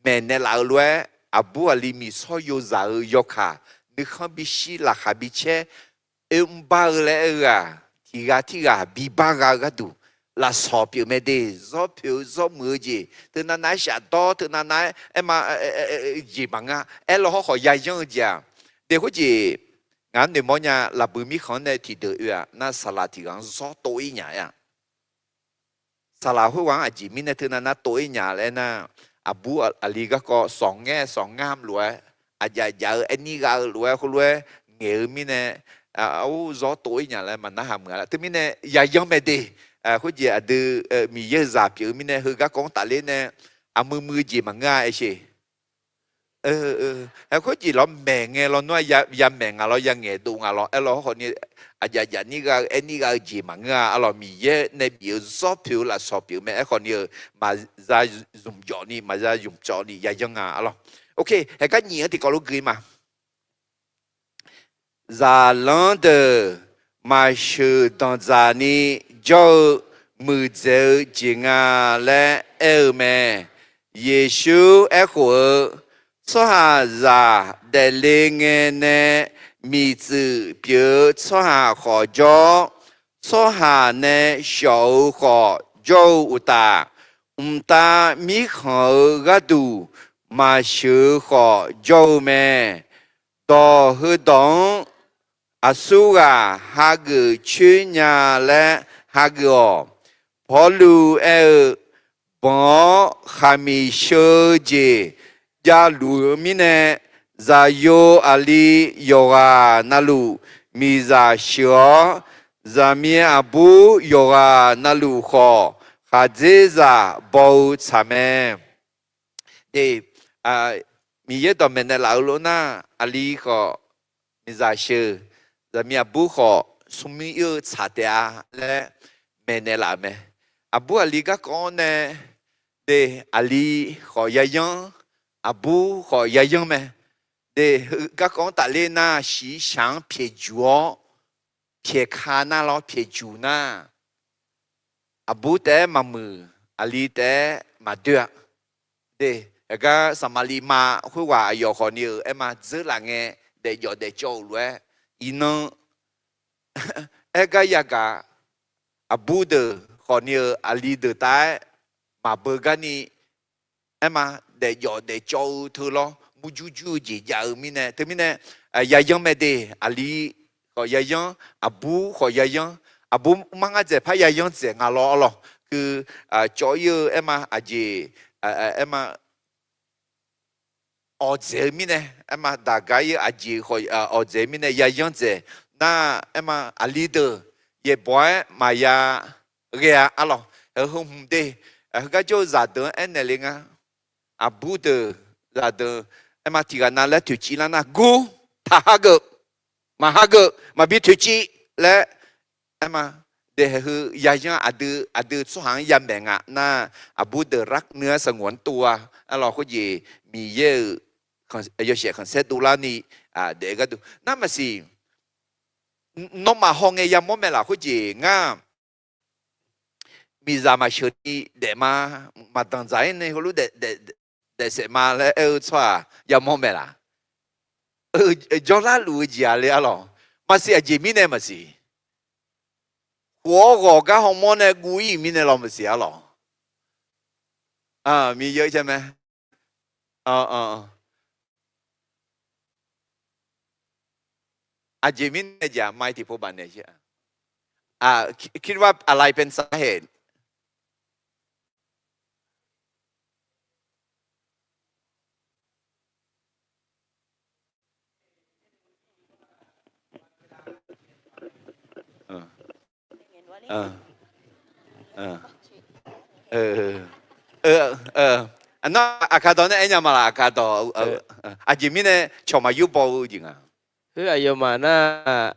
maeqnaeq laf-eu lof-aer aqbur aqli miqsawr yozaq-eu yawkaq nuikhanr bishir laqkhaq bicaer oermr bar-eu laer aer-eu-aq, tiq ghaq tirghaq bibar gha-eu gharduq lafsawq pyeuf mae de. Zawr poeq-eu zawr muiq-eu jeq teunav nav-aer shafdawr, teunav nav-aer aerma jeq maqngeur. Aerlaw hawrkhawf yayanr-eu jeq-aq, de khoerjeq ngaq-anr noeqmawr nya. Laqbuiq mirkhanq-anr nae tiqdeuq oe-aq, nar saqlaq tiq ghaq-anr zawr tov-ir nya aer-aq, saqlaq khoerghaq-anr aqjeq mirnae teunav nar tov-ir nya laer aernar, aqbur aqli garkawv sawq ngaer sawq ngar lof-aer, aqjaf jaf-eu aerni ghav-eu lof-aer khoerlof-aer ngaeq-eu mirnae, ur zawr tov-ir nya laer maqnarhaq muiq-a laf. Teumirnae yayanr mae de. Khoerjeq aqdui Miqyaer-euq zaq pyeuf-eu mirnae heugar kawv-anr tafler nae aqmui mui-eu jeq maqngeur-a aershe. Khoerjeq lawr maeq ngae lawnmr-a, yamaeq ngaq lawr yangaeq dov ngaq lawr aerlawr khawfni, aqjaf jaf nir ghav-eu aerni ghav-eu jeq maqngeur-a arlawq. Miqyaer nae bif-eu zawr pyeuf-eu lafsawq pyeuf mae. Aerkhawfni-euq maqza zmq jawfni maqza zmq cawvni yayanr nga arlawq. Ok, haeqgar nyiq-anr tiqkawv lof gui ma. Zaqlanr deuq maqsheuq danqdzaq ni jawr-eu muiqdzaeq-eu jeq nga laer aer-eu mae. Yeqsur aerkhof-eu, tsawrhaqzaq daefle ngae nae miqtsuif pyeuf-eu tsawrhaq khawf jawr, tsawrhaq nae shawf-eu khawf jawr-eu uqtaf, mqtav mirkhanq-eu gharduq maqsheuq-eu khawf jawr-eu mae. Dawq heudawq-anr aqsurghaq hageuf coer nya laer hageuf-awq. Pawrluv aer-eu, banq-awr khaqmiq sheu-eu jeq javluf-eu mirnae, zaqyo aqli yawqghaq navluf miqzaq sheuq-awr, zaqmiq aqbur yawqghaq navluf khawf, khaqdzerzaq baw-eu tsaq mae. De, Miqyaer dawqmaeq naeqlaf-eu lof nar, aqli khawf miqzaq sheuq, zaqmiq aqbur khawf smrmir ir-eu tsaq taef-a laer maeqnaeq laf-euq mae. Aqbur aqli garkawv-anr nae, de, aqli khawf yayanr, aqbur khawf yayanr mae. De, garkawv-anr tafler nar, shiqshaq-anr pyaeqjuq-awr, pyaeqka nar lawr pyaeqjuq nar, aqbur taef-aer maqmuiq, aqli taef-aer maqdoer-a. De, aqgar Saqmaqliv ma khoerghaq aqyawf khawfni-euq aer ma dzeur laf ngae, daefjawf daefcawv-euq lof-aer, iqnan aer gar yagaq, aqbur deuq khawfni-euq aqli deuq taef-aer maqbeu garni, aer ma, daefjawf daefcawv-eu teu lawr murjur jur-eu jeq jav-eu mirnae, teumirnae, yayanr mae de, aqli khawf yayanr, aqbur khawf yayanr, aqbur mar ngar dzaeq par yayanr dzaeq nga lawr arlawq. Heu, cawv ir-eu aer ma, aqjeq, aer ma, awqdzaeq-eu mirnae, aer ma, daqgar ir-eu aqjeq khawf awqdzaeq-eu mirnae yayanr dzaeq nar, aer ma, aqli deuq yaeqbawq-aer maqya ghae-a arlawq. Heu heu hmq de, heugar jawr-eu zaqdeuq-anr aernaeq le nga. Aqbur deuq, zaqdeuq, aer ma, tiqghaq nav laer toeqciv lar nar, gur, taq hageuf, maq hageuf, maqbi toeqciv laer, aer ma, de, heu yayanr aqdui, aqdui tsawrhaq-anr yamaeq nga nar, aqbur deuq lar nuiv-aer sanqgof-anr tov-a arlawq. Khoerjeq Miqyaer-euq yawshaef khanqsaer dovlarni daef-eu gharduq nar maqsiq. Nawmaf hawngae yamawr mae laf khoerjeq ngar, miqzaq maqsheuq ni daef ma, maqdanqdzaq-ir nae heulof daef saef ma laer aer-eu tsawrhaq yamawr mae laf. Jawrlar luf-eu jeq-a le arlawq. Maqsiq, aqjeq mirnae maqsiq. Khof-awr ghawq gar hawmawr nae guv-ir mirnae lawr maqsiq arlawq. Miqyaer mae. Aqjeq mirnae jeq-aq, mai tiqpov bafnaeq-ir-a. Kirbar aqlai เป็นสาเหตุ Nar aqkaq dawq nae aernya ma laf, aqkaq dawq. Aqjeq mirnae cawq maqyur baw-eu jeq nga. Heu aqyawfmaf nar,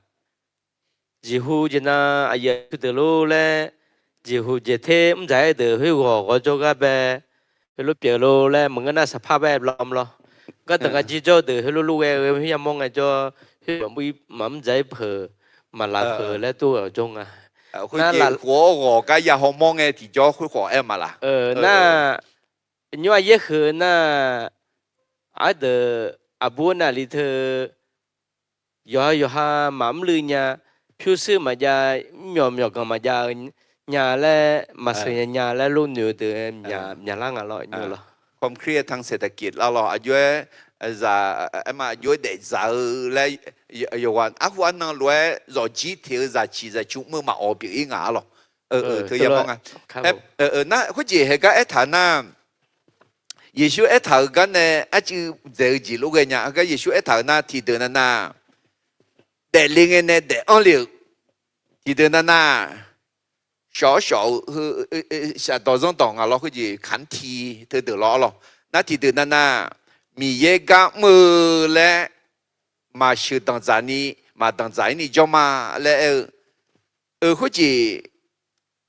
jeqhu jeqnan aqyuif aqtsu deuq lor laer, jeqhu jeqter mr dzaq-aer deuq khoerghawq ghawqjawr gar bae, heulof pyeuf lor laer maqngeur nar saqpar bae lam lawr. Gardanq garjir jawr deuq heulof lof ghae-eu khoer yamawr ngaejawr, khoer maqmr dzaq-ir peuq, maqlaf peuq laer dur-eu jawr nga. Khoer jeq khof-awr ghawq gar ya hawmawr ngae tiqjawr khoerkhawf aer-eu ma laf. Nar, nymr aqyaer heu nar, aqdeuq aqbur navlif teu yawqha yawqha maqmr luiv nya, pyurshuir maqjav, mrmyawq myawqganq maqjav-eu nya laer, maqseuq nya nya laer lor noeq-eu deuq myaqlar nga lawr, nymr lawr. ความเครียดทางเศรษฐกิจ lar lawr, aqjox-aer, zaq, aer ma, aqjox-aer daefdzaq-eu laer, yawqghaq arhu arnan lof-aer zawqjir teq-eu zaqciq zaqcu mr-eu maqawq pyeuf-ir nga lawr. Teu yamawr nga. Nar khoerjeq haegar aertaq-eu nar, Yeqsur aertaq-euq gar nae arcuiv dzaeq-eu jeq lof ghae nya. Heugar Yeqsur aertaq-euq nar, tiqdeuq navnav daefle ngae nae daef-anr le-euq, tiqdeuq navnav shawq-awr shawq-eu, shaqdawq zanrdawq nga lawr, khoerjeq kanqti teudeuq lawr lawr. Nar tiqdeuq navnav Miqyaer gar mr-eu laer maqsheuq danqdzaq ni, maqdanqdzaq-ir ni jawr ma laer aer-eu, eu, khoerjeq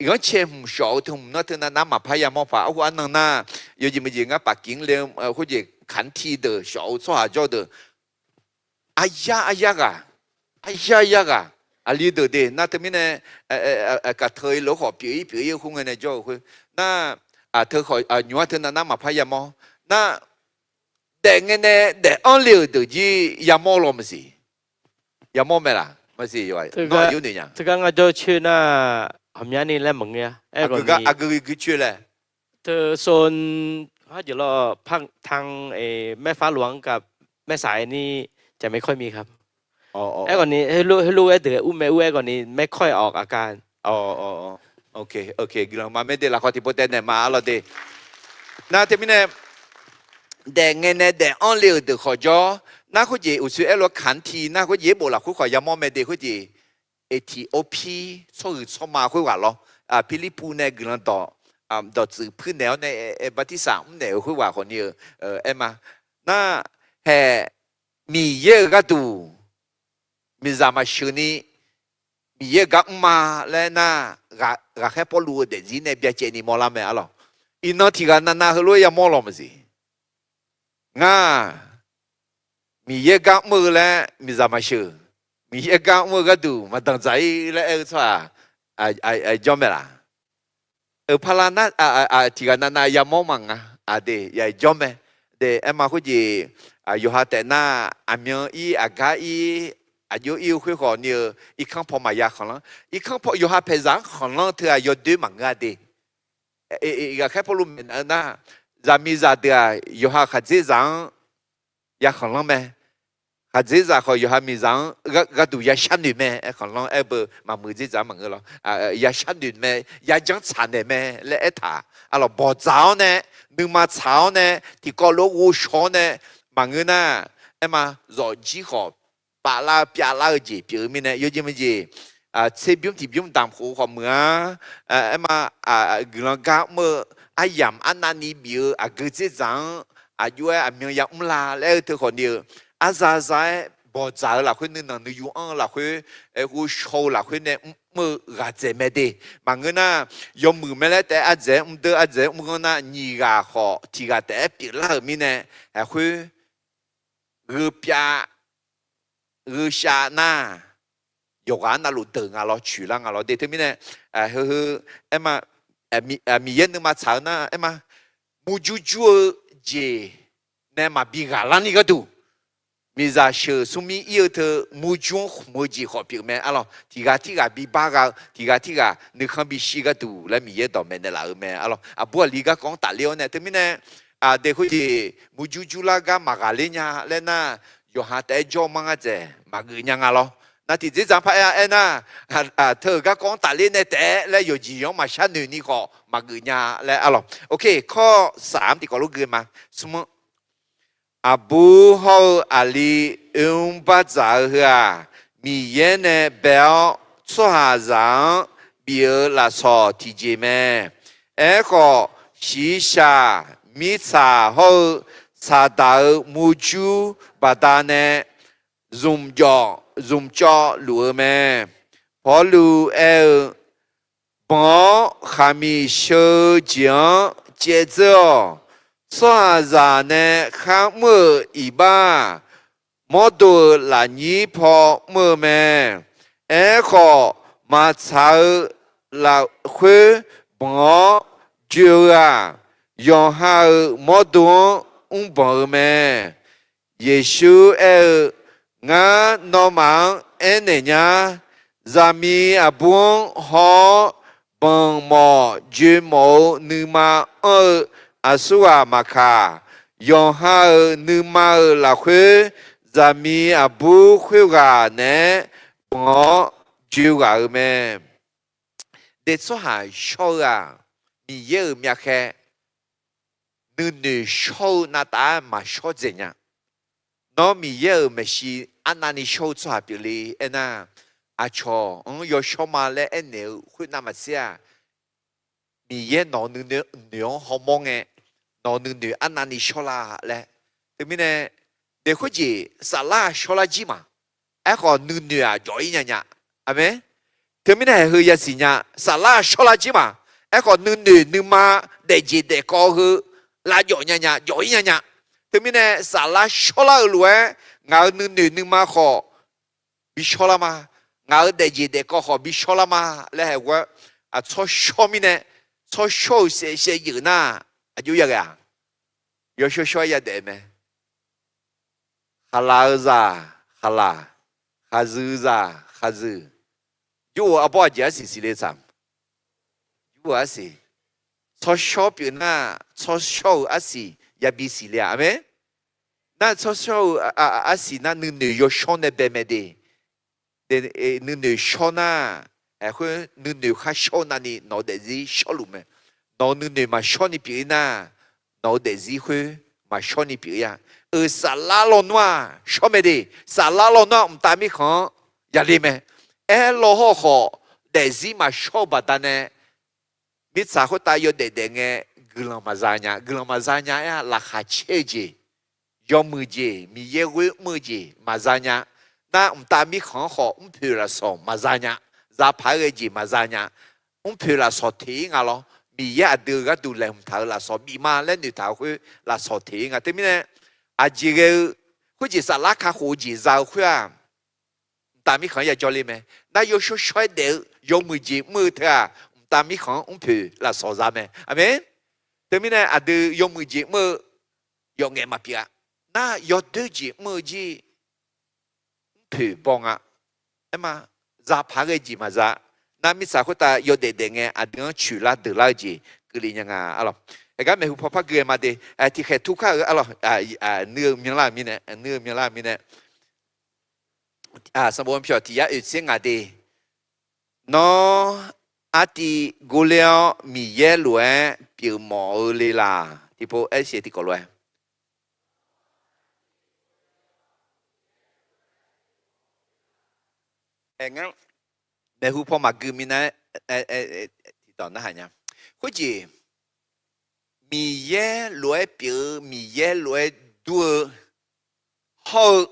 ghanrcae hmq shawq-eu teu hmq nar teu navnav maqpar yamawr paq. Arhu arnan nar, yawjeq meujeq ngar paf kiq-anr le, khoerjeq kanqti deuq shawq-eu tsawrhaq jawr-eu deuq, aryar aryar ghaq, aryar aryar ghaq, aqli deuq de nar teumirnae, kaqteu-i lof khawf pyeuf-ir pyeuf-ir-eu khoerngae nae jawr-eu khoer nar, teu khawf nymq-ar teu navnav maqpar yamawr nar, daef ngae nae daef-anr le-euq deuq jir yamawr law maqsiq. Yamawr mae laq maqsiq. Teugar ngar jawr coer nar, ghawqmyani laer maqngeur-a. Aqgeu gui gui coer laer. Teu son, harjeq lawr, par tan, maerfar lof-anr gaq, maersaq-aer ni, jaqmaer kawr mi kar. Aerkhawf ni heulof-aer deuq ur mae ur-aer khawf ni maerkawr-aer awq aqgar. Guiqlanq ma maerde lafkhawf tiqpov taev naeq ma arlawr de. Nar teumirnae daef ngae nae daef-anr le-euq deuq khawf jawr. Nar khoerjeq uqshoe aerlof-aer kanqti nar khoerjeq yaerbof lafkhoer khawf yamawr mae de khoerjeq. Eqtiqorpir tsawrhuiq tsawrma khoerghaq lawr, Pirlirpuv nae guiqlanq dawq, dawqtsuif puirnaeq-awr nae bartirsaq mrnaeq-euq khoerghaq khawf ni-eu aer ma. Nar haeq Miqyaer-euq gharduq miqzaq maqsheuq ni Miqyaer-eu gar mr ma laer nar, ghaqkhaer Pawrluv-eu daefzir nae byacaevni mawrlar mae arlawr. Iqnan tiqghaq navnav heulof-aer yamawr law maqsiq. Ngar Miqyaer gar mr-eu laer miqzaq maqsheuq, Miqyaer gar mr-eu gharduq maqdanqdzaq-ir laer aer-eu tsawrhaq jawr mae laq? Euq parlar nar, tiqghaq navnav yamawr ma nga. Aqde ya jawr mae. De aer ma khoerjeq, yawqha taef nar, aqmyan ir aqgar-ir aqjox ir-eu khoerkhawf ni-eu irkanr paw maqya khanqlanr. Irkanr paw yawqha paeqzaq-anr khanqlanr teu-aq yawdoer maqngeur-a de. Ghaqkhaer Pawrluv maeqnaeq-eu nar, zaqmiqzaq deuq-aq yawqha khaqdzerzaq-anr ya khanqlanr mae. Khaqdzerzaq khawf yawqha miqzaq-anr gharduq ya sharnoeq mae. Aer khanqlanr aer beu maqmuiq dzerzaq-anr maqngeur lawr. Ya sharnoeq mae, ya janr tsaq naeq mae laer aertaq. Arlawq, bawqdzaq-awr nae, nuima tsaq-awr nae, tiqkawv lof-aer ghovshaw-awr nae maqngeur nar, aer ma, zawqjir khawf baflar-eu pyavlar-eu jeq pyeuf-eu mirnae yawjeq maqjeq, tserbymr tiqbymr damq khof khawf muiq-a. Aer ma, guiqlanq gar mr-eu aryamq arnavni bif-eu aqgeu dzerzaq-anr aqjox-aer aqmyan ya mrlar laer aer-eu teu khawf ni-eu, arza za-aer bawqdzaq-eu lafkhoer nuinanq nuiyu anr-eu lafkhoer, ghovshaw-eu lafkhoer nae mr-eu ghaqdzaeq mae de. Maqngeur nar, yawmuiq mae laer taef-aer ardzaeq-aer mrdeur ardzaeq-aer mrghanr nar, nyiq ghaq khawf tiq ghaq taef-aer pyeuflar-euq mirnae, aqkhoer gheupyav gheushav nar, yawqghaq-anr navluf deuq nga lawr, coeqlar nga lawr de. Teumirnae, heu, aer ma, Miqyaer nuima tsaq-eu nar aer ma, murjur jur-eu jeq nae maqbi ghaqlar ni gharduq, miqzaq sheuq smrmir ir-eu teu murjur-anr khmq-eu jeq khawf pyeuf mae arlawq. Tiq ghaq tirghaq bibar gha-eu, tiq ghaq tirghaq nuikhanr bishir gharduq laer Miqyaer dawqmaeq naeqlaf-euq mae arlawq. Aqbur aqli garkawv-anr tafler-awr nae teumirnae, aqdui khoerjeq murjur jurlar gar maqghaqler nya laer nar, yawqha taef-aer jawr-eu mar ngadzaeq maqgeuf nya nga lawr. Nar tiqdzer dzaq par aer-a aernar, teu-euq garkawv-anr tafler nae taef-aer laer yawqjeq yawq-anr maqshar noeq ni khawf maqgeuf nya laer arlawq. Ok, kawr saf-anr tiqkawv lof gui ma. Smr-anr, aqbur hawr-eu aqli oermr bardzaq-eu heu-aq, Miqyaer nae bae-awr tsawrhaqzaq-anr bif-eu lafsawq tiqjeq mae. Aerkhawf, shiqshaq, mirtsaq hawr-eu saqdaq-eu murjur baqdanae zmqjawf zmqcawv luf-eu mae. Pawrluv aer-eu, banq-awr khaqmiq sheu-eu jeq-anr caevdzeur-awq. Tsawrhaqzaq nae kharmr-euq iqbax-aq, mawrdo-euq lafnyir paw mr-eu mae. Aerkhawf, maqtsaq-eu lafkhoer banq-awr joe-eu-aq, yawqha-euq mawrdo-anr mrbanq-eu mae. Yeqsur aer-eu, Ngar nawmaf-anr aernaeq nyar. Zaqmiq aqbur-anr haw-awr, banq mawf joe mawf-eu nuima anr-eu aqsurghaq maqkaq, yawqha-euq nuima-euq lafkhoer zaqmiq aqbur khoerghaq naeq-aer banq-awr joe ghaq-euq mae. Daef tsawrhaq shawr-eu-aq, Miqyaer-euq myavkhaer nuinoeq shawr-eu navtaf-aer maqshawr dzaeq nya. Nawr Miqyaer-euq maeqshi arnavni shawr-eu tsawrhaq pyeufle aernar, aqcawq-anr yawshawr ma laer aernaeq-eu khoernav maqtser-aq, Miqyaer nawq-eu nuinoeq-anr hawmawr ngae, nawq-eu nuinoeq arnavni shawrla laer. Teumirnae, daef khoerjeq saflar shawrlar jir ma. Aerkhawf nuinoeq-aq jawf-ir nya nya. Aqmeq. Teumirnae haeq heu yasiq nya, saflar shawrlar jir ma. Aerkhawf nuinoeq nuima daefjeq daefkawv heu lavjawf nya nya, jawf-ir nya nya. Teumirnae saflar shawrlar-eu lof-aer ngaq-euq nuinoeq nuima khawf bi shawrlar ma. Ngaq-euq daefjeq daefkawv khawf bi shawrlar ma laer haeq ghoer-aer, tsawrshawr mirnae, tsawrshawr-euq shaev shaev jeuf nar, aqjox yaghae-aq, yawshawr shawr-aer yadaef mae. Khaqlaq-eu zaq khaqlaq, khaqzuiq-eu zaq khaqzuiq. Jov-eu arbawr aqjeq arsiq siqle tsaq. Jov-eu arsiq. Tsawrshawr pyeuf nar, tsawrshawr-euq arsiq yabi siqle-a. Aqmeq. Nar tsawrshawr-eu arsiq nar nuinoeq yawshawr nae bae mae de. Nuinoeq shawr nar, aerkhoer nuinoeq khar shawr-eu navni nawq-eu daefzir shawrluf mae. Nawq-eu nuinoeq maqshawr ni pyeuf-ir nar, nawq-eu daefzir khoer maqshawr ni pyeuf-ir-a. Euq saflar lawnmr-aq shawr mae de. Saflar lawnmr-aq mqtav mirkhanq-anr yale mae. Aerlaw hawr khawf, daefzir maqshawr-eu baqdanae, mirtsaq khoertav yawdaef daef ngae, guiqlanq maqza nya. Guiqlanq maqza nya aer-aq, laqkhaq caer-eu jeq, yawmuiq jeq, Miqyaer ghoer mr-eu jeq maqza nya. Nar mqtav mirkhanq-anr khawf mrpoeq lafsawq maqza nya. Zapaq-aer ghae jeq maqza nya. Mrpoeq lafsawq teq-ir nga lawr. Miqyaer aqdui-eu gharduq laeqhmq taq-euq lafsawq bif ma laer noeqtaq-eu khoer lafsawq teq-ir nga. Teumirnae, aqjeq ghae-eu khoerjeq saflar kakhof-eu jeq za-eu khoer-aq, mqtav mirkhanq-anr yajawr le mae. Nar yawshawr shawr-aer daef-eu yawmuiq jeq mr-eu teu-aq, mqtav mirkhanq-anr mrpoeq lafsawq za mae. Aqmeq. Teumirnae aqdui yawmuiq jeq mr-eu yawf ngaef maqpyeuf-a. Nar yawdoer jeq mr-eu jir mrpoeq baw nga. Aerma, zapaq ghae jeq maqza. Nar mirtsaq khoertav yawdaef daef ngae aqdui-anr coeqlar deuqlar-eu jeq keuvle nya nga arlawq. Aergar maeqhu paw par gui-aer ma de. Tiqkhaeq tur kar-eu arlawq. Nuir-eu myanlar-euq mirnae, nuir-eu myanlar-euq mirnae, sanqbof pyawq tiq yar oeq tser ngaq de. Nawr artiv gor ler-awr Miqyaer lof-aer pyeufmawf-eu le laq? Tiqpov aer siq tiqkawv lof-aer. Aer ngar, maeqhu paw maqgui minav-aer, tiqdawq narhaq nya. Khoerjeq, Miqyaer lof-aer pyeuf-eu, Miqyaer lof-aer dur-eu hawr-eu,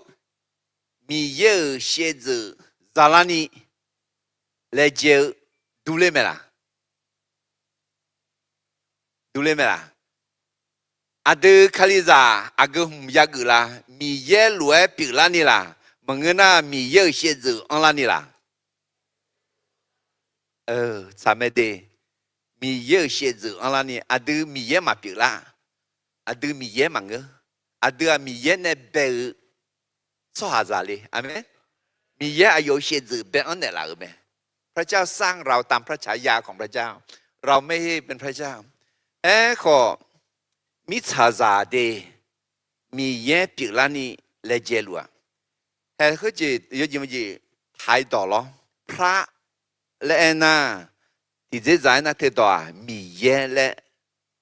Miqyaer-euq shaevdzeuf zalarni laejae-eu durler mae laq? Durler mae laq? Aqdui Kalizaq aqgeu hmq yageuf la? Miqyaer lof-aer pyeuflarni laq? Maqngeur nar Miqyaer-euq shaevdzeuf anrlarni laq? Tsaq mae de. Miqyaer-euq shaevdzeuf anrlarni, aqdui Miqyaer maqpyeuf lar. Aqdui Miqyaer maqngeur. Aqdui-aq Miqyaer nae bae-eu tsawrhaqzaq le. Aqmeq. Miqyaer aqyawf-euq shaevdzeuf bae-anr naeqlaf-euq mae. พระเจ้าสร้างเราตามพระฉายาของพระเจ้า เราไม่ใช่เป็นพระเจ้า Aerkhawf, mirtsaqzaq de, Miqyaer pyeuflarni laejae luf-aq, hae khoerjeq yawjeq maqjeq taq-ir dawq lawr. พระ laer aernar, tiqdzerdzaq aernar teudawq-aq Miqyaer laer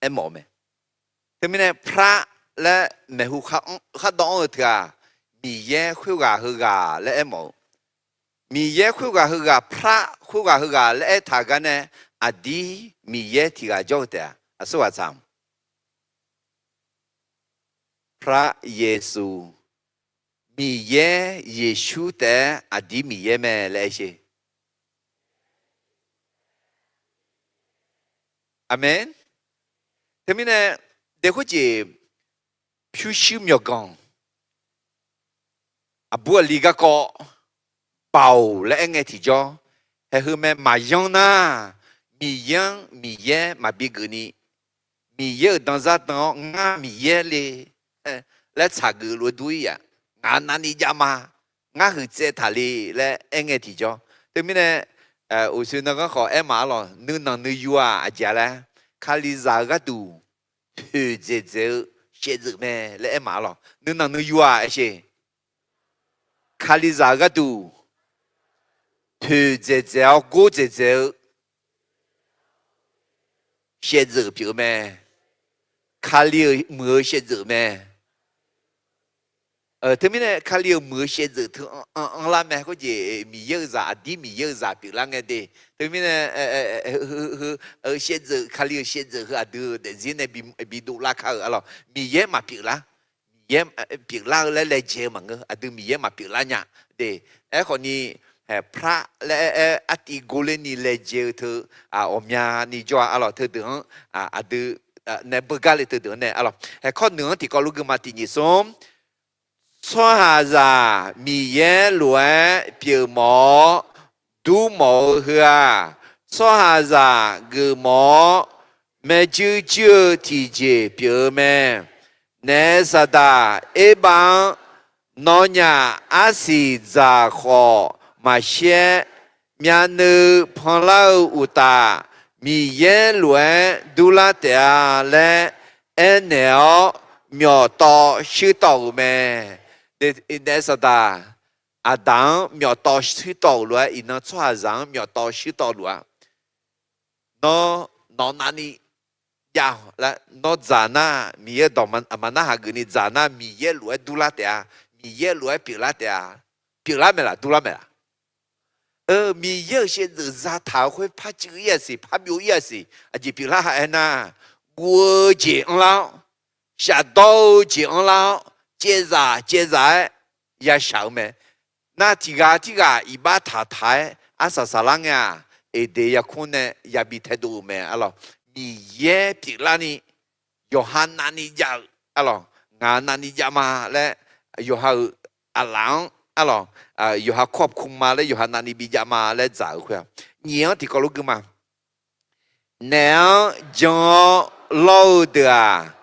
aermawf-eu mae. Teumirnae พระ laer maeqhu khardawv anr-eu teu-aq, Miqyaer khoerghaq heughaq laer aermawf-eu. Miqyaer khoerghaq heughaq, พระ khoerghaq heughaq laer aertaq gar nae, aqdir Miqyaer tiq ghaq jawr-eu taef-a, aqsurghaq tsaq-a. พระเยซู, Miqyaer Yeqsur taef-aer aqdir Miqyaer mae laer aer sher. Aqmeq. Teumirnae, daef khoerjeq pyurshuir myawqganq, aqbur aqli garkawv baoq laer aerngae tiqjawr, haeqheu mae maqyanr nar, Miqyaer-anr Miqyaer maqbi geufni, Miqyaer-euq danzar dan-awr ngar Miqyaer le laer tsaq geuf lof-aer dur-ir-aq, ngaq navni jav ma, ngar huiq tsaev taq le laer aerngae tiqjawr. Teumirnae, uqshoe nanghanr khawf aer ma arlawq, nuinanq nuiyu-aq aqjeq-a laer, Kalizaq-eu gharduq toeqdzaeq dzaeq-eu shaevdzeuf mae laer aer ma arlawq. Nuinanq nuiyu-aq aer sher. Kalizaq-eu gharduq toeqdzaeq dzaeq-awr gordzaeq dzaeq-eu shaevdzeuf pyeuf-eu mae. Kali-euq muiq-eu shaevdzeuf mae. Teumirnae Kali-euq muiq-eu shaevdzeuf teu anr, anr, anrlar mae. Khoerjeq Miqyaer-euq zaq, aqdir Miqyaer-euq zaq pyeuflar ngae de. Teumirnae, heu, heu, heu, shaevdzeuf, Kali-euq shaevdzeuf heu aqdui-euq daefzir nae bi, bidov lar kar-euq arlawq. Miqyaer maqpyeuflar. Miqyaer pyeuflar-eu laer laejae-eu maqngeur. Aqdui Miqyaer maqpyeuflar nya de. Aerkhawfni, prar laer aer, aer, artiv gorler ni laejae-eu teu, ghawqmyani jawr-a arlawq. Teudeuq-anr, aqdui nae beugar le teudeuq-anr nae arlawq. Haeqkawr nuiq-anr tiqkawv lof gui ma tiq nyiq smr. Tsawrhaqzaq Miqyaer lof-aer pyeufmawf-awr durmawf-eu heu-aq, tsawrhaqzaq geufmawf-awr maerjuir juir-eu tiqjeq pyeuf-eu mae. Naef Saqdaq Erbav-anr, Nawnyaf arsiq dzaq khawf maqshaer, myavnuiv panlar-eu uqtaf, Miqyaer lof-aer durlar taef-a laer aernaeq-awr, myawf tawv shuir tawv-euq mae. Naef Saqdaq, Aqdaq-anr myawf tawv shuir tawv-euq lof-aer, iqnan tsawrhaqzaq-anr myawf tawv shuir tawv-eu lof-a. Nawr, nawq navni jav-awq laer, nawr dzaq nar, Miqyaer dawq maq narhaq geufni dzaq nar, Miqyaer lof-aer durlar taef-a. Miqyaer lof-aer pyeuflar taef-a. Pyeuflar mae laf, durlar mae laf? Miqyaer-euq shaevdzeuf zataq-euq khoer par cuiv ir-a siq, par byov ir-a siq, aqjeq pyeuflar ha aernar, guv-eu jeq anrlar-awr, shafdawr-eu jeq anrlar-awr, caevzaq caevzaq-aer yashaq-eu mae. Nar tiqghaq tirghaq iqbax taqtaq-aer arsaq saqlar ngae-aq, Eqdeq yarkmr nae yabi taedov-euq mae arlawq. Miqyaer pyeuflarni yawqha navni jav-eu arlawq. Ngaq navni jav ma laer, yawqha-euq aqlaf-anr arlawq, yawqha kawr-a kmr ma laer, yawqha navni bijav ma laer dzaq-euq khoer-aq, nyiq-anr tiqkawv lof gui ma. Naef-anr jan-awr lawr-eu deuq-aq,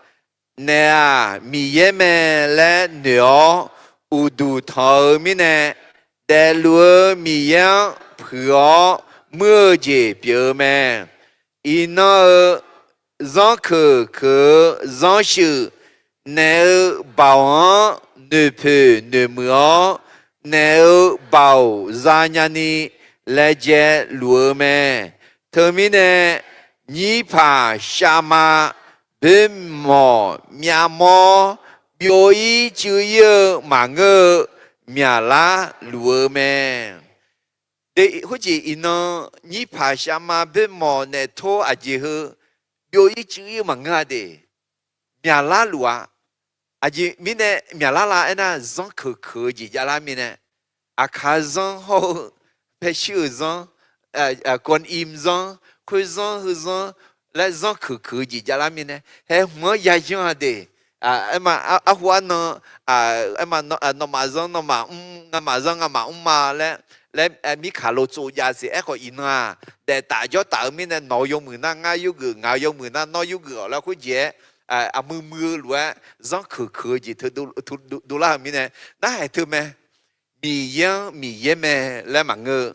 naef-aq Miqyaer mae laer noeq-awr uqduq tanq-eu mirnae, daefluf-eu Miqyaer-anr puiq-awr muir-eu jeq pyeuf-eu mae. Iqnan-euq zanrkeuq keuq-eu zanrshuif, naef-euq baoq-anr noeqpoeq noeqmuiq-awr, naef-euq baoq zanya ni laejae luf-eu mae. Teumirnae, nyirpaq shavma boermawq myavmawr, byov-ir cuiv-ir-eu maqngeur-eu myaqlar luf-eu mae. Khoerjeq iqnan nyirpaq shavma boermawq naeftor aqjeq heu byov-ir cuiv-ir-eu maqngeur-a de. Myaqlar luf-a. Aqjeq mirnae myaqlar la aernar, zanrkeuq keuq-eu jeq javlar mirnae, aqkaq zanr hawr-eu, paeshuir-euq zanr, kawvim zanr, khoerzanr heuzanr laer zanrkeuq keuq-eu jeq javlar mirnae, haehmq-anr yayanr-a de. Aerma arhu arnan, aerma nawmaf zanr nawmaf mr, ngamaf zanr ngamaf mr ma laer, laer mirkaq lo tsov jav siq. Aerkhawf iqnan-aq, daeftaf jawrtaf-eu mirnae, nawq-eu yawmuiq nar ngar yurgeuf, ngaq-eu yawmuiq nar nawr yurgeuf-awq laer khoerjeq-aer, aqmui mui-eu lof-aer zanrkeuq keuq-eu jeq teu dovlar-euq mirnae, narhaq teu mae. Miqyaer-anr Miqyaer mae laer maqngeur-eu,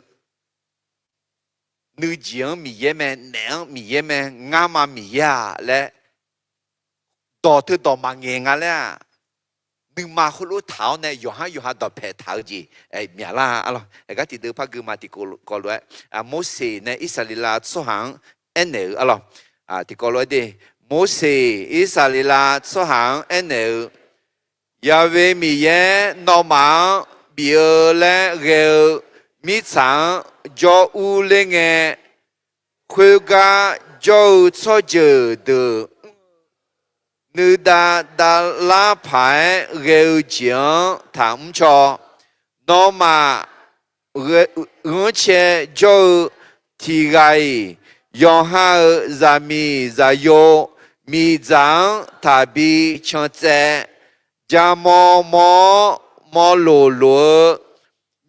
nuijeq-anr Miqyaer mae, naef-anr Miqyaer mae, ngar ma Miqyaer-a laer dawq teu dawq maqngaeq nga laer-aq, nuima heulof taq-awr nae yawqhar yawqha dawqpae taq-eu jeq myaqlar-a arlawq. Aqgar tiqdeuv par gui ma tiqkawv lof-aer, Morseq nae Irsaqleqlav tsawrhaq-anr aernaeq-eu arlawq. Tiqkawv lof-aer de, Morseq Irsaqleqlav tsawrhaq-anr aernaeq-eu, Yaqve Miqyaer nawmaf-anr bif-eu laer ghae-eu mirtsaq-anr jawr urler ngae, khoergar jawr-eu tsawrjeuq deuq nuidav davlar paq-aer ghae-eu jeq-anr taqmr caw. Nawmaf ghanrcae jawr-eu tiq ghaq-iq, yawqha-euq zaqmiq zaqyo miqdzaq-anr taqbi cantsaev, ja mawr mawr-awr mawrloq loq-eu,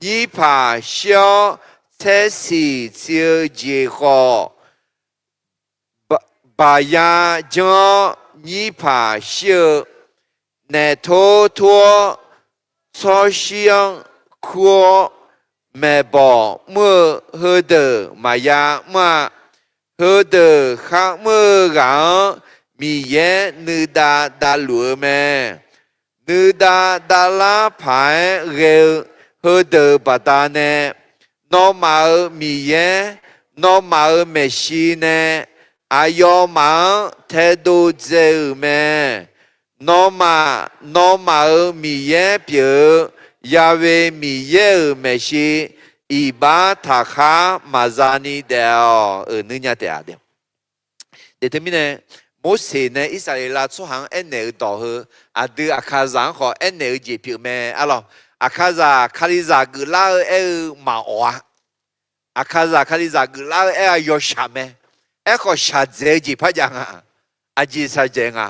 nyirpaq shir-awr tsaersiq tsi-eu jeq khawf, baqya janr-awr nyirpaq shir-eu, naeqtor tor-awr tsawrshir-anr kur-awr, maeqbawq mr-eu heudeuq maqya mr-a. Heudeuq kharmr-eu ghaq-anr Miqyaer nuidav davluf-eu mae. Nuidav davlar paq-aer ghae-eu heudeuq baqdanae, nawmaf-euq Miqyaer, nawmaf-euq maeqshi nae aqyawfmaf-anr taedov dzae-euq mae. Nawmaf, nawmaf-euq Miqyaer pyeuf-eu Ya'we Miqyaer-euq maeqshi iqbax taqkhar maqza ni daef-awq. Euq nuir nya taef-a. Teumirnae, Morseq nae Irsaqleqlav tsawrhaq-anr aernaeq-euq dawq heu, aqdui Aqkaqzaq-anr khawf aernaeq-eu jeq pyeuf mae arlawq. Aqkaqzaq Kalizaq geuflar-eu aer-eu maqawq-a. Aqkaqzaq Kalizaq geuflar-eu aer-a yawshaq mae. Aerkhawf shaqdzaeq-eu jeq par jav nga. Aqjeq shaqdzaeq nga.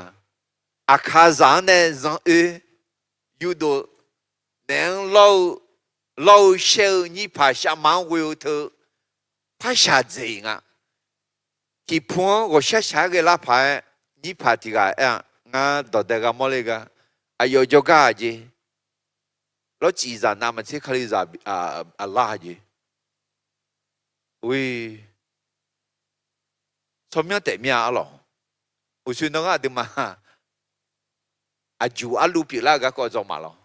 Aqkaqzaq-anr nae zanr oer yurdov naeq-anr lawr-eu, lawr-eu shaer-eu nyirpaq shavma-anr ghoe-eu teu par shaqdzaeq-iq nga. Tiqpu-anr ghawqshar shaq-aer ghae lar paq-aer nyirpaq tiq ghaq aer-a, ngar dawqdae gha mawrle gar, aqyawf jawrgar-aq jeq, lawrcif zaq navmaqtser Kalizaq aqlar-a jeq. Oe, tsawrmyanr taef mir-a arlawq. Uqshoe nanr gharduimaf, aqjuq arluv pyeuflar-eu garkawv dzaw maqlawr.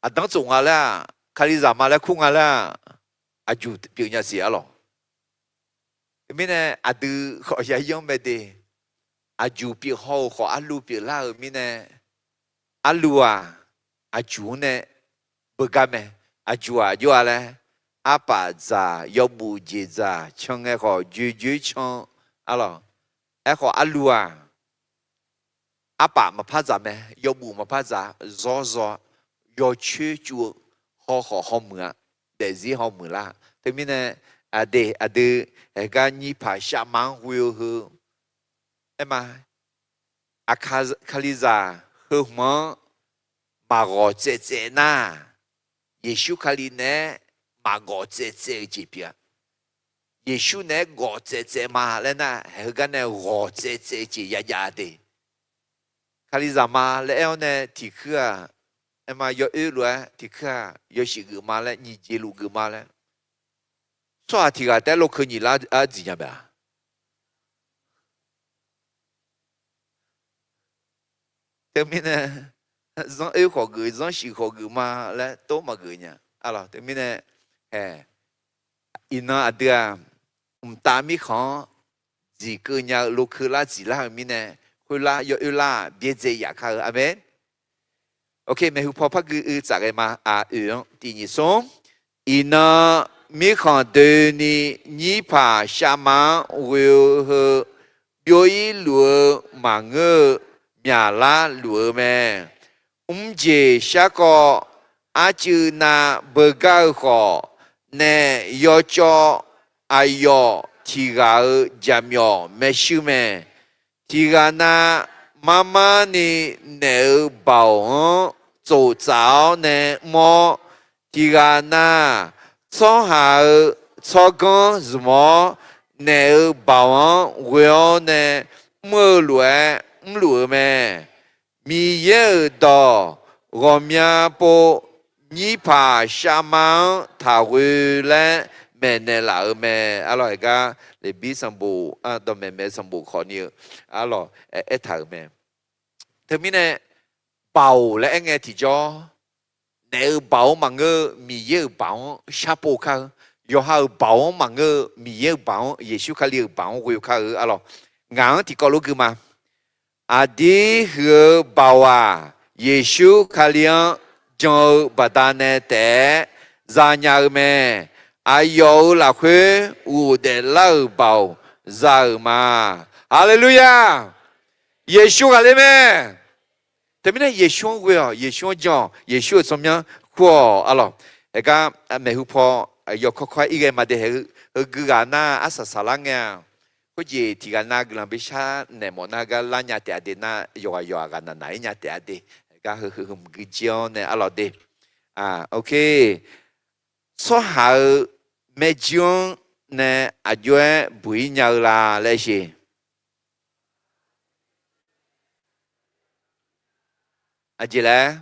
Aqdanr tsof nga laer-aq, Kalizaq ma laer kur nga laer-aq, aqjuq pyeuf nya siq arlawq. Teumirnae aqdui khawf yayanr mae de. Aqjuq pyeuf haw-euq khawf arluv pyeuflar-euq mirnae, arluv-aq, aqjuq-anr nae beugar mae. Aqjuq-aq jov-a laer, arpaf dzaq, yawbuf jeq dzaq, can ngae khawf joejoer can arlawq. Aerkhawf arluv-aq, arpaf maqpar dzaq mae, yawbuf maqpar dzaq, zawr zaw, yawcoer cuv-eu, haw khawf hawmuiq-a, daefzir hawmuiq lar. Teumirnae, aqdui, aqdui, aergar nyirpaq shavma-anr ghoe-eu heu, aerma, Kalizaq heu hmq-anr maqghawq tsaev tsaev nar, Yeqsur Kali naeq-aer maqghawq tsaev tsaev-eu jeq pyeuf-a. Yeqsur naeq-aer ghawq tsaev tsaev ma laer nar, heugar nae ghawq tsaev tsaev-eu jeq yajav de. Kalizaq ma laer aer-awr nae tiqkuir-aq, aerma yawoer lof-aer tiqkuir-aq yawshuif geuf ma laer, nyiq jeq luf geuf ma laer, tsawrhaq tiq ghaq taef-aer lawkeuv nyiq lar-a dziq nya mae-a. Teumirnae, zanr oer khawf geuf, zanr shuif khawf geuf ma laer tov maqgeuf nya. Arlawq, teumirnae, ae, iqnan aqdui-aq, mqtav mirkhanq-anr dziqkeuv nya-eu, lokeuv lar dziq lar-eu mirnae, khoerlar yawoer lar-aq byaerdzae yaf kar-eu. Aqmeq. Oke, maeqhu paw par gui uiv tsaf ghae ma. Aq, oeq-anr tiq nyiq smr. Iqnan mirkhanq doeni nyirpaq shavma-anr ghoe-eu heu, byov-ir luf-eu maqngeur-eu myaqlar luf-eu mae. Mrjeq sharkawv arcuiv nav beugar-eu khawf, naef yawcawv aqyawf tiq ghaq-euq jaqmyawf maershuir mae. Tiq ghaq nav, marmar ni naef-euq baoq-anr tsoftsaf-awr nae mr-awr, tiq ghaq nav, tsawrhaq-euq tsawrganr zmq-awr, naef-euq baoq-anr ghoe-awr nae mr-eu lof-aer mrluf-eu mae. Miqyaer-euq dawq ghawqmya pov nyirpaq shavma-anr taqghoe laer maeqnaeq laf-eu mae. Arlawq, aergar Leqbir sanqbof, dawqmaeq maeq sanqbof khawfni-eu, arlawq, aertaq-euq mae. Teumirnae, baoq laer aerngae tiqjawr, naef-euq baoq-anr maqngeur-eu Miqyaer-euq baoq-anr sharpov kar-eu. Yawqha-euq baoq-anr maqngeur-eu Miqyaer-euq baoq-anr, Yeqsur Kali-euq baoq-anr ghoe kar-eu. Arlawq, ngaq-anr tiqkawv lof gui ma. Aqdir huiq-eu baoq-aq, Yeqsur Kali-anr jan-eu baqdanae taef-aer zanya-eu mae. Aqyawf-euq lafkhoer ghofdaef lar-euq baoq za-euq ma. Haleluya! Yeqsur ghaqler mae. Teumirnae Yeqsur-anr ghoe-awq, Yeqsur-anr jan-awq, Yeqsur-euq tsawrmyanr kur-awq. Arlawq, aergar maeqhu paw yawkawr kawr-aer ir ghae ma de. Heu gui ghaq nar arsaq saqlar ngae-aq, khoerjeq tiq ghaq nav guiqlanq bishar naeq mawf nar gar lar nya taef-a de nar, yawqghaq yawqghaq ghaq naq naq-ir nya taef-a de. Aergar heu heu hmq gui jir-awr nae arlawq de. Oke. Tsawrhaq-euq maerjuir-anr nae aqjox-aer buq-ir nya-eu la laer siq. Aqjeq laer,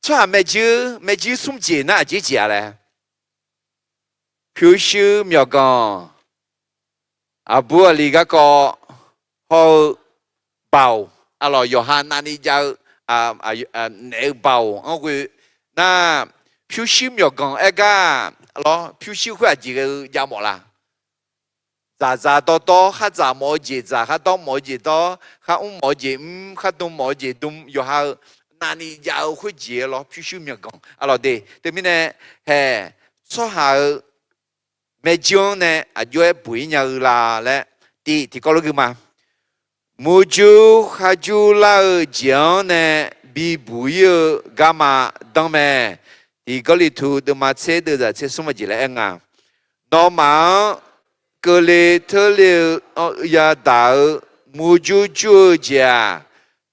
tsawrhaq maerjuir, maerjuir smr jeq nar aqjeq jeq-a laer, pyurshuir myawqganq, aqbur aqli garkawv hawr-eu baoq, arlawq, yawqha navni jav-eu naef-eu baoq-anr ghoe nar, pyurshuir myawqganq aer gar lawr, pyurshuir khoer aqjeq ghae-eu jav mawf la? Dzaqdzaq dawrdawr, khardzaq mawf-eu jeq dzaq, khardawr mawf-eu jeq dawr, kharmr mawf-eu jeq mr, khardm mawf-eu jeq dm, yawqha-eu navni jav-eu khoerjeq-aer lawr, pyurshuir myawqganq arlawq de. Teumirnae haeq tsawrhaq-eu maerjir-anr nae aqjox-aer buq-ir nya-eu la laer tiv tiqkawv lof gui ma. Murjur kharjur lar-eu jeq-anr nae bibuq-ir-eu garma danr mae. Tiq Gawrliqtu deuvma tser deuvzaq tser smr aqjeq laer aer nga. Nawmaf-anr keuvle teurle-eu yadaq-eu murjur jur-eu jeq-aq,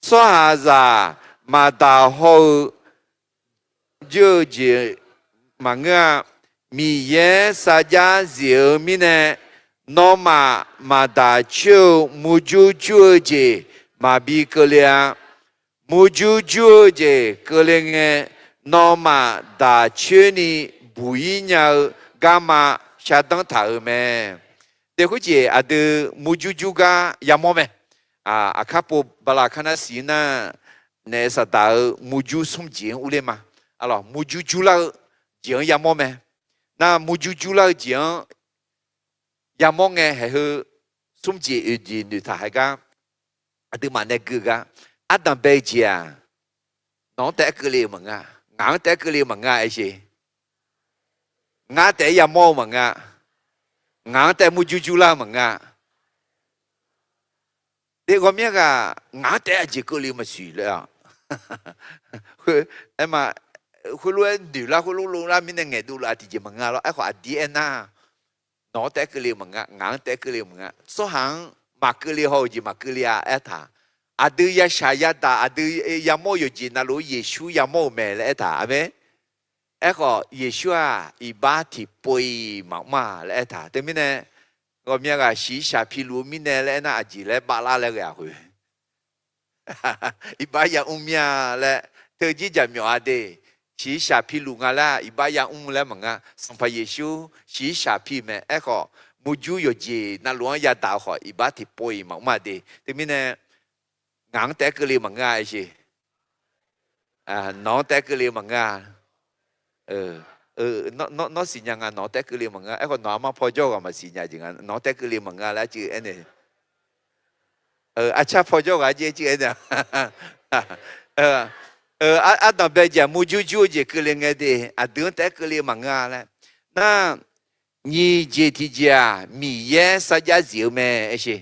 tsawrhaqzaq maqdaq haw-eu jur-eu jeq maqngeur-a. Miqyaer sarjax zif-eu mirnae, nawmaf maqdaq coer-eu murjur jur-eu jeq maqbi keuvle-a. Murjur jur-eu jeq keuvle ngae, nawmaf daq coer ni buq-ir nya-eu garma shardanr taq-euq mae. Daef khoerjeq aqdui murjur jur gar yamawr mae. Aqkar pov bala kar nar siq nar, naef saqdaq-eu murjur smr jeq-anr urler ma. Arlawq, murjur jur lar-eu jeq-anr yamawr mae. Nar murjur jur lar-eu jeq-anr yamawr ngae haeq heu smr jeq oeq jeq noeqtaq haiq gar, aqduimaf nae gui-eu gar, ardanq bae-eu jeq-aq, nawq-anr taef-aer keuvle-eu maqngeur-a, ngaq-anr taef-aer keuvle-eu maqngeur-a aer sheq. Ngar taef-aer yamawr-eu maqngeur-a, ngaq-anr taef-aer murjur jur lar-eu maqngeur-a. Daef ghawqmyanr ghaq ngaq-anr taef-aer aqjeq keuvle-eu maqsiq laer-a. Aer ma, khoerlof-aer noeq lar, khoerlof lof lar mirnae ngaeqdov laf-a tiqjeq maqngeur lawr. Aerkhawf aqdir aernar, nawq-anr taef-aer keuvle-eu maqngeur, ngaq-anr taef-aer keuvle-eu maqngeur. Tsawrhaq-anr maqkeuvle haw-euq jeq maqkeuvle-a aertaq. Aqdui yashaq yadaq, aqdui yamawr-eu yawqjeq navluf-anr Yeqsur yamawr-euq mae laer aertaq. Aqmeq. Aerkhawf Yeqsur-aq iqbax tiqpov-iq maqmr-a laer aertaq. Teumirnae ghawqmya ghaq shiqshaq piluf-eu mirnae laer aernar, aqjeq laer bavlar laer ghae-aq khoer iqbax yamr mir-a laer, teujir jaqmyawf-a de. Shiqshaq piluf nga laer iqbax yamr laer maqnga. Sanqpaq Yeqsur shiqshaq pi mae. Aerkhawf murjur yawqjeq navluf-anr yadaq-eu khawf iqbax tiqpov-iq maqmr-a de. Teumirnae ngaq-anr taef-aer keuvle maqngeur-a aer sheq. Nawq-anr taef-aer keuvle maqngeur-a. Nawr siqnya nga nawq-anr taef-aer keuvle maqngeur. Aerkhawf nawq armar paw jawr ghaq maqsiq nya jeq nga, nawq-anr taef-aer keuvle maqngeur laer arcuiv aernaeq. Arcar paw jawr ghaq arcuiv aernaeq. Ardanq bae jeq-aq murjur jur-eu jeq keuvle ngae de, aqdui-anr taef-aer keuvle maqngeur-a laer. Nar, nyiq jeq tiqjeq-aq Miqyaer sarjax zif-eu mae aer sheq.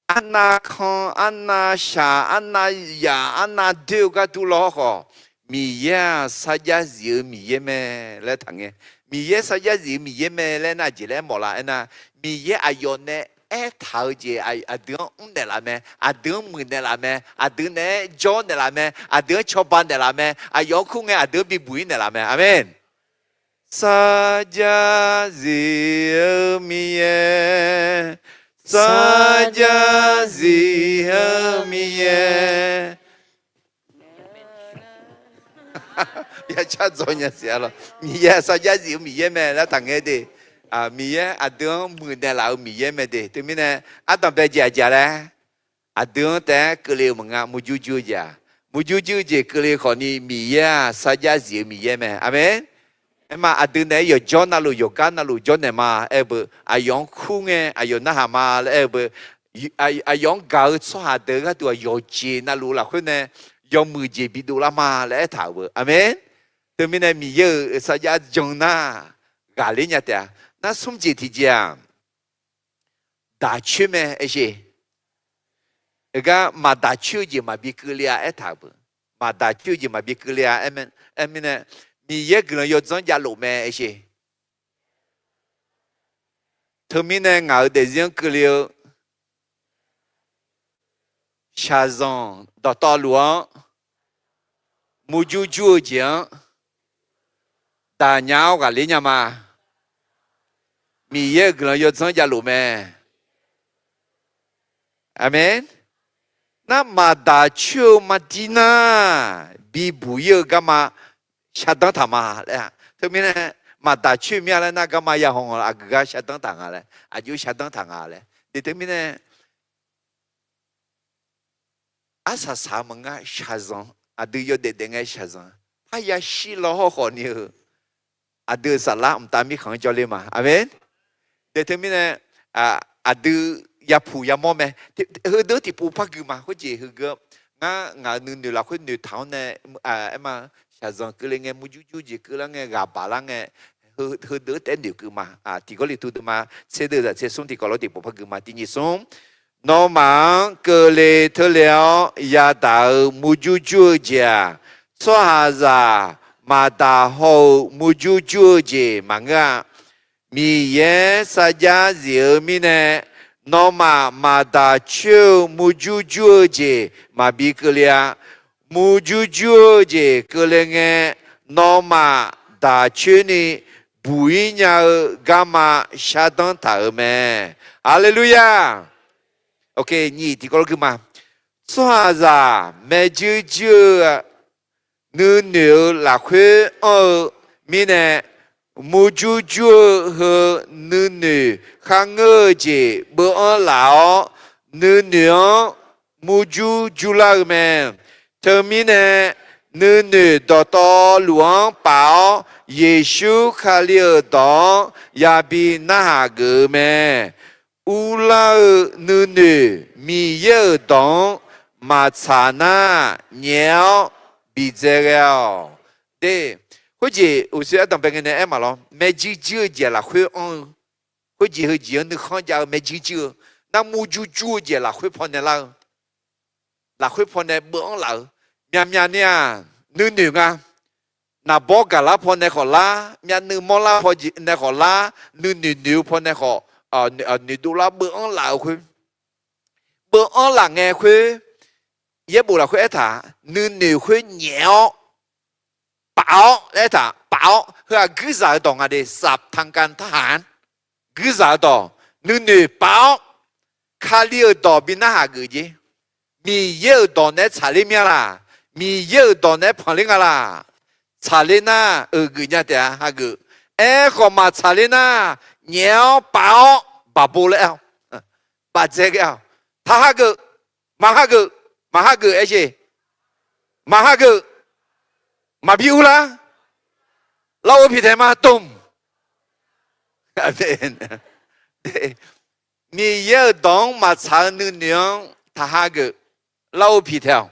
Arnav kan, arnav shaq, arnav yaq, arnav doer-eu gharduq lawr khawf, Miqyaer-aq sarjax zif-eu Miqyaer mae laer taqngae. Miqyaer sarjax zif-eu Miqyaer mae laer nar jeq laer mawf la aernar, Miqyaer aqyawf nae aertaq-eu jeq aqdui-anr mrnaeq laf mae, aqdui-anr muiqnaeq laf mae, aqdui naeq-aer jawr naeqlaf mae, aqdui-anr cawba naeqlaf mae, aqyawf-anr kur ngae aqdui-anr bibuq-ir naeqlaf mae. Aqmeq. Sarjax zif-eu Miqyaer, sarjax zif-eu Miqyaer. Yacar dzaw nya siq-a lawr. Miqyaer sarjax zif-eu Miqyaer mae laer taqngae de. Miqyaer aqdui-anr muiqnaeq laf-eu Miqyaer mae de. Teumirnae ardanq bae jeq aqjeq laer, aqdui-anr taef-aer keuvle-eu maqnga. Murjur jur-eu jeq-aq, murjur jur-eu jeq keuvle khawfni Miqyaer-aq sarjax zif-eu Miqyaer mae. Aqmeq. Aerma aqdui naeq-aer yawqjawr navluf yawqgar navluf jawrnaeq ma aer-eu beu, aqyawf-anr kur ngae aqyawf narhaq ma laer aer-eu beu, aqyawf-anr gaq-eu tsawrhaq deuq-eu gharduq-aq yawqjeq navluf lafkhoer nae yawmuiq jeq bidov lar ma laer aertaq-euq beu. Aqmeq. Teumirnae Miqyaer-euq sarjax jan nar ghaqler nya taef-a. Nar smr jeq tiqjeq-aq, daq coer mae aer sheq. Heugar maqdaq coer-eu jeq maqbi keuvle-a aertaq-euq beu. Maqdaq coer-eu jeq maqbi keuvle-a aer mirnae, Miqyaer guiqlanq yawdzanr javlof mae aer sheq. Teumirnae ngaq-euq daefzir-anr keuvle-eu shaqzanq dawqtawvluf-anr murjur jur-eu jeq-anr daqnya-awr ghaqler nya ma. Miqyaer-euq guiqlanq yawdzanr javlof mae. Aqmeq. Nar maqdaq coer-eu maqdir nar bibuq-ir-eu garma shardanr taq ma laer. Teumirnae maqdaq coer mir-a laer nar garma yahaw nga aqgeu gar shardanr taq nga laer, aqjox shardanr taq nga laer. De teumirnae arsaq saq-eu maqnga shaqzanq aqdui yawdaef daef ngae shaqzanq parya shir law hawrkhawf ni-eu, aqdui-euq saflar mqtav mirkhanq-anr jawrler ma. Aqmeq. Daefteu mirnae, aqdui yapuq yamawr mae. Heudeuq tiqpov par gui ma. Khoerjeq heugui-anr, ngar ngaq-euq nuinoeq lafkhoer noeqtaq-anr nae, aer ma, shaqzanq keuvle ngae, murjur jur-eu jeq keuvlar ngae, ghaq baq lar ngae, heudeuq-anr taef-aer noeqkeuv ma. Tiq Gawrliqtu deuvma tser deuv zaq tser smr tiqkawv lof tiqpov par gui ma. Tiq nyiq smr, nawmaf-anr keuvle teurle-awr yadaq-eu murjur jur-eu jeq-aq, tsawrhaqzaq maqdaq haw-eu murjur jur-eu jeq maqngeur-a. Miqyaer sarjax zif-eu mirnae, nawmaf maqdaq coer-eu murjur jur-eu jeq maqbi keuvle-a. Murjur jur-eu jeq keuvle ngae, nawmaf daq coer ni buq-ir nya-eu garma shardanr taq-euq mae. Haleluya! Nyiq tiqkawv lof gui ma. Tsawrhaqzaq maerjuir juir-eu nuinoeq-eu lafkhoer anr-eu mirnae, murjur jur-eu heu nuinoeq kharngeur-eu jeq beuv-anr laf-awr, nuinoeq-anr murjur jurlar-eu mae. Teumirnae, nuinoeq dawqtawvluf-anr paf-awr, Yeqsur Kali-euq dawq-anr yabi narhaq geuf-eu mae. Urlar-eu nuinoeq Miqyaer-euq dawq-anr maqtsaq nar, nyaef-awr biqdzae ghae-awq. De, khoerjeq uqshoe ardanqbae ngae nae aer maqlawr, maerjuir juir-eu jeq lafkhoer anr-eu, khoerjeq heujeq-anr nuikhanr jav-eu maerjuir juir-eu, nar murjur jur-eu jeq lafkhoer pawnae lar-eu, lafkhoer pawnae beuv-anr laf-eu, myavmyav ni-aq, nuinoeq nga. Naqbawr gaqlar pawnae khawf lar, myavnuiv mawrlar pawnae khawf lar, nuinoeq noeq-eu pawnae khawf, noeqdov lar beuv-anr laf-eu khoer, beuv-anr laf ngae khoer, yaerbof lafkhoer aertaq, nuinoeq khoer nyaef-awr paf-awr laer aertaq, paf-awr, heu-aq guirzaq-eu dawq nga de, saftanqgan tarhaq-anr guirzaq-eu dawq, nuinoeq paf-awr, Kali-euq dawq bi narhaq geuf jer. Miqyaer-euq dawq naeq-aer tsaqler mir-a laq? Miqyaer-euq dawq naeq-aer panqler nga laq? Tsaqler nar, euq geuf nya taef-a, hageuf. Aerkhawf maqtsaqler nar, nyaef-awr paf-awr baqbo laer-awr, baqdzae ghae-awq. Taq hageuf, maq hageuf, maq hageuf aer jeq, maq hageuf, maqbi urlar. Lar-or, piqtaeq ma dom. Miqyaer-euq dawq-anr maqtsaq-eu nuinoeq-anr taq hageuf. Lar-or, piqtaeq-awq.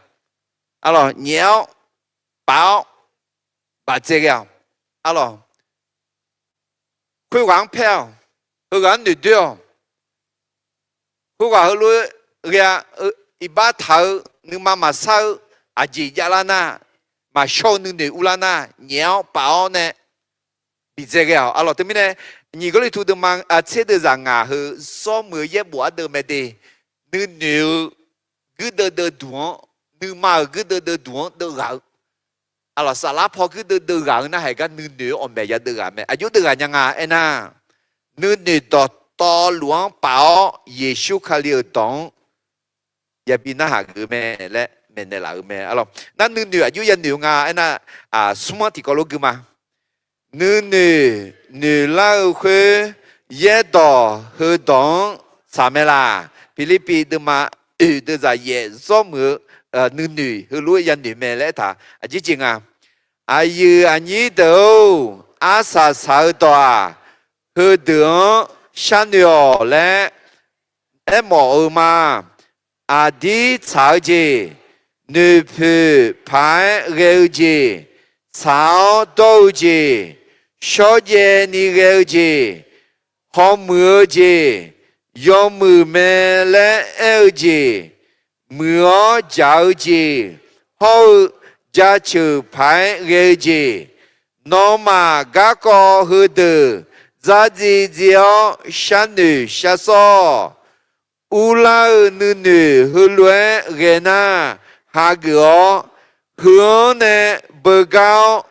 Arlawq, nyaef-awr paf-awr baqdzae ghae-awq. Arlawq, khoerghaq-anr paer-awq. Heughaq-anr noeqdoer-awq. Khoerghaq heulof-aer ghae-a, iqbax taq-eu nuima maqsar-eu aqjeq javlar nar, maqshawr-eu nuinoeq urlar nar, nyaef-awr paf-awr nae biqdzae ghae-awq. Arlawq, teumirnae, nyiq Gawrliqtu deuvma tser deuv zaq ngaq heu zawr muiq-eu yaerbof ardeuv mae de. Nuinoeq-eu guirdeuv deuv duq-anr, nuima-euq guirdeuv deuv duq-anr deuv ghaq-eu, arlawq, saflar paw guirdeuv deuv ghaq-eu narhaq gar nuinoeq-eu awqmaeq yadeuv ghaq mae. Aqjox deuv ghaq nya nga aernar, nuinoeq dawqtawvluf-anr paf-awr Yeqsur Kali-euq dawq-anr yabi narhaq geuf-eu mae laer maeqnaeq laf-euq mae. Arlawq, nar nuinoeq aqjox yanoeq-eu nga aernar, smr-anr tiqkawv lof gui ma. Nuinoeq noeqlar-eu khoer yaerdawq heudawq-anr tsaq mae laq? Pirlirpiv deuvma oeq deuv zaq yaef zawr muiq-eu nuinoeq heulof-aer yanoeq mae laer aertaq, aqjeq jeq nga. Aqyuif aqnyir deuq-or, arsaq saq-eu dawq-aq, heudeuq-anr sharnoeq-awq laer aermawf-eu ma. Aqdir tsaq-eu jeq, noeqpoeq paq-aer ghae-eu jeq, tsaq-awr dawr-eu jeq, shawrjaev ni ghae-eu jeq, hawmuiq-eu jeq, yawmuiq mae laer aer-eu jeq, muiq-awr jaq-eu jeq, hawr-eu jaceuq paq-aer ghae-eu jeq, nawmaf garkawv heudeuq dzardziv dziv-awr sharnoeq sharsawr-awq. Urlar-eu nuinoeq heulof-aer ghae nar, hageuf-awr, heu-anr nae beugar-awr,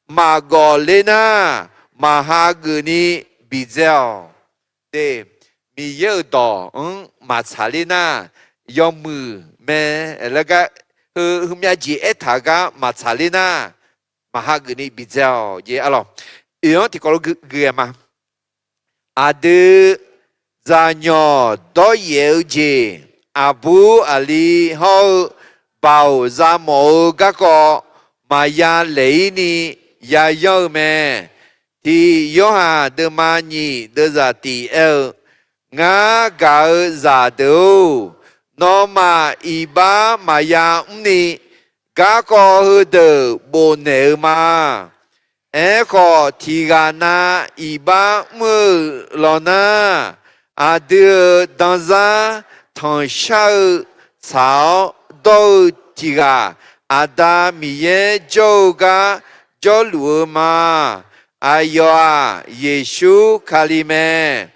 maqgawf ler nar, maqha geuf ni biqdzae-awq. De, Miqyaer-euq dawq-anr maqtsaq ler nar, yawmuiq mae laer gar, heu heumyav jeq aertaq-eu gar maqtsaq ler nar, maqha geuf ni biqdzae-awq jeq. Arlawq, oeq-anr tiqkawv lof gui ghae ma. Aqdui zaqnyawq dawryaef-eu jeq, aqbur aqli hawr-eu baoq zamawf-eu garkawv maqya laeq-ir ni yayanr-eu mae. Tiq Yorhaq deuvma nyiq deuvzaq tiq aer-eu, Ngar gaq-eu zaqdeuq-or, nawmaf iqbax maqya mrni, garkawv heudeuq bofnaeq-eu ma. Aerkhawf, tiq ghaq na iqbax mr-eu lawnar, aqdui-euq danzar tanqshar-eu tsaq-awr dawr-eu tiq ghaq, Aqda Miqyaer jawr-eu gar jawrluf-eu ma. Aqyawf-aq, Yeqsur Kali mae.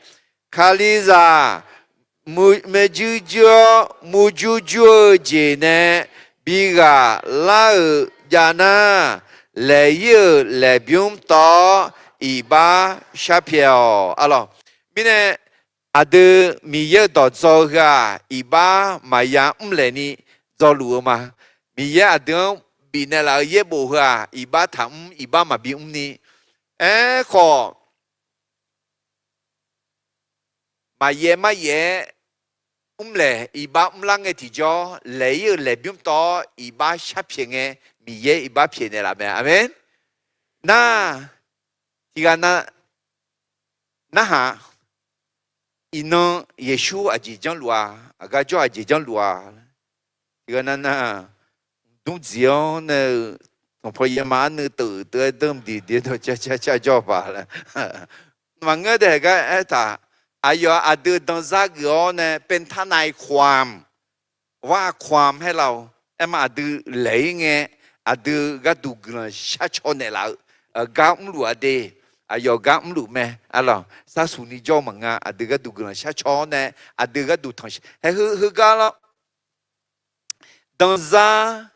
Kalizaq, maerjuir juir-awr murjur jur-eu jeq nae bi ghaq lar-euq jav nar, laeq-ir-euq laeqbymr tawv-awr iqbax sharpyaeq-awq. Arlawq, mirnae aqdui Miqyaer-euq dawqdzaw heu-aq, iqbax maqya mrlaeq ni dzawluf-eu ma. Miqyaer aqdui-anr bifnaeq laf-eu yaerbof heu-aq, iqbax taqmr, iqbax maqbi mrni. Aerkhawf, maqyaef maryaef-aer mrlaeq iqbax mrlar ngae tiqjawr, laeq-ir-euq laeqbymr tawv-awr iqbax sharpyaeq ngae, Miqyaer iqbax pyaeqnaeq laf mae. Aqmeq. Nar, tiq ghaq na, narhaq, iqnan Yeqsur aqjeq janrluf-a, aqgar jawr aqjeq janrluf-a. Tiq ghaq na nar, mqdmr dziq-awr nae-eu, tanqpaw yaerma arnuiv teuv teuv-aer deuv mqdiq diq dawq car car car jawr-eu paq laer, maqngeur dae gar aertaq. Aqyawf aqdui danzar geuf-awr nae เป็นทนายความ ว่าความ haer lar-awq. Aerma aqdui laeq-ir ngae, aqdui gharduq guiqlanq sharcaw naeqlaf-eu gar mrluf-a de. Aqyawf gar mrluf mae. Arlawq, sarsuq ni jawr-eu maqnga. Aqdui gharduq guiqlanq sharcaw-awr nae, aqdui gharduq tanq, haer heu, heugar lawr, danzar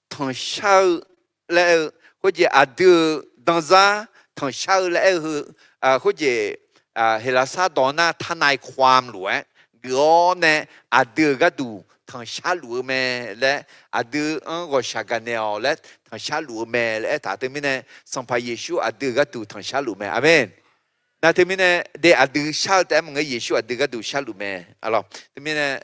tanqshar-eu laer aer-eu, khoerjeq aqdui-euq danzar tanqshar-eu laer aer-eu heu, khoerjeq, Heqlaqsar dawq nar ทนายความ luf-aer geuf-awr nae, aqdui-euq gharduq tanqshar luf-eu mae laer, aqdui-anr ghawqshaq gaqnaeq-awq laer tanqshar luf-eu mae laer aertaq. Teumirnae, Sanqpaq Yeqsur aqdui-euq gharduq tanqshar luf mae. Aqmeq. Nar teumirnae, de aqdui shar-eu taef-aer maqngeur, Yeqsur aqdui gharduq sharluf mae. Arlawq, teumirnae,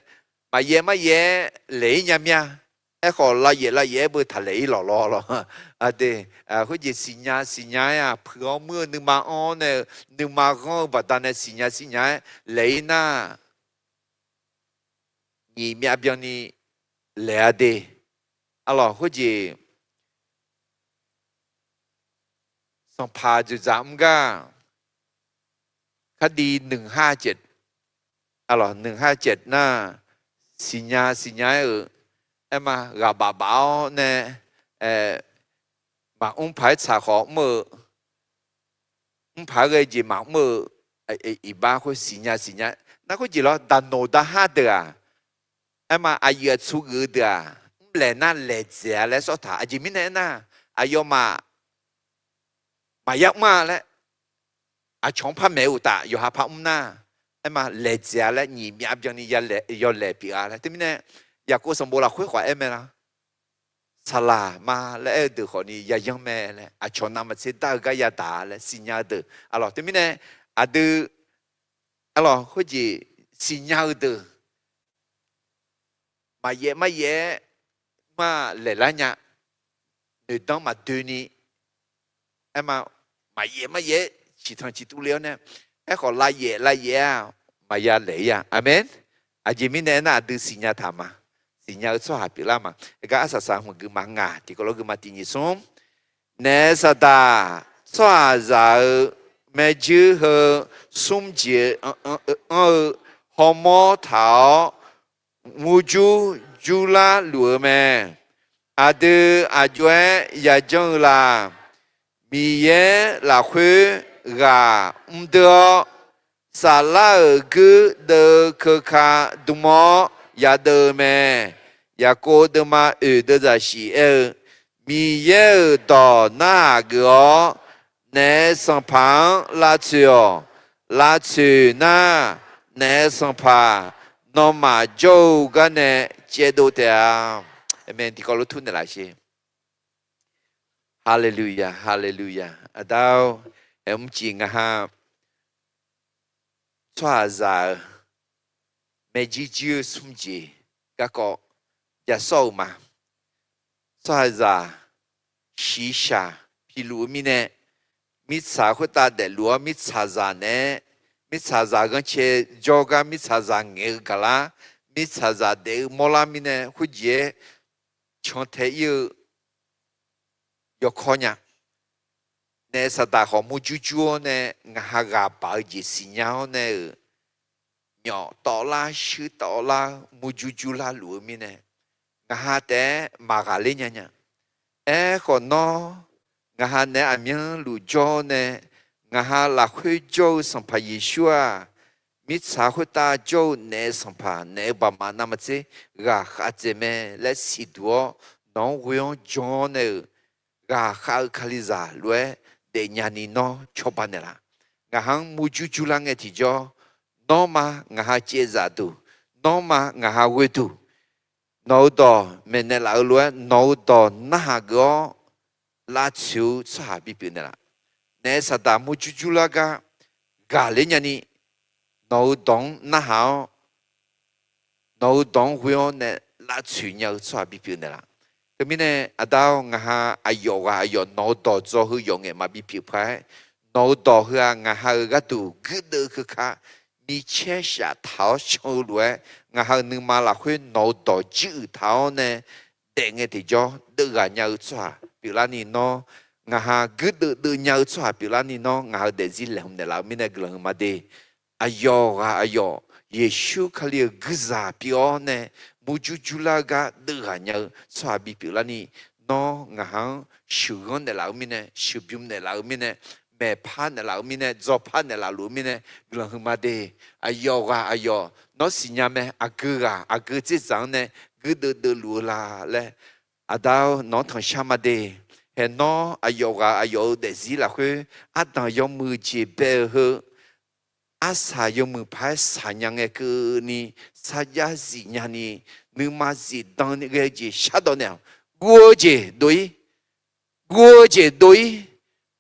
maqyaef maryaef-aer laeq-ir nya mir-a. Aerkhawf, lavyaef lavyaef-aer beu taqlaeq-ir lawq lawr lawr. Aqdui, khoerjeq siqnya siqnya-aer-aq, puiq-awr muir-eu nuima anr-awr nae-eu, nuima ghanr-eu baqdanae siqnya siqnya-aer laeq-ir nar, nyiq myav byanni laeq-a de. Arlawq, khoerjeq Sanqpaq dzoeqdzaq mr gar, Khardiv nuiq har caev, arlawq, nuiq har caev nar, siqnya siqnya-aer-euq, aerma ghaq baf baf-awr nae, maqmr paq-aer tsaq khawf mr-eu, mr paq-aer ghae jeq maqmr-eu, iqbax khoer siqnya siqnya. Nar khoerjeq lawr, daqnoq daqhar deuq-aq, aerma aqyuif aqtsu geuf-eu deuq-aq, mrlaeq nar laeq dzaeq-a laer sawr taq. Aqjeq mirnae aernar, aqyawfmaf maqya mr-a laer, aqcawq-anr par maeq-eu uqtaf yawqha par mr nar, aerma laeq dzaeq-a laer nyiq myav byanni yawlaeq pyeuf-a laer. Teumirnae, Yaqkov sanqbof lafkhoer khawf aer mae lar. Saqlaq ma laer aer-eu deuq khawfni yayanr mae laer, aqcawq navmaqtser dar-eu gar yadaq laer siqnya-eu deuq. Arlawq, teumirnae, aqdui, arlawq, khoerjeq siqnya-eu deuq, maqyaef maryaef-aer mar laeqlar nya, noeqdanr maqdoeni, aerma, maqyaef maryaef-aer ciqtanq ciqtuv le-awr nae, aerkhawf lavyaef lavyaef-aer-aq, maqya laeq-ir-a. Aqmeq. Aqjeq mirnae aernar, aqdui siqnya taq ma. Siqnya-eu tsawrhaq pyeuflar ma. Aergar arsaq saq hmq gui ma ngaq tiqkawv lof gui ma tiq nyiq smr. Naef saqdaq tsawrhaqzaq-euq maerjuir heu smr jeq anr-eu hawmawr taq-awr, murjur jurlar luf-eu mae. Aqdui aqjox-aer yajanr-eu la? Miqyaer lafkhoer ghaq mrdeur-awr, saflar-euq guir deuv-eu keuka dm-awr yadeuv-eu mae. Yaqkov deuvma oeq deuvzaq shif aer-eu, Miqyaer-euq dawq narhaq geuf-awr, naef sanqpaq-anr lavtsoeq-awq. Lavtsoeq nar, naef sanqpaq nawmaf jawr-eu garnae caevdov taef-a. Aqmeq. Tiqkawv lof tmr naeqlaf sher. Haleluya, haleluya. Aqda-or, aer mrcif ngaq ha tsawrhaqzaq-euq maerjuir juir-eu smr jeq garkawv jasawr-eu ma. tsawrhaqzaq shiqshaq piluf-eu mirnae, mirtsaq khoertav daefluf-awr mirtsaqzaq naeq-aer, mirtsaqzaq ghanrcae jawr gar mirtsaqzaq ngaeq-eu gaqlar, mirtsaqzaq daef-eu mawrlar mirnae khoerjeq-aer cantae ir-eu yawkawr nya. Naef Saqdaq khawf murjur jur-awr nae ngaq ha ghaq baq-eu jeq siqnya-awr nae-euq, myawf tawvlar shuir tawvlar-eu murjur jurlar luf-eu mirnae, ngaq ha taef-aer maqghaqler nya nya. Aerkhawf nawr, ngaq ha naeq-aer aqmyanluf jawr-awr nae, ngaq ha lafkhoer jawr-eu Sanqpaq Yeqsur-aq, mirtsaq khoertav jawr-eu naef-eu Sanqpaq, naef-eu baqmaf navmaqtser ghaqkhav dzaeq mae laer siqduq-awr, nawq-anr ghoe-anr jan-awr nae-euq, ghaqkhav-eu Kalizaq lof-aer daefnya ni nawr cawba naeqlaf. Ngaq ha-anr murjur jurlar ngae tiqjawr, nawr ma ngaq ha caevzaf duq, nawr ma ngaq ha ghoe duq, nawq-eu dawq maeqnaeq laf-eu lof-aer nawq-eu dawq narhaq geuf-awr lavtsoeq-eu tsawrhaq bipyeuf naeqlaf. Naef Saqdaq murjur jurlar gar ghaqler nya ni, nawq-eu dawq-anr narhaq-awr, nawq-eu dawq-anr ghoe-awr nae lavtsoeq nya-eu tsawrhaq bipyeuf naeqlaf. Teumirnae aqda-awr, ngaq ha aqyawf ghaq aqyawf nawq-eu dawq dzaw heu yawf ngaef maqbi pyeuf paq-aer, nawq-eu dawq heu-aq ngaq ha-euq gharduq guirdeuv keuka micaer shaf taq-awr can-eu lof-aer, ngaq ha-euq nuima lafkhoer nawq-eu dawq jir uiq taq-awr nae daef ngae tiqjawr deuvghaq nya-eu tsawrhaq pyeuflarni nawr, ngaq ha guirdeuv deuv nya-eu tsawrhaq pyeuflarni nawr, ngaq ha-euq daefzir laeqhmq naeqlaf-eu mirnae guiqlanq huiqma de. Aqyawf ghaq aqyawf Yeqsur Kali-euq guirzaq pyeuf-awr nae murjur jurlar-eu gar deuvghaq nya-eu tsawrhaq bipyeuf larni, nawr ngaq ha-anr sheuqghanr naeqlaf-eu mirnae, sheuqbymr naeqlaf-eu mirnae, maeqpar naeqlaf-eu mirnae, dzawpar naeqlaf luf-eu mirnae guiqlanq huiqma de. Aqyawf ghaq aqyawf nawr siqnya mae, aqgeu ghaq aqgeu dzerdzaq-anr nae guirdeuv deuv luf-eu la laer, aqda-awr nawq-anr tanqshar ma de. Haeq nawr aqyawf ghaq aqyawf-euq daefzir lafkhoer ardanq yawmuiq jeq bae-eu heu, arsaq yawmuiq paq-aer saqnya ngae keuvni sarjax zifnya ni, nuima zifdan ni ghae-eu jeq shardawq naeq-awq. Guv-eu jeq dov-ir, guv-eu jeq dov-ir,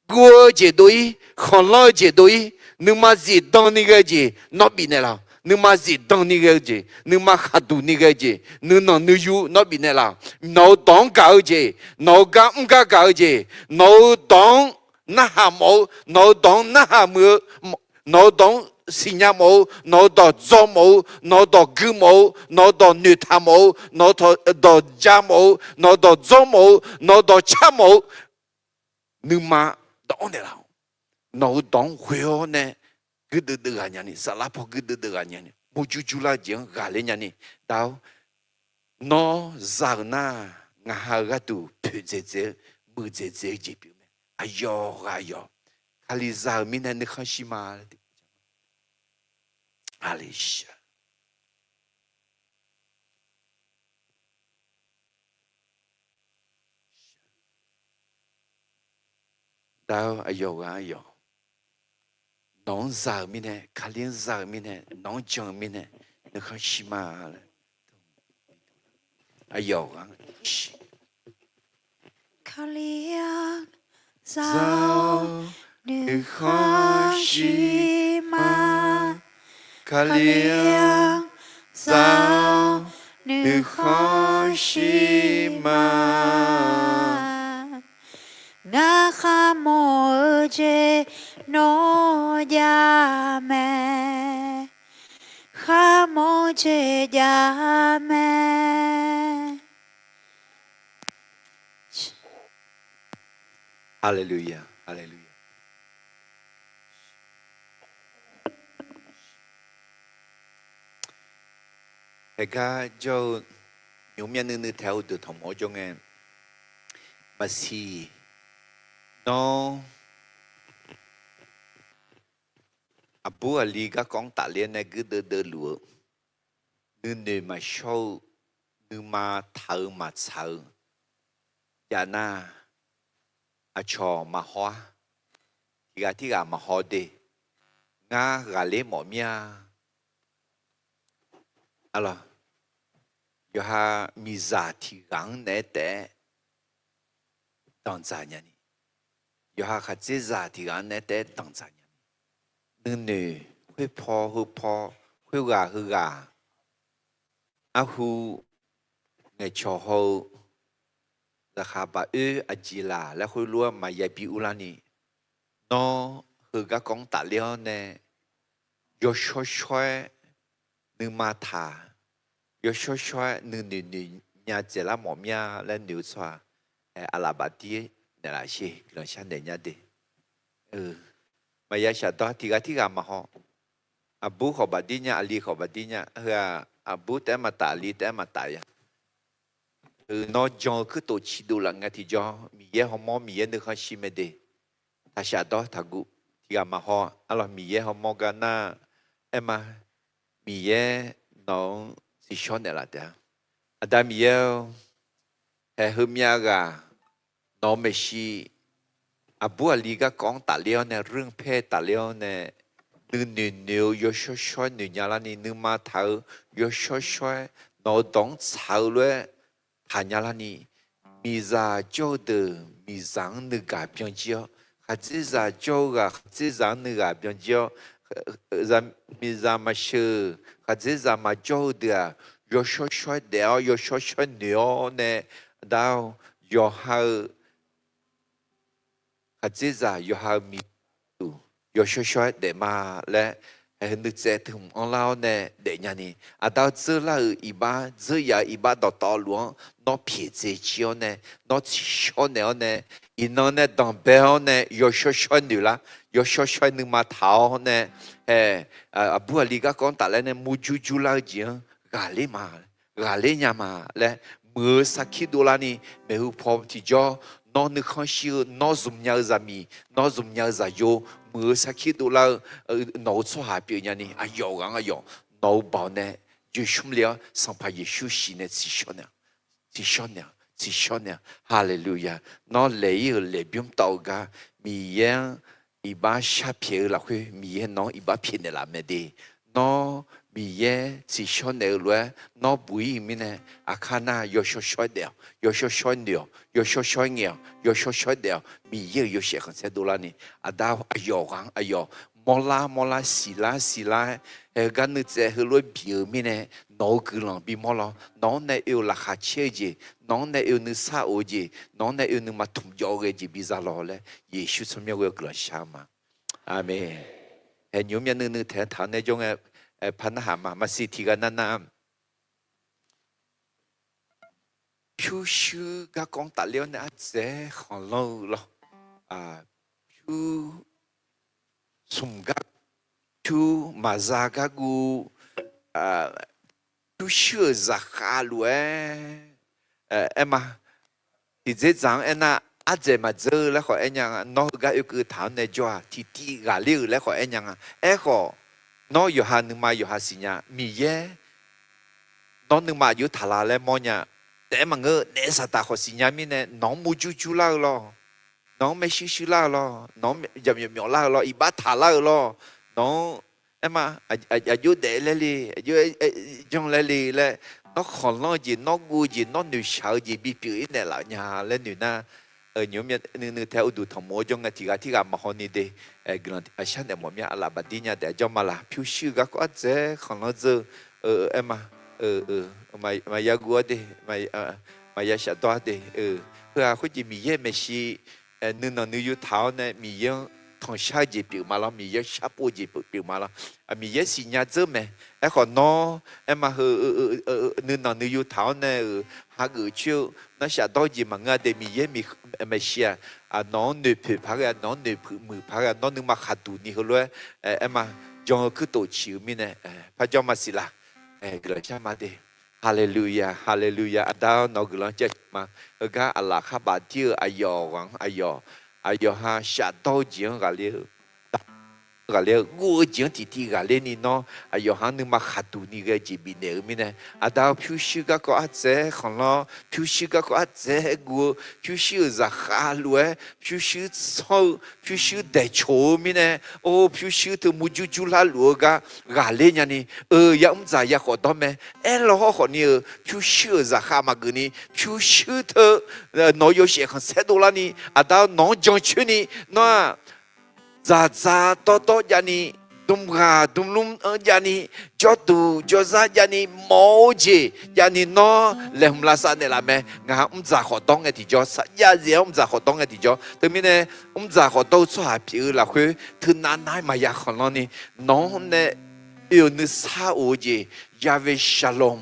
guv-eu jeq dov-ir, khanqlanr-eu jeq dov-ir, nuima zifdan ni ghae-eu jeq nawr bifnaeq laf-awq. Nuima zifdan ni ghae-eu jeq, nuima khaqduq ni ghae-eu jeq, nuinanq nuiyu nawr bifnaeq laf-awq. Nawq-eu dawq-anr gaq-eu jeq, nawq-eu gar mr gar gaq-eu jeq, nawq-eu dawq-anr narhaq mawf-eu, nawq-eu dawq-anr narhaq muiq-eu, nawq-eu dawq-anr siqnya mawf-eu, nawq-eu dawq dzaw mawf-eu, nawq-eu dawq gui mawf-eu, nawq-eu dawq noeqtaq mawf-eu, nawq-eu dawq ja mawf-eu, nawq-eu dawq dzawr mawf-eu, nawq-eu dawq car mawf-eu, nuima dawq-anr naeqlaf-awq. Nawq-eu dawq-anr ghoe-awr nae guirdeuv deuv ghaq nya ni, saflar paw guirdeuv deuv ghaq nya ni, murjur jurlar-eu jeq-anr ghaqler nya ni, da-awr, nawr za-euq nar, ngaq ha-eu gharduq poeqdzaeq dzaeq-eu, muiqdzaeq dzaeq-eu jeq pyeuf mae. Aqyawf ghaq aqyawf Kalizaq-euq mirnae nuikhanr shir ma. Aleluya. Da-awr aqyawf ghaq aqyawf nawq-anr za-euq mirnae, Kali-anr za-euq mirnae, nawq-anr jan-eu mirnae nuikhanr shir ma laer. Aqyawf ghaq Kali-anr za-awr nuikhanr shir ma. Kali-anr za-awr nuikhanr shir ma. Ngar kharmawf-eu jeq nawr jav mae. Kharmawf jeq jav mae. Haleluya, haleluya. Haegar jawr-eu nymq myav nuiv nuiv taeq-eu deuq tanqmawf-awr jawr ngae, maqsiq nawr aqbur aqli garkawv-anr tafler nae guirdeuv deuv luf-eu, nuinoeq maqshawr-eu, nuima taq-eu maqtsaq-eu, jav nar, aqcawq maqhaw-ar. Tiq ghaq tirghaq maqhaw de. Ngar ghaqler mawf mir-a. Arlawq, yawqha miqzaq tiq ghaq-anr naeq-aer taef-aer danqdzaq nya ni, yawqha khaqdzerzaq tiq ghaq-anr naeq-aer taef-aer danqdzaq nya ni, nuinoeq khoerpaw heupaw, khoerghaq heughaq, arhu ngaeqcawq haw-eu zaqkhav baq oer aqjeq laq laer khoerlof-aer maqya bi urlarni, nawr heu garkawv-anr tafler-awr nae yawshawr shawr-aer nuima taq, yawshawr shawr-aer nuinoeq noeq nya dzaeqlar mawf mir-a laer noeq-eu tsawrhaq, aqlaf bafdir naeqlaf sher guiqlanq sharnaeq nya de. Maqya shafdawr tiqghaq tirghaq maqhaw. Aqbur khawf bafdir nya, aqli khawf bafdir nya. Heu-aq, aqbur taef-aer maqtaf, aqli taef-aer maqtaf ya. Heu nawr jan-eu kuirtof ciqdov laf nga tiqjawr, Miqyaer hawmawr, Miqyaer nuikhanr shir mae de. Taqshaf dawr taqguv, tiqghaq maqhaw. Arlawq, Miqyaer hawmawr gar nar, aerma, Miqyaer nawq-anr tsiqshawr naeqlaf taef-a. Aqda Miqyaer-or, haeq heumyav ghaq nawq-eu maeqshi, aqbur aqli garkawv-anr tafler-awr nae, ruir-anr paer tafler-awr nae, nuinoeq noeq-eu yawshawr shawr-aer noeq nya larni, nuima taq-eu yawshawr shawr-aer nawq-eu dawq-anr tsaq-eu lof-aer taqnya larni, miqzaq jawr-eu deuq miqzaq-anr nuigaq byanjir-awr, khaqdzerzaq jawr-eu ghaq khaqdzerzaq-anr nuigaq byanjir-awr, miqzaq maqsheuq khaqdzerzaq maqjawr-eu deuq-aq, yawshawr shawr-aer daef-awr yawshawr shawr-aer noeq-awr nae, aqda-or, yawqha-eu khaqdzerzaq yawqha-eu miqzaq yawshawr shawr-aer daef ma laer, haeq heu nuitsaev teu hmq anrlar-awr nae daefnya ni, aqda-or, dzeurlar-euq iqbax, dzeur yaf-euq iqbax dawqtawvluf-anr nawr pyaeq dzae jir-awr nae, nawr tsiqshawr naeq-awr nae, iqnan nae danqbae-awr nae yawshawr shawr-aer noeq lar, yawshawr shawr-aer nuima taq-awr nae, haeq, aqbur aqli garkawv-anr tafler nae murjur jurlar-eu jeq-anr ghaqler ma, ghaqler nya ma laer muiq-eu sarkir dovlarni, maeqhu paw tiqjawr, nawr nuikhanr shir-eu, nawr zmqnya-eu zaqmiq, nawr zmqnya-eu zaqyo, muiq-eu sarkir dovlar-eu nawq-eu tsawrhaq pyeufnya ni, aqyawf ghaq-anr aqyawf nawq-eu baoq nae joeqshmr le-awr, Sanqpaq Yeqsur siq nae tsiqshawr naeq-awq, tsiqshawr naeq-awq, tsiqshawr naeq-awq. Haleluya! Nawr laeq-ir-euq laeqbymr tawv-eu gar, Miqyaer-anr iqbax sharpyaeq-eu lafkhoer Miqyaer nawq-anr iqbax pyaeqnaeq laf mae de. Nawr Miqyaer tsiqshawr naeq-eu lof-aer nawr buq-ir-euq mirnae, aqkar nar yawshawr shawr-aer daef-awq, yawshawr shawr-aer noeq-awq, yawshawr shawr-aer ngaeq-awq, yawshawr shawr-aer daef-awq. Miqyaer-euq yawshaef khanqsaer dovlarni, aqda-or, aqyawf ghaq-anr aqyawf mawrlar mawrlar, siqlar siqlar-aer, haeq heugar nuitsaev heulof-aer bi-euq mirnae, nawq-eu guiqlanq bimawr lawr. Nawq-anr nae oe-euq laqkhaq caer-eu jeq, nawq-anr nae oe-eu nuisar of-eu jeq, nawq-anr nae oe-eu nuima tmq jawv-eu ghae jeq biza lawq laer, Yeqsur tsawrmyanr ghoe-awr guiqlanq shar-eu ma. Aqmeq. Haeq nymq mr myav nuinui taeq-anr taq-awr nae jawr ngae, paq narhaq ma. Maqsiq tiqghaq navnav pyurshuir garkawv-anr tafler-awr nae ardzaeq-aer khanqlanr-eu lawr. Pyur smq gar, pyur maqza gar guv, pyurshuir-euq zaqkhav lof-aer, aerma, tiqdzerdzaq-anr aernar, ardzaeq maqdzeur laer khawf aernya nga. Nawr heugar oekeuv taq-anr nae jawr-aq, tiqtiv ghaqler-euq laer khawf aernya nga. Aerkhawf, nawr yawqha nuima yawqha siqnya, Miqyaer nawr nuima aqjox taqla laer mawrnya. Taef-aer maqngeur, naef saqtaq khawf siqnya mirnae, nawq-anr murjur jurlar-eu lawr. Nawq-anr maershuir shuirlar-eu lawr. Nawq-anr jaqmyawf myawflar-eu lawr. Iqbax taqlar-eu lawr. Nawq-anr aerma, aqjox daef laer le, aqjox janr laer le laer, nawr khanqlanr-eu jeq, nawr guv-eu jeq, nawr noeqshaq-eu jeq bipyeuf-ir naeqlaf nya laer noeq nar, nymq mr myav nuinui taeq-aer uqduq tanqmof-awr jawr ngae, tiqghaq tirghaq maqhaw ni de. Guiqlanq sharnaeq mawf myav, aqlaf bafdir nya taef-aer jawr ma laq. Pyurshuir-eu garkawv ardzaeq-aer khanqlanr dzeur-eu, aerma, maqya guv-awr de, maqya shafdawr-awr de. Heu-aq khoerjeq Miqyaer maeqshi, nuinanq nuiyu taq-awr nae Miqyaer-anr tanqshar-eu jeq pyeuf ma lawr, Miqyaer-anr sharpov-eu jeq pyeuf ma lawr. Miqyaer siqnya dzeur mae. Aerkhawf nawr aerma heu nuinanq nuiyu taq-awr nae-euq hageuf coer-eu nar shafdawr-eu jeq maqngeur-a de. Miqyaer maeqshi-aq, nawq-anr noeqpoeq paq ghae, nawq-anr noeqpoeq muiq paq ghae, nawr nuima khaqduq ni heulof-aer aerma jan-eu kuirtof ciq-eu mirnae, parjawr maqsiq laq. Guiqlanq shar ma de. Haleluya, haleluya. Aqda-awr, nawq-eu guiqlanq jaceuq ma. Heugar aqlaf khar bafdir-eu aqyawf ghaq-anr aqyawf, aqyawf ha shafdawr-eu jeq-anr ghaqler-eu ghaqler-eu, guv-eu jeq-anr tiqtiv ghaqler ni nawr aqyawf ha-anr nuima khaqduq ni ghae jeq bifnaeq-eu mirnae, aqda-awr, pyurshuir garkawv ardzaeq-aer khanqlanr-awr, pyurshuir garkawv ardzaeq-aer guv-eu, pyurshuir-euq zaqkhav lof-aer pyurshuir tsanr-eu, pyurshuir daeqcoq-eu mirnae, or, pyurshuir teu murjur jurlar luf-eu gar ghaqler nyani, eu, yamr dzaq yakhawf dawr mae. Aerlaw hawrkhawf ni-euq pyurshuir-euq zaqkhav maqgeuf ni, pyurshuir teu nawq-eu yawshaef khanqsaer dovlar ni, aqda-awr, nawq-anr jancoer ni, nawr-aq, dzaqdzaq dawrdawr jav ni, dmghaq dmlmr-anr javni, jawrduq jawrzar javni, mawf-eu jeq javni nawr laeqhmq lavsav naeqlaf mae. Ngaq-anr mrdzaq khawf dawr ngae tiqjawr, sarjax zef-anr mrdzaq khawf dawr ngae tiqjawr. Teumirnae, mrdzaq khawf dawr-eu tsawrhaq pyeuf-eu lafkhoer, teunav nar-aer maqya khanqlanr ni, nawq-anr nae oe-euq nuisar of-eu jeq, Yahweh Shalom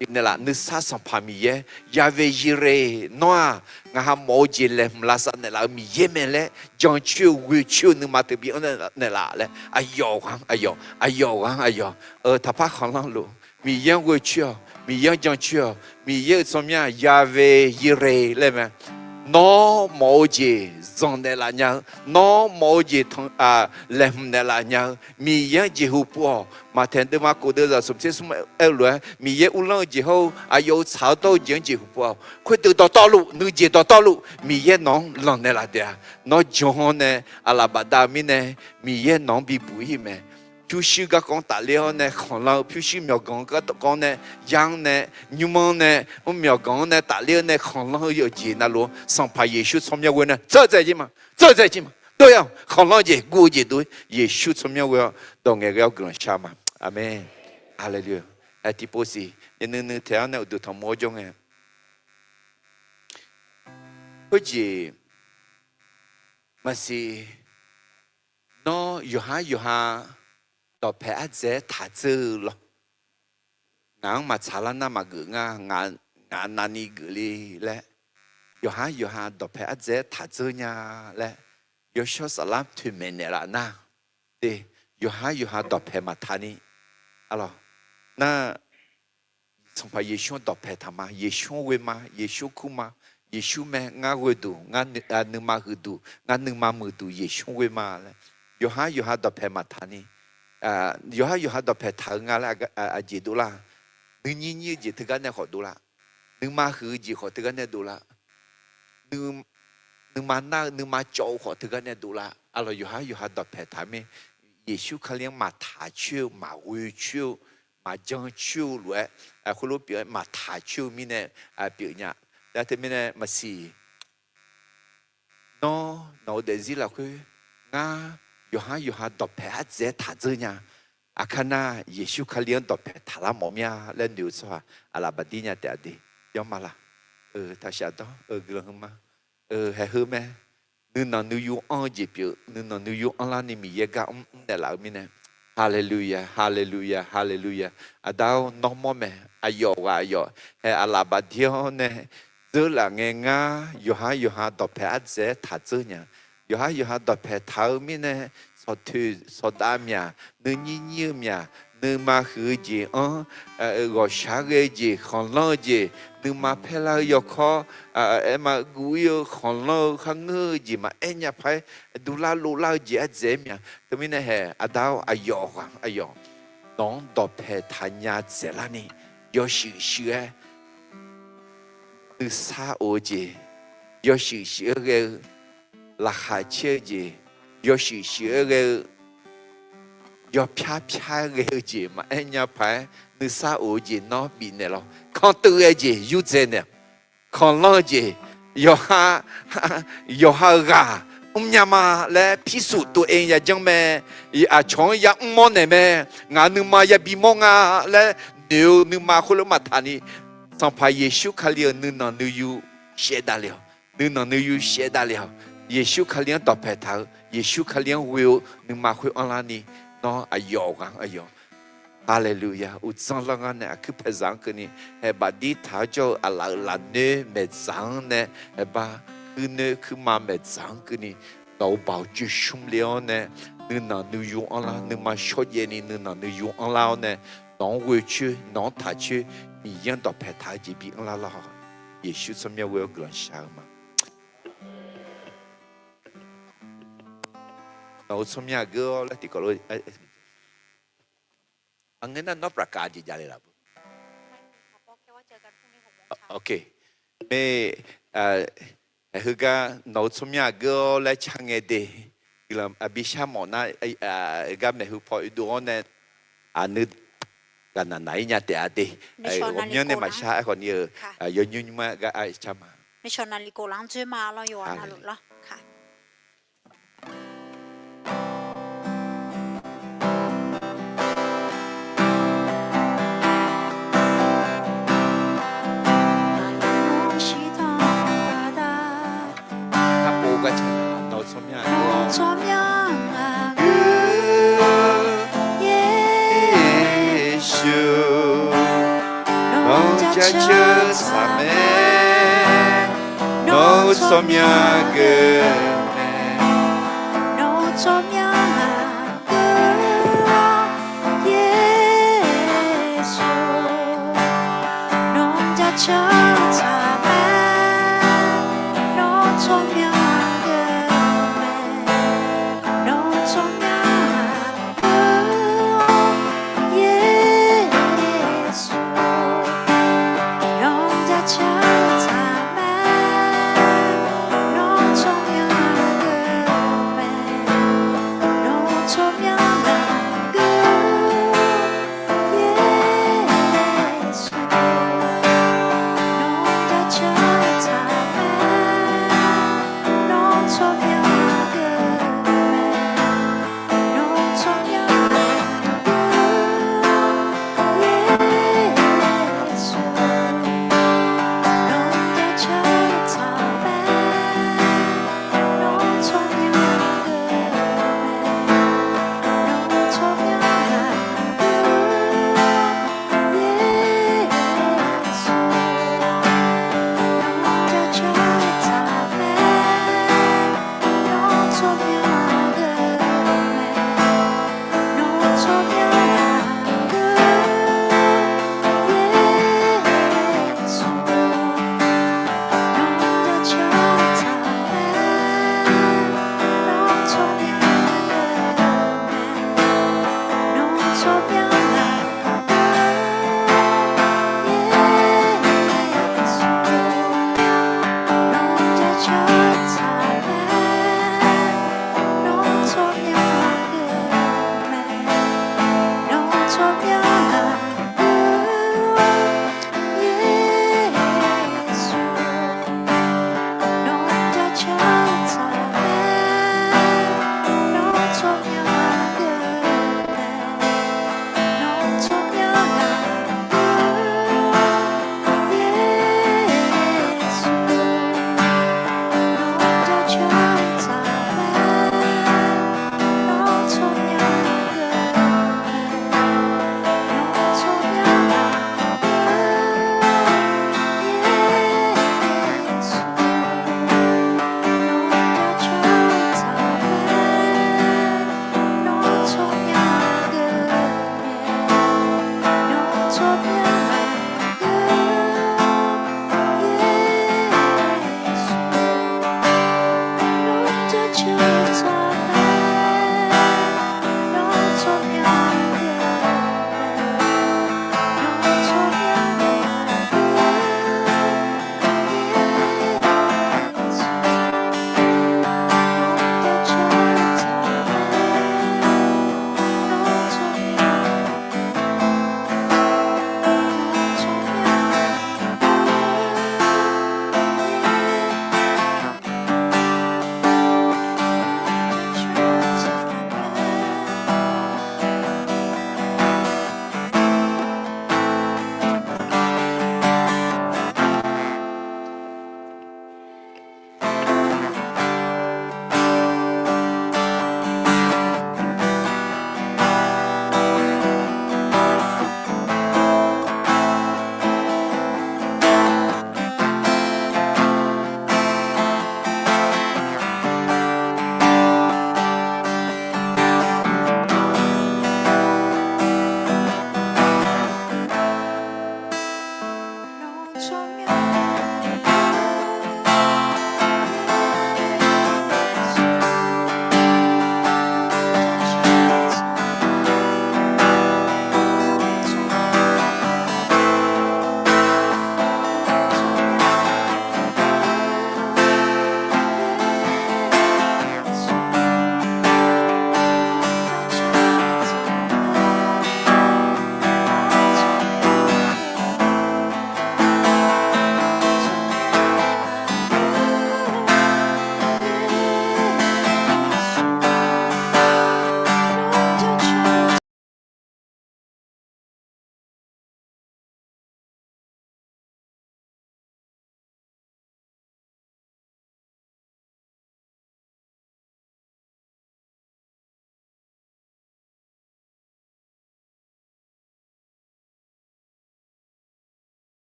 bifnaeq laf, nuisar Sanqpaq Miqyaer, Yahweh Yireh, nawr-aq, ngaq ha mawf-eu jeq laeqhmq lavsav naeqlaf-eu Miqyaer mae laer, jancoer-eu ghoecoer-eu nuima teu bi anr naeqlaf laer, aqyawf ghaq-anr aqyawf, aqyawf ghaq-anr aqyawf, taqpar khanqlanr luf. Miqyaer-anr ghoecoer-awq, Miqyaer-anr jancoer-awq, Miqyaer-euq tsawrmyanr Yahweh Yireh laer mae. Nawr mawf-eu jeq zanq naeqlaf nya-eu, nawr mawf-eu jeq laeqhmq naeqlaf nya-eu, Miqyaer-anr jeqhu pov-awq. Maqtaeq deuvma kof deuvzaq smq tser smr aer-eu lof-aer, Miqyaer uvlanr-eu jeq hawr-eu aqyawf-euq tsaq-awr dawr-eu jeq-anr jeqhu pov-awq. Khoerdeuq dawqtawvluf, nuijeq dawqtawvluf, Miqyaer nawq-anr lanq naeqlaf taef-a. Nawr jan-awr nae aqlaf bafdav-eu mirnae, Miqyaer nawq-anr bibuq-ir mae. Pyurshuir garkawv-anr tafler-awr nae khanqlanr-eu, pyurshuir myawqganq-eu garkawv-anr nae, yar-anr nae, nymr-anr nae, mr myawqganq-anr nae tafler-awr nae khanqlanr-eu yawqjeq navluf-anr, Sanqpaq Yeqsur tsawrmyanr ghoe nae tseurdzae jir ma, tseurdzae jir ma. Dov-ir-awq, khanqlanr-eu jeq, guv-eu jeq dov-ir, Yeqsur tsawrmyanr ghoe-awr dawq ngaeq ghae-awr guiqlanq shar ma. Aqmeq. Haleluya. Aer tiqpov siq, yaw nuinui taeq-awr nae uqduq tanqmur-awr jawr ngae, khoerjeq maqsiq, nawr yawqhar yawqha dawqpae ardzaeq-aer taqdzeur-eu lawr. Ngaq-anr maqtsaq lar nar maqgeuf nga, ngaq navni geuf le laer, yawqhar yawqha dawqpae ardzaeq-aer taqdzeur nya laer, yawshawr saflar toeqmaeq naeqlaf nar, te, yawqhar yawqha dawqpae maqtaq ni, aqlawq, nar, Sanqpaq Yeqsur-anr dawqpae taq ma, Yeqsur-anr ghoe ma, Yeqsur kur ma, Yeqsur mae, ngar ghoeduq, ngar nuima huiqduq, ngar nuima muiqduq Yeqsur ghoe ma laer, yawqhar yawqha dawqpae maqtaq ni, yawqhar yawqha dawqpae taq-eu nga laer aqjeq dovlar. Nuinyir nyir-eu jeq teugar nae khawf dovlar. Nuima huiq-eu jeq khawf teugar nae dovlar. Nuima nar-eu nuima cawv-eu khawf teugar nae dovlar. Aqlawq, yawqhar yawqha dawqpae taq mir, Yeqsur Kali-anr maqtaq coer-eu, maqghoe coer-eu, maqjan coer-eu lof-aer, khoerlof pyeuf-aer maqtaq coer-eu mirnae pyeuf nya. Teumirnae maqsiq, nawr nawq-eu daefzir lafkhoer, ngar yawqhar yawqha dawqpae ardzaeq-aer taqdzeur nya. Aqkar nar, Yeqsur Kali-anr dawqpae taqlar mawf mir-a laer noeq-eu tsawrhaq aqlaf baqdir nya taef-a de. Yawma laq? Taqshaf dawr-eu guiqlanq heu ma. Haeq heu mae. Nuinanq nuiyu anr-eu jeq pyeuf, nuinanq nuiyu anrlar ni Miqyaer gar mr mr naeqlaf-eu mirnae. Haleluya, haleluya, haleluya. Aqda-or, nawr mawr mae. Aqyawf ghaq aqyawf hae aqlaf baqdir-awr nae dzeurlaf ngae, ngar yawqhar yawqha dawqpae ardzaeq-aer taqdzeur nya. Yawqhar yawqha dawqpae taq-eu mirnae, sawqtoeq sawqdav myaq, nuinyir nyir-eu myaq, nuima huiq-eu jeq-anr, ghawqshaq ghae-eu jeq, khanqlanr-eu jeq, nuima paerlar-eu yawkawr, aerma guv-ir-eu khanqlanr-eu kharngeur-eu jeq maqaer nya paq-aer, duvlar lovlar-eu jeq ardzaeq-aer myaq. Teumirnae hae, aqda-or, aqyawf ghaq aqyawf, nawq-anr dawqpae taqnya dzaeqlar ni, yawshuif shuif-aer nuisar of-eu jeq, yawshuif shuif-aer ghae-eu, laqkhaq caer-eu jeq, yawshuif shuif-aer ghae-eu, yawpyar pyar-aer ghae-eu jeq maqaer nya paq-aer, nuisar of-eu jeq nawr bifnaeq lawr. Kanr teuv ghae jeq yurdzae naeq, khanqlanr-eu jeq, yawqha yawqha-euq ghaq mrnya ma laer, pirsuq tov-aer yajanr mae, aqcawq-anr yamr mawr naeq mae, ngaq nuima yabi mawr nga laer noeq-eu nuima khoerlof maqtaq ni, Sanqpaq Yeqsur Kali-euq nuinanq nuiyu shaevdav le-awq. Nuinanq nuiyu shaevdav le-awq. Yeqsur Kali-anr dawqpae taq-eu, Yeqsur Kali-anr ghoe-eu nuima khoer anrlar ni, nawr aqyawf ghaq aqyawf. Haleluya. Uqdzan lar ngar nae aqkuir paeqzaq-anr keuvni, hae bafdir taq-awr jawr-eu aqlaf-euq lafnoer maeqdzaq-anr nae, hae bar kuirnoer kuirma maeqdzaq-anr keuvni, nawq-euq baoq joeqshmr le-awr nae, nuinanq nuiyu anrlar, nuima shawrjaev ni nuinanq nuiyu anrlar-awr nae, nawq-anr ghoe coer, nawq-anr taq coer, Miqyaer-anr dawqpae taq-eu jeq bi anrlar lawr. Yeqsur tsawrmyanr ghoe-awr guiqlanq shaq-eu ma. Nawq-euq tsawrmyanr aqgeu-awr laer tiqkawv lof. Aqngeur nar nawr praqkaq jeq jav le laf. Mae, heugar nawq-euq tsawrmyanr aqgeu-awr laer car ngae de. Guiqlanq aqbi shar mawf nar, gar maeqhu paw oedov-awr nae, aqnui gaqnaq naq-ir nya taef-a de. Ghawqmyanr nae maqshar aerkhawf ni-euq, yawnymr nymr-aer gar car ma. Missionary kof lar-anr dzoer ma lawr, yawqghaq navluf lawr. Nawq-eu tsawrmyanr-aq, Yeqsur, nawq-eu jaceuq saqmae, nawq-eu tsawrmyanr geuf mae, nawq-eu tsawrmyanr